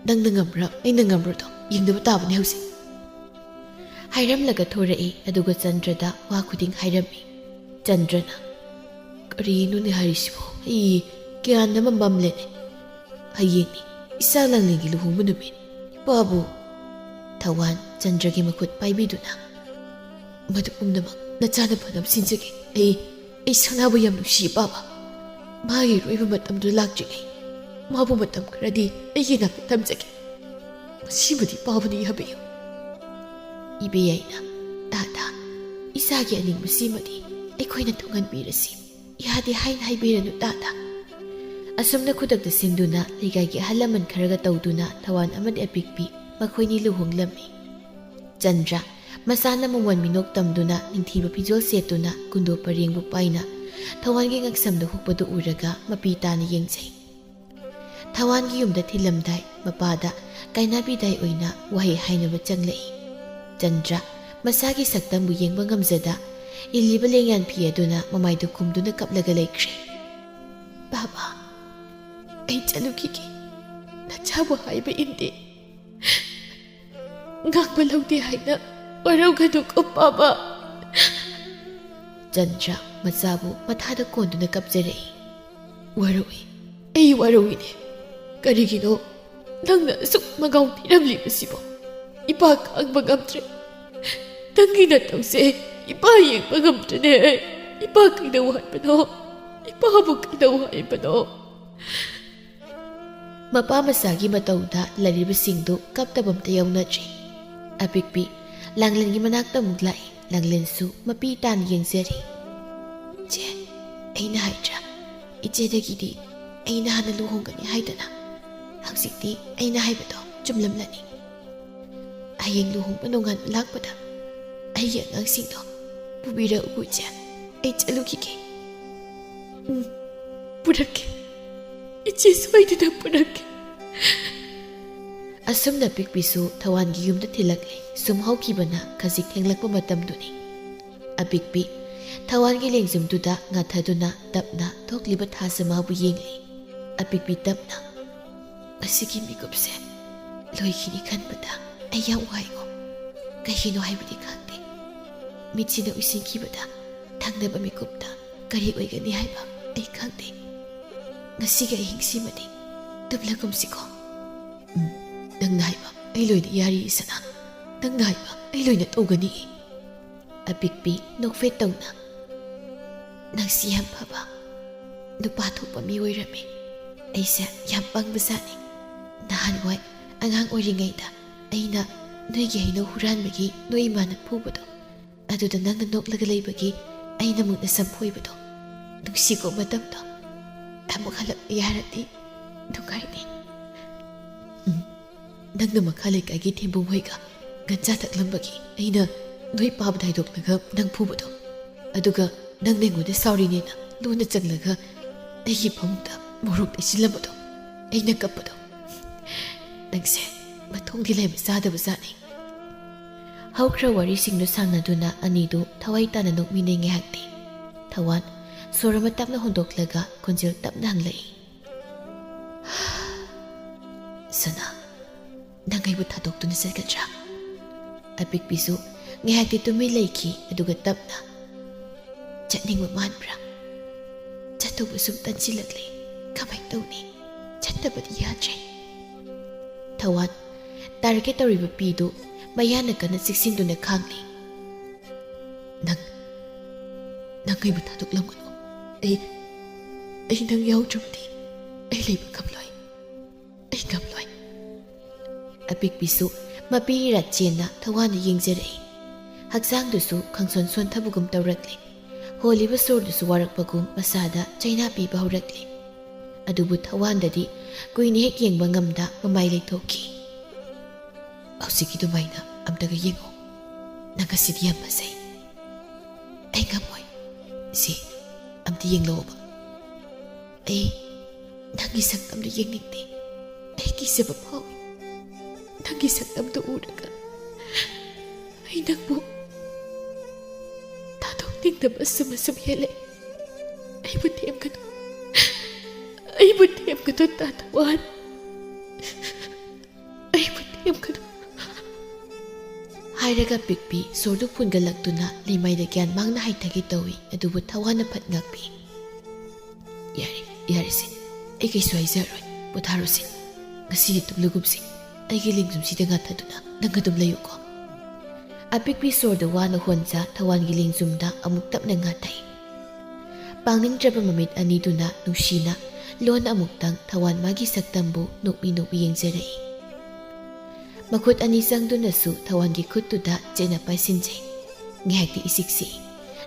ꯅꯪꯅ ꯉꯝꯕ꯭ꯔꯥ ꯑꯩꯅ ꯉꯝꯕ꯭ꯔꯥꯗꯣ ꯌꯦꯡꯗꯕ ꯇꯥꯕꯅꯦ ꯍꯧꯖꯤꯛ꯫" ꯍꯥꯏꯔꯝꯂꯒ ꯊꯣꯔꯛꯏ, ꯑꯗꯨꯒ ꯆꯟꯗ꯭ꯔꯗ ꯋꯥ ꯈꯨꯗꯤꯡ ꯍꯥꯏꯔꯝꯃꯤ꯫ ꯆꯟꯗ꯭ꯔꯅ, "ꯀꯔꯤꯅꯣꯅꯦ ꯍꯥꯏꯔꯤꯁꯤꯕꯣ? ꯑꯩ ꯒ꯭ꯌꯥꯟ ꯑꯃ ꯃꯝꯂꯦꯅꯦ꯫ ꯍꯌꯦꯡꯅꯤ ꯏꯆꯥ ꯂꯥꯡꯂꯦꯟꯒꯤ ꯂꯨꯍꯣꯡꯕ ꯅꯨꯃꯤꯠ꯫ ꯏꯄꯥꯕꯨ꯫" ꯊꯋꯥꯟ ꯆꯟꯗ꯭ꯔꯒꯤ ꯃꯈꯨꯠ ꯄꯥꯏꯕꯤꯗꯨꯅ, "ꯃꯗꯨ ꯄꯨꯝꯅꯃꯛ ꯅꯆꯥꯅ ꯐꯅꯕ ꯁꯤꯟꯖꯒꯦ꯫ ꯑꯩ, ꯑꯩ ꯁꯅꯥꯕꯨ ꯌꯥꯝ ꯅꯨꯡꯁꯤ, ꯄꯥꯕ꯫ ꯃꯥꯒꯤ ꯑꯔꯣꯏꯕ ꯃꯇꯝꯗꯨ ꯂꯥꯛꯇ꯭ꯔꯤꯉꯩ ꯃꯥꯕꯨ ꯃꯇꯝ ꯈꯔꯗꯤ ꯑꯩꯒꯤ ꯅꯥꯛꯇ ꯊꯝꯖꯒꯦ꯫ ꯃꯁꯤꯃꯗꯤ ꯄꯥꯕꯅꯤ ꯍꯥꯏꯕꯤꯌꯨ꯫" ꯏꯕꯦꯌꯥꯏꯅ, "ꯇꯥ, ꯇꯥ, ꯏꯆꯥꯒꯤ ꯑꯅꯤꯡꯕꯁꯤꯃꯗꯤ ꯑꯩꯈꯣꯏꯅ ꯊꯨꯡꯍꯟꯕꯤꯔꯁꯤ꯫ ꯌꯥꯗꯦ ꯍꯥꯏꯅ ꯍꯥꯏꯕꯤꯔꯅꯨ ꯇꯥꯗ꯫ ꯑꯁꯨꯝꯅ ꯈꯨꯗꯛꯇ ꯁꯤꯟꯗꯨꯅ ꯂꯩꯀꯥꯏꯒꯤ ꯑꯍꯜ ꯂꯃꯟ ꯈꯔꯒ ꯇꯧꯗꯨꯅ ꯊꯋꯥꯟ ꯑꯃꯗꯤ ꯑꯄꯤꯛꯄꯤ ꯃꯈꯣꯏꯅꯤ ꯂꯨꯍꯣꯡꯂꯝꯃꯤ꯫ ꯆꯟꯗ꯭ꯔ ꯃꯁꯥꯅ ꯃꯃꯣꯟ ꯃꯤꯅꯣꯛ ꯇꯝꯗꯨꯅ ꯅꯤꯡꯊꯤꯕ ꯐꯤꯖꯣꯜ ꯁꯦꯠꯇꯨꯅ ꯀꯨꯟꯗꯣ ꯄꯔꯦꯡꯕꯨ ꯄꯥꯏꯅ ꯊꯋꯥꯟꯒꯤ ꯉꯛꯁꯝꯗ ꯍꯨꯛꯄꯗꯨ ꯎꯔꯒ ꯃꯄꯤ ꯇꯥꯅ ꯌꯦꯡꯖꯩ꯫ ꯊꯋꯥꯟꯒꯤ ꯌꯨꯝꯗ ꯊꯤꯜꯂꯝꯗꯥꯏ ꯃꯄꯥꯗ ꯀꯥꯏꯅꯥꯕꯤꯗꯥꯏ ꯑꯣꯏꯅ ꯋꯥꯍꯩ ꯍꯥꯏꯅꯕ ꯆꯪꯂꯛꯏ꯫ ꯆꯟꯗ꯭ꯔ ꯃꯁꯥꯒꯤ ꯁꯛꯇꯝꯕꯨ ꯌꯦꯡꯕ ꯉꯝꯖꯗ ꯏꯜꯂꯤꯕ ꯂꯦꯡꯌꯥꯟ ꯐꯤ ꯑꯗꯨꯅ ꯃꯃꯥꯏꯗ ꯈꯨꯝꯗꯨꯅ ꯀꯞꯂꯒ ꯂꯩꯈ꯭ꯔꯦ꯫ "ꯕꯥꯕꯥ, ꯑꯩ ꯆꯠꯂꯨꯈꯤꯒꯦ꯫ ꯅꯆꯥꯕꯨ ꯍꯥꯏꯕ ꯏꯟꯗꯦ꯫ ꯉꯥꯡꯕ ꯂꯧꯗꯦ ꯍꯥꯏꯅ ꯋꯥꯔꯧꯒꯅꯨꯀꯣ ꯕꯥꯕꯥ꯫" ꯆꯟꯗ꯭ꯔ ꯃꯆꯥꯕꯨ ꯃꯊꯥꯗ ꯀꯣꯟꯗꯨꯅ ꯀꯞꯆꯔꯛꯏ꯫ "ꯋꯥꯔꯧꯏ, ꯑꯩ ꯋꯥꯔꯧꯏꯅꯦ꯫ ꯀꯔꯤꯒꯤꯅꯣ ꯅꯪꯅ ꯑꯁꯨꯛ ꯃꯒꯥꯎ ꯄꯤꯔꯝꯂꯤꯕꯁꯤꯕꯣ? ꯏꯄꯥ ꯈꯥꯡꯕ ꯉꯝꯗ꯭ꯔꯦ꯫ ꯅꯪꯒꯤ ꯅꯇꯧꯁꯦ ꯏꯄꯥ ꯌꯦꯡꯕ ꯉꯝꯗ꯭ꯔꯦꯅꯦ꯫ ꯏꯄꯥ ꯀꯩꯗꯧ ꯍꯥꯏꯕꯅꯣ? ꯏꯄꯥꯕꯨ ꯀꯩꯗꯧ ꯍꯥꯏꯕꯅꯣ?" ꯃꯄꯥ ꯃꯆꯥꯒꯤ ꯃꯇꯧꯗ ꯂꯩꯔꯤꯕꯁꯤꯡꯗꯨ ꯀꯞꯇꯕ ꯑꯝꯇ ꯌꯥꯎꯅꯗ꯭ꯔꯤ꯫ ꯑꯄꯤꯛꯄꯤ ꯂꯥꯡꯂꯦꯟꯒꯤ ꯃꯅꯥꯛꯇ ꯑꯃꯨꯛ ꯂꯥꯛꯏ꯫ ꯂꯥꯡꯂꯦꯟꯁꯨ ꯃꯄꯤ ꯇꯥꯅ ꯌꯦꯡꯖꯔꯤ꯫ "ꯆꯦ, ꯑꯩꯅ ꯍꯥꯏꯗ꯭ꯔꯥ? ꯏꯆꯦꯗꯒꯤꯗꯤ ꯑꯩꯅ ꯍꯥꯟꯅ ꯂꯨꯍꯣꯡꯒꯅꯤ ꯍꯥꯏꯗꯅ꯫ ꯍꯧꯖꯤꯛꯇꯤ ꯑꯩꯅ ꯍꯥꯏꯕꯗꯣ ꯆꯨꯝꯂꯝꯂꯅꯤ꯫ ꯍꯌꯦꯡ ꯂꯨꯍꯣꯡꯕ ꯅꯣꯡꯉꯥꯟꯕ ꯂꯥꯛꯄꯗ ꯑꯩꯒꯤ ꯑꯉꯥꯡꯁꯤꯡꯗꯣ ꯄꯨꯕꯤꯔꯛꯎ ꯏꯆꯦ꯫ ꯑꯩ ꯆꯠꯂꯨꯈꯤꯒꯦ꯫" "ꯎꯝ, ꯄꯨꯔꯛꯀꯦ꯫ ꯏꯆꯦ ꯁꯣꯏꯗꯅ ꯄꯨꯔꯛꯀꯦ꯫" ꯑꯁꯨꯝꯅ ꯄꯤꯛꯄꯤꯁꯨ ꯊꯋꯥꯟꯒꯤ ꯌꯨꯝꯗ ꯊꯤꯜꯂꯛꯂꯦ꯫ ꯁꯨꯝ ꯍꯧꯈꯤꯕꯅ ꯈꯖꯤꯛ ꯊꯦꯡꯂꯛꯄ ꯃꯇꯝꯗꯨꯅꯤ꯫ ꯑꯄꯤꯛꯄꯤ ꯊꯋꯥꯟꯒꯤ ꯂꯦꯡꯖꯨꯝꯗꯨꯗ ꯉꯥꯊꯗꯨꯅ ꯇꯞꯅ ꯊꯣꯛꯂꯤꯕ ꯊꯥꯁꯃꯥꯕꯨ ꯌꯦꯡꯂꯤ꯫ ꯑꯄꯤꯛꯄꯤ ꯇꯞꯅ, "ꯃꯁꯤꯒꯤ ꯃꯤꯀꯨꯞꯁꯦ ꯂꯣꯏꯈꯤꯅꯤ ꯈꯟꯕꯗ ꯑꯩ ꯌꯥꯝ ꯋꯥꯏꯉꯣ꯫ ꯀꯩꯒꯤꯅꯣ ꯍꯥꯏꯕꯗꯤ ꯈꯪꯗꯦ꯫ ꯃꯤꯠꯁꯤꯅ ꯎꯏꯁꯤꯟꯈꯤꯕꯗ ꯊꯪꯅꯕ ꯃꯤꯀꯨꯞꯇ ꯀꯔꯤ ꯑꯣꯏꯒꯅꯤ ꯍꯥꯏꯕ ꯑꯩ ꯈꯪꯗꯦ꯫ ꯉꯁꯤꯒꯤ ꯑꯍꯤꯡꯁꯤꯃꯗꯤ ꯇꯨꯝꯂꯒꯨꯝꯁꯤꯀꯣ꯫" "ꯎꯝ, ꯅꯪꯅ ꯍꯥꯏꯕ ꯑꯩ ꯂꯣꯏꯅ ꯌꯥꯔꯤ ꯏꯁꯅꯥ꯫ ꯅꯪꯅ ꯍꯥꯏꯕ ꯑꯩ ꯂꯣꯏꯅ ꯇꯧꯒꯅꯤ꯫" ꯑꯄꯤꯛꯄꯤ ꯅꯣꯛꯐꯦꯠ ꯇꯧꯅ, "ꯅꯪꯁꯤ ꯌꯥꯝ ꯐꯕ ꯅꯨꯄꯥ ꯊꯣꯛꯄ ꯃꯤ ꯑꯣꯏꯔꯝꯃꯤ꯫ ꯑꯩꯁꯦ ꯌꯥꯝ ꯄꯪꯕꯖꯥꯠꯅꯤ꯫ ꯅꯍꯥꯟꯋꯥꯏ ꯑꯉꯥꯡ ꯑꯣꯏꯔꯤꯉꯩꯗ ꯑꯩꯅ ꯅꯣꯏꯒꯤ ꯍꯩꯅꯧ ꯍꯨꯔꯥꯟꯕꯒꯤ ꯅꯣꯏ ꯏꯃꯥꯅ ꯐꯨꯕꯗꯣ, ꯑꯗꯨꯗ ꯅꯪꯅ ꯅꯣꯛꯂꯒ ꯂꯩꯕꯒꯤ ꯑꯩꯅ ꯑꯃꯨꯛ ꯅꯁꯝ ꯐꯣꯏꯕꯗꯣ, ꯅꯨꯡꯁꯤꯀꯣ ꯃꯇꯝꯗꯣ꯫ ꯑꯃꯨꯛ ꯍꯜꯂꯛꯂꯦ ꯍꯥꯏꯔꯗꯤ ꯅꯨꯡꯉꯥꯏꯅꯤ꯫ ꯎꯝ, ꯅꯪꯅ ꯃꯈꯥ ꯂꯩꯀꯥꯏꯒꯤ ꯊꯦꯝꯕꯨꯡ ꯍꯣꯏꯒ ꯒꯟꯖꯥ ꯊꯛꯂꯝꯕꯒꯤ ꯑꯩꯅ ꯅꯣꯏ ꯄꯥꯕꯗ ꯍꯥꯏꯗꯣꯛꯂꯒ ꯅꯪ ꯐꯨꯕꯗꯣ, ꯑꯗꯨꯒ ꯅꯪꯅ ꯑꯩꯉꯣꯟꯗ ꯁꯥꯎꯔꯤꯅꯦꯅ ꯂꯣꯟꯅ ꯆꯪꯂꯒ ꯑꯩꯒꯤ ꯐꯃꯨꯡꯗ ꯃꯣꯔꯣꯛ ꯇꯩꯁꯤꯜꯂꯝꯕꯗꯣ, ꯑꯩꯅ ꯀꯞꯄꯗꯣ꯫ ꯅꯪꯁꯦ ꯃꯊꯣꯡꯗꯤ ꯂꯩꯕ ꯆꯥꯗꯕ ꯖꯥꯠꯅꯤ꯫ ꯍꯧꯈ꯭ꯔ ꯋꯥꯔꯤꯁꯤꯡꯗꯨ ꯁꯥꯟꯅꯗꯨꯅ ꯑꯅꯤꯗꯨ ꯊꯋꯥꯏ ꯇꯥꯅ ꯅꯣꯛꯃꯤꯟꯅꯩ ꯉꯥꯏꯍꯥꯛꯇꯤ꯫ ꯊꯋꯥꯟ ꯁꯣꯔ ꯑꯃ ꯇꯞꯅ ꯍꯣꯟꯗꯣꯛꯂꯒ ꯈꯣꯟꯖꯦꯜ ꯇꯞꯅ ꯍꯪꯂꯛꯏ, "ꯁꯅꯥ, ꯅꯪ ꯑꯩꯕꯨ ꯊꯥꯗꯣꯛꯇꯨꯅ ꯆꯠꯀꯗ꯭ꯔꯥ?" ꯑꯄꯤꯛꯄꯤꯁꯨ ꯉꯥꯏꯍꯥꯛꯇꯤ ꯇꯨꯃꯤꯟ ꯂꯩꯈꯤ, ꯑꯗꯨꯒ ꯇꯞꯅ, "ꯆꯠꯅꯤꯡꯕ ꯃꯥꯟꯕ꯭ꯔꯥ? ꯆꯠꯇꯧꯕ ꯁꯨꯝ ꯇꯟꯁꯤꯜꯂꯛꯂꯦ꯫ ꯀꯃꯥꯏ ꯇꯧꯅꯤ? ꯆꯠꯇꯕꯗꯤ ꯌꯥꯗ꯭ꯔꯦ꯫" ꯊꯋꯥꯟ ꯇꯥꯔꯒꯦ ꯇꯧꯔꯤꯕ ꯄꯤꯗꯨ ꯃꯌꯥꯅ ꯀꯟꯅ ꯆꯤꯛꯁꯤꯟꯗꯨꯅ ꯈꯥꯡꯂꯤ꯫ "ꯅꯪ, ꯅꯪ ꯑꯩꯕꯨ ꯊꯥꯗꯣꯛꯂꯝꯒꯅꯨ꯫ ꯑꯩ, ꯑꯩ ꯅꯪ ꯌꯥꯎꯗ꯭ꯔꯕꯗꯤ ꯑꯩ ꯂꯩꯕ ꯉꯝꯂꯣꯏ꯫ ꯑꯩ ꯉꯝꯂꯣꯏ꯫" ꯑꯄꯤꯛꯄꯤꯁꯨ ꯃꯄꯤ ꯏꯔꯥ ꯆꯦꯟꯅ ꯊꯋꯥꯟꯗ ꯌꯦꯡꯖꯔꯛꯏ꯫ ꯍꯛꯆꯥꯡꯗꯨꯁꯨ ꯈꯪꯁꯣꯟ ꯁꯣꯟꯊꯕꯒꯨꯝ ꯇꯧꯔꯛꯂꯦ꯫ ꯍꯣꯜꯂꯤꯕ ꯁꯣꯔꯗꯨꯁꯨ ꯋꯥꯔꯛꯄꯒꯨꯝ ꯃꯁꯥꯗ ꯆꯩꯅꯥ ꯄꯤꯕ ꯍꯧꯔꯛꯂꯦ꯫ ꯑꯗꯨꯕꯨ ꯊꯋꯥꯟꯗꯗꯤ ꯀꯨꯏꯅ ꯍꯦꯛ ꯌꯦꯡꯕ ꯉꯝꯗ ꯃꯃꯥꯏ ꯂꯩꯊꯣꯛꯈꯤ꯫ "ꯍꯧꯖꯤꯛꯀꯤ ꯑꯗꯨꯃꯥꯏꯅ ꯑꯝꯇꯒ ꯌꯦꯡꯉꯣ꯫ ꯅꯪ ꯑꯁꯤꯗꯤ ꯌꯥꯝ ꯐꯖꯩ꯫ ꯑꯩ ꯉꯝꯃꯣꯏ꯫ ꯁꯤ ꯑꯝꯇ ꯌꯦꯡꯂꯛꯑꯣꯕ꯫ ꯑꯩ ꯅꯪꯒꯤ ꯁꯛꯇꯝꯗꯨ ꯌꯦꯡꯅꯤꯡꯗꯦ꯫ ꯑꯩ ꯀꯤꯖꯕ ꯐꯥꯎꯏ꯫ ꯅꯪꯒꯤ ꯁꯛꯇꯝꯗꯨ ꯎꯔꯒ ꯑꯩ ꯅꯪꯕꯨ ꯊꯥꯗꯣꯛꯅꯤꯡꯗꯕ ꯑꯁꯨꯝ ꯑꯁꯨꯝ ꯍꯦꯜꯂꯦ꯫ ꯑꯩꯕꯨ ꯊꯦꯝꯒꯅꯨ꯫ ꯑꯩꯕꯨ ꯊꯦꯝꯒꯅꯨ, ꯇꯥ ꯊꯋꯥꯟ꯫ ꯑꯩꯕꯨ ꯊꯦꯝꯒꯅꯨ꯫" ꯍꯥꯏꯔꯒ ꯄꯤꯛꯄꯤ ꯁꯣꯔꯗꯨ ꯐꯨꯟꯒꯠꯂꯛꯇꯨꯅ ꯂꯩꯃꯥꯏꯗ ꯒ꯭ꯌꯥꯟ ꯃꯥꯡꯅ ꯍꯥꯏꯊꯒꯦ ꯇꯧꯏ, ꯑꯗꯨꯕꯨ ꯊꯋꯥꯟꯅ ꯐꯠ ꯉꯥꯛꯄꯤ꯫ "ꯌꯥꯔꯦ, ꯌꯥꯔꯦꯁꯦ, ꯑꯩ ꯀꯩꯁꯨ ꯍꯥꯏꯖꯔꯣꯏ, ꯄꯣꯊꯥꯔꯣꯁꯦ꯫ ꯉꯁꯤꯗꯤ ꯇꯨꯝꯂꯒꯨꯝꯁꯤ꯫ ꯑꯩꯒꯤ ꯂꯦꯡꯖꯨꯝꯁꯤꯗ ꯉꯥꯊꯗꯨꯅ ꯅꯪ ꯑꯗꯨꯝ ꯂꯩꯌꯨꯀꯣ꯫" ꯑꯄꯤꯛꯄꯤ ꯁꯣꯔꯗ ꯋꯥꯅ ꯍꯣꯟꯖ ꯊꯋꯥꯟꯒꯤ ꯂꯦꯡꯖꯨꯝꯗ ꯑꯃꯨꯛ ꯇꯞꯅ ꯉꯥꯊꯩ꯫ ꯄꯥꯡꯅꯤꯡꯗ꯭ꯔꯕ ꯃꯃꯤꯠ ꯑꯅꯤꯗꯨꯅ ꯅꯨꯡꯁꯤꯅ ꯂꯣꯟ ꯑꯃꯨꯛꯇꯪ ꯊꯋꯥꯟ ꯃꯥꯒꯤ ꯁꯛꯇꯝꯕꯨ ꯅꯣꯛꯃꯤ ꯅꯣꯛꯃꯤ ꯌꯦꯡꯖꯔꯛꯏ꯫ ꯃꯈꯨꯠ ꯑꯅꯤ ꯆꯪꯗꯨꯅꯁꯨ ꯊꯋꯥꯟꯒꯤ ꯈꯨꯠꯇꯨꯗ ꯆꯦꯠꯅ ꯄꯥꯏꯁꯤꯟꯖꯩ꯫ ꯉꯥꯏꯍꯥꯛꯇꯤ ꯏꯁꯤꯛ ꯁꯤꯛꯏ꯫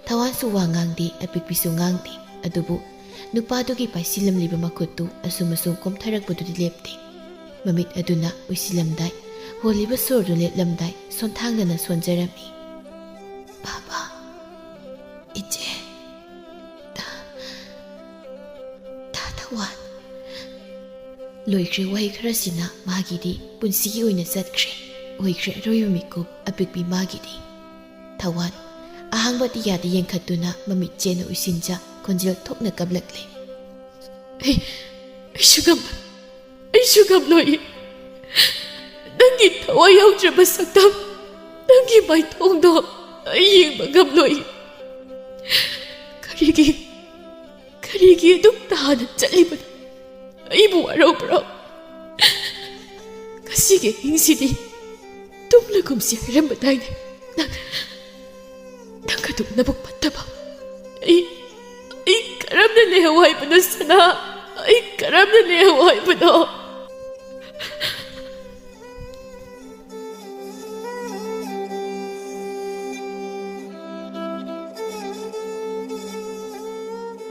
ꯊꯋꯥꯟꯁꯨ ꯋꯥ ꯉꯥꯡꯗꯦ, ꯑꯄꯤꯛꯄꯤꯁꯨ ꯉꯥꯡꯗꯦ꯫ ꯑꯗꯨꯕꯨ ꯅꯨꯄꯥꯗꯨꯒꯤ ꯄꯥꯏꯁꯤꯜꯂꯝꯂꯤꯕ ꯃꯈꯨꯠꯇꯨ ꯑꯁꯨꯝ ꯑꯁꯨꯝ ꯀꯣꯝꯊꯔꯛꯄꯗꯨꯗꯤ ꯂꯦꯞꯇꯦ꯫ ꯃꯃꯤꯠ ꯑꯗꯨꯅ ꯎꯏꯁꯤꯜꯂꯝꯗꯥꯏ ꯍꯣꯜꯂꯤꯕ ꯁꯣꯔꯗꯨ ꯂꯦꯞꯂꯝꯗꯥꯏ ꯁꯣꯟꯊꯥꯡꯗꯅ ꯁꯣꯟꯖꯔꯝꯃꯤ꯫ "ꯕꯥꯕꯥ, ꯏꯆꯦ, ꯇꯥ, ꯇꯥ ꯊꯋꯥꯟ"꯫ ꯂꯣꯏꯈ꯭ꯔꯦ ꯋꯥꯍꯩ ꯈꯔꯁꯤꯅ ꯃꯥꯒꯤꯗꯤ ꯄꯨꯟꯁꯤꯒꯤ ꯑꯣꯏꯅ ꯆꯠꯈ꯭ꯔꯦ꯫ ꯑꯣꯏꯈ꯭ꯔꯦ ꯑꯔꯣꯏꯕ ꯃꯤꯀꯨꯞ ꯑꯄꯤꯛꯄꯤ ꯃꯥꯒꯤꯗꯤ꯫ ꯊꯋꯥꯟ ꯑꯍꯥꯡꯕ ꯑꯇꯤꯌꯥꯗ ꯌꯦꯡꯈꯠꯇꯨꯅ ꯃꯃꯤꯠ ꯆꯦꯠꯅ ꯎꯏꯁꯤꯟꯖ ꯈꯣꯟꯖꯦꯜ ꯊꯣꯛꯅ ꯀꯞꯂꯛꯂꯦ꯫ "ꯑꯩ, ꯑꯩꯁꯨ ꯉꯝꯂꯣꯏ, ꯑꯩꯁꯨ ꯉꯝꯂꯣꯏ꯫ ꯅꯪꯒꯤ ꯊꯋꯥꯏ ꯌꯥꯎꯗ꯭ꯔꯕ ꯁꯛꯇꯝ, ꯅꯪꯒꯤ ꯃꯥꯏꯊꯣꯡꯗꯣ ꯑꯩ ꯌꯦꯡꯕ ꯉꯝꯂꯣꯏ꯫ ꯀꯔꯤꯒꯤ, ꯀꯔꯤꯒꯤ ꯑꯗꯨꯛ ꯇꯥꯅ ꯆꯠꯂꯤꯕꯅꯣ? ꯑꯩꯕꯨ ꯋꯥꯔꯧꯕ꯭ꯔꯣ? ꯉꯁꯤꯒꯤ ꯑꯍꯤꯡꯁꯤꯗꯤ ꯇꯨꯝꯂꯒꯨꯝꯁꯤ ꯍꯥꯏꯔꯝꯕꯗꯥꯏꯅꯦ꯫ ꯅꯪ, ꯅꯪ ꯑꯗꯨꯛ ꯅꯕꯨꯛ ꯐꯠꯇꯕ꯫ ꯑꯩ, ꯑꯩ ꯀꯔꯝꯅ ꯂꯩꯍꯧ ꯍꯥꯏꯕꯅꯣ ꯁꯅꯥ? ꯑꯩ ꯀꯔꯝꯅ ꯂꯩꯍꯧ ꯍꯥꯏꯕꯅꯣ?"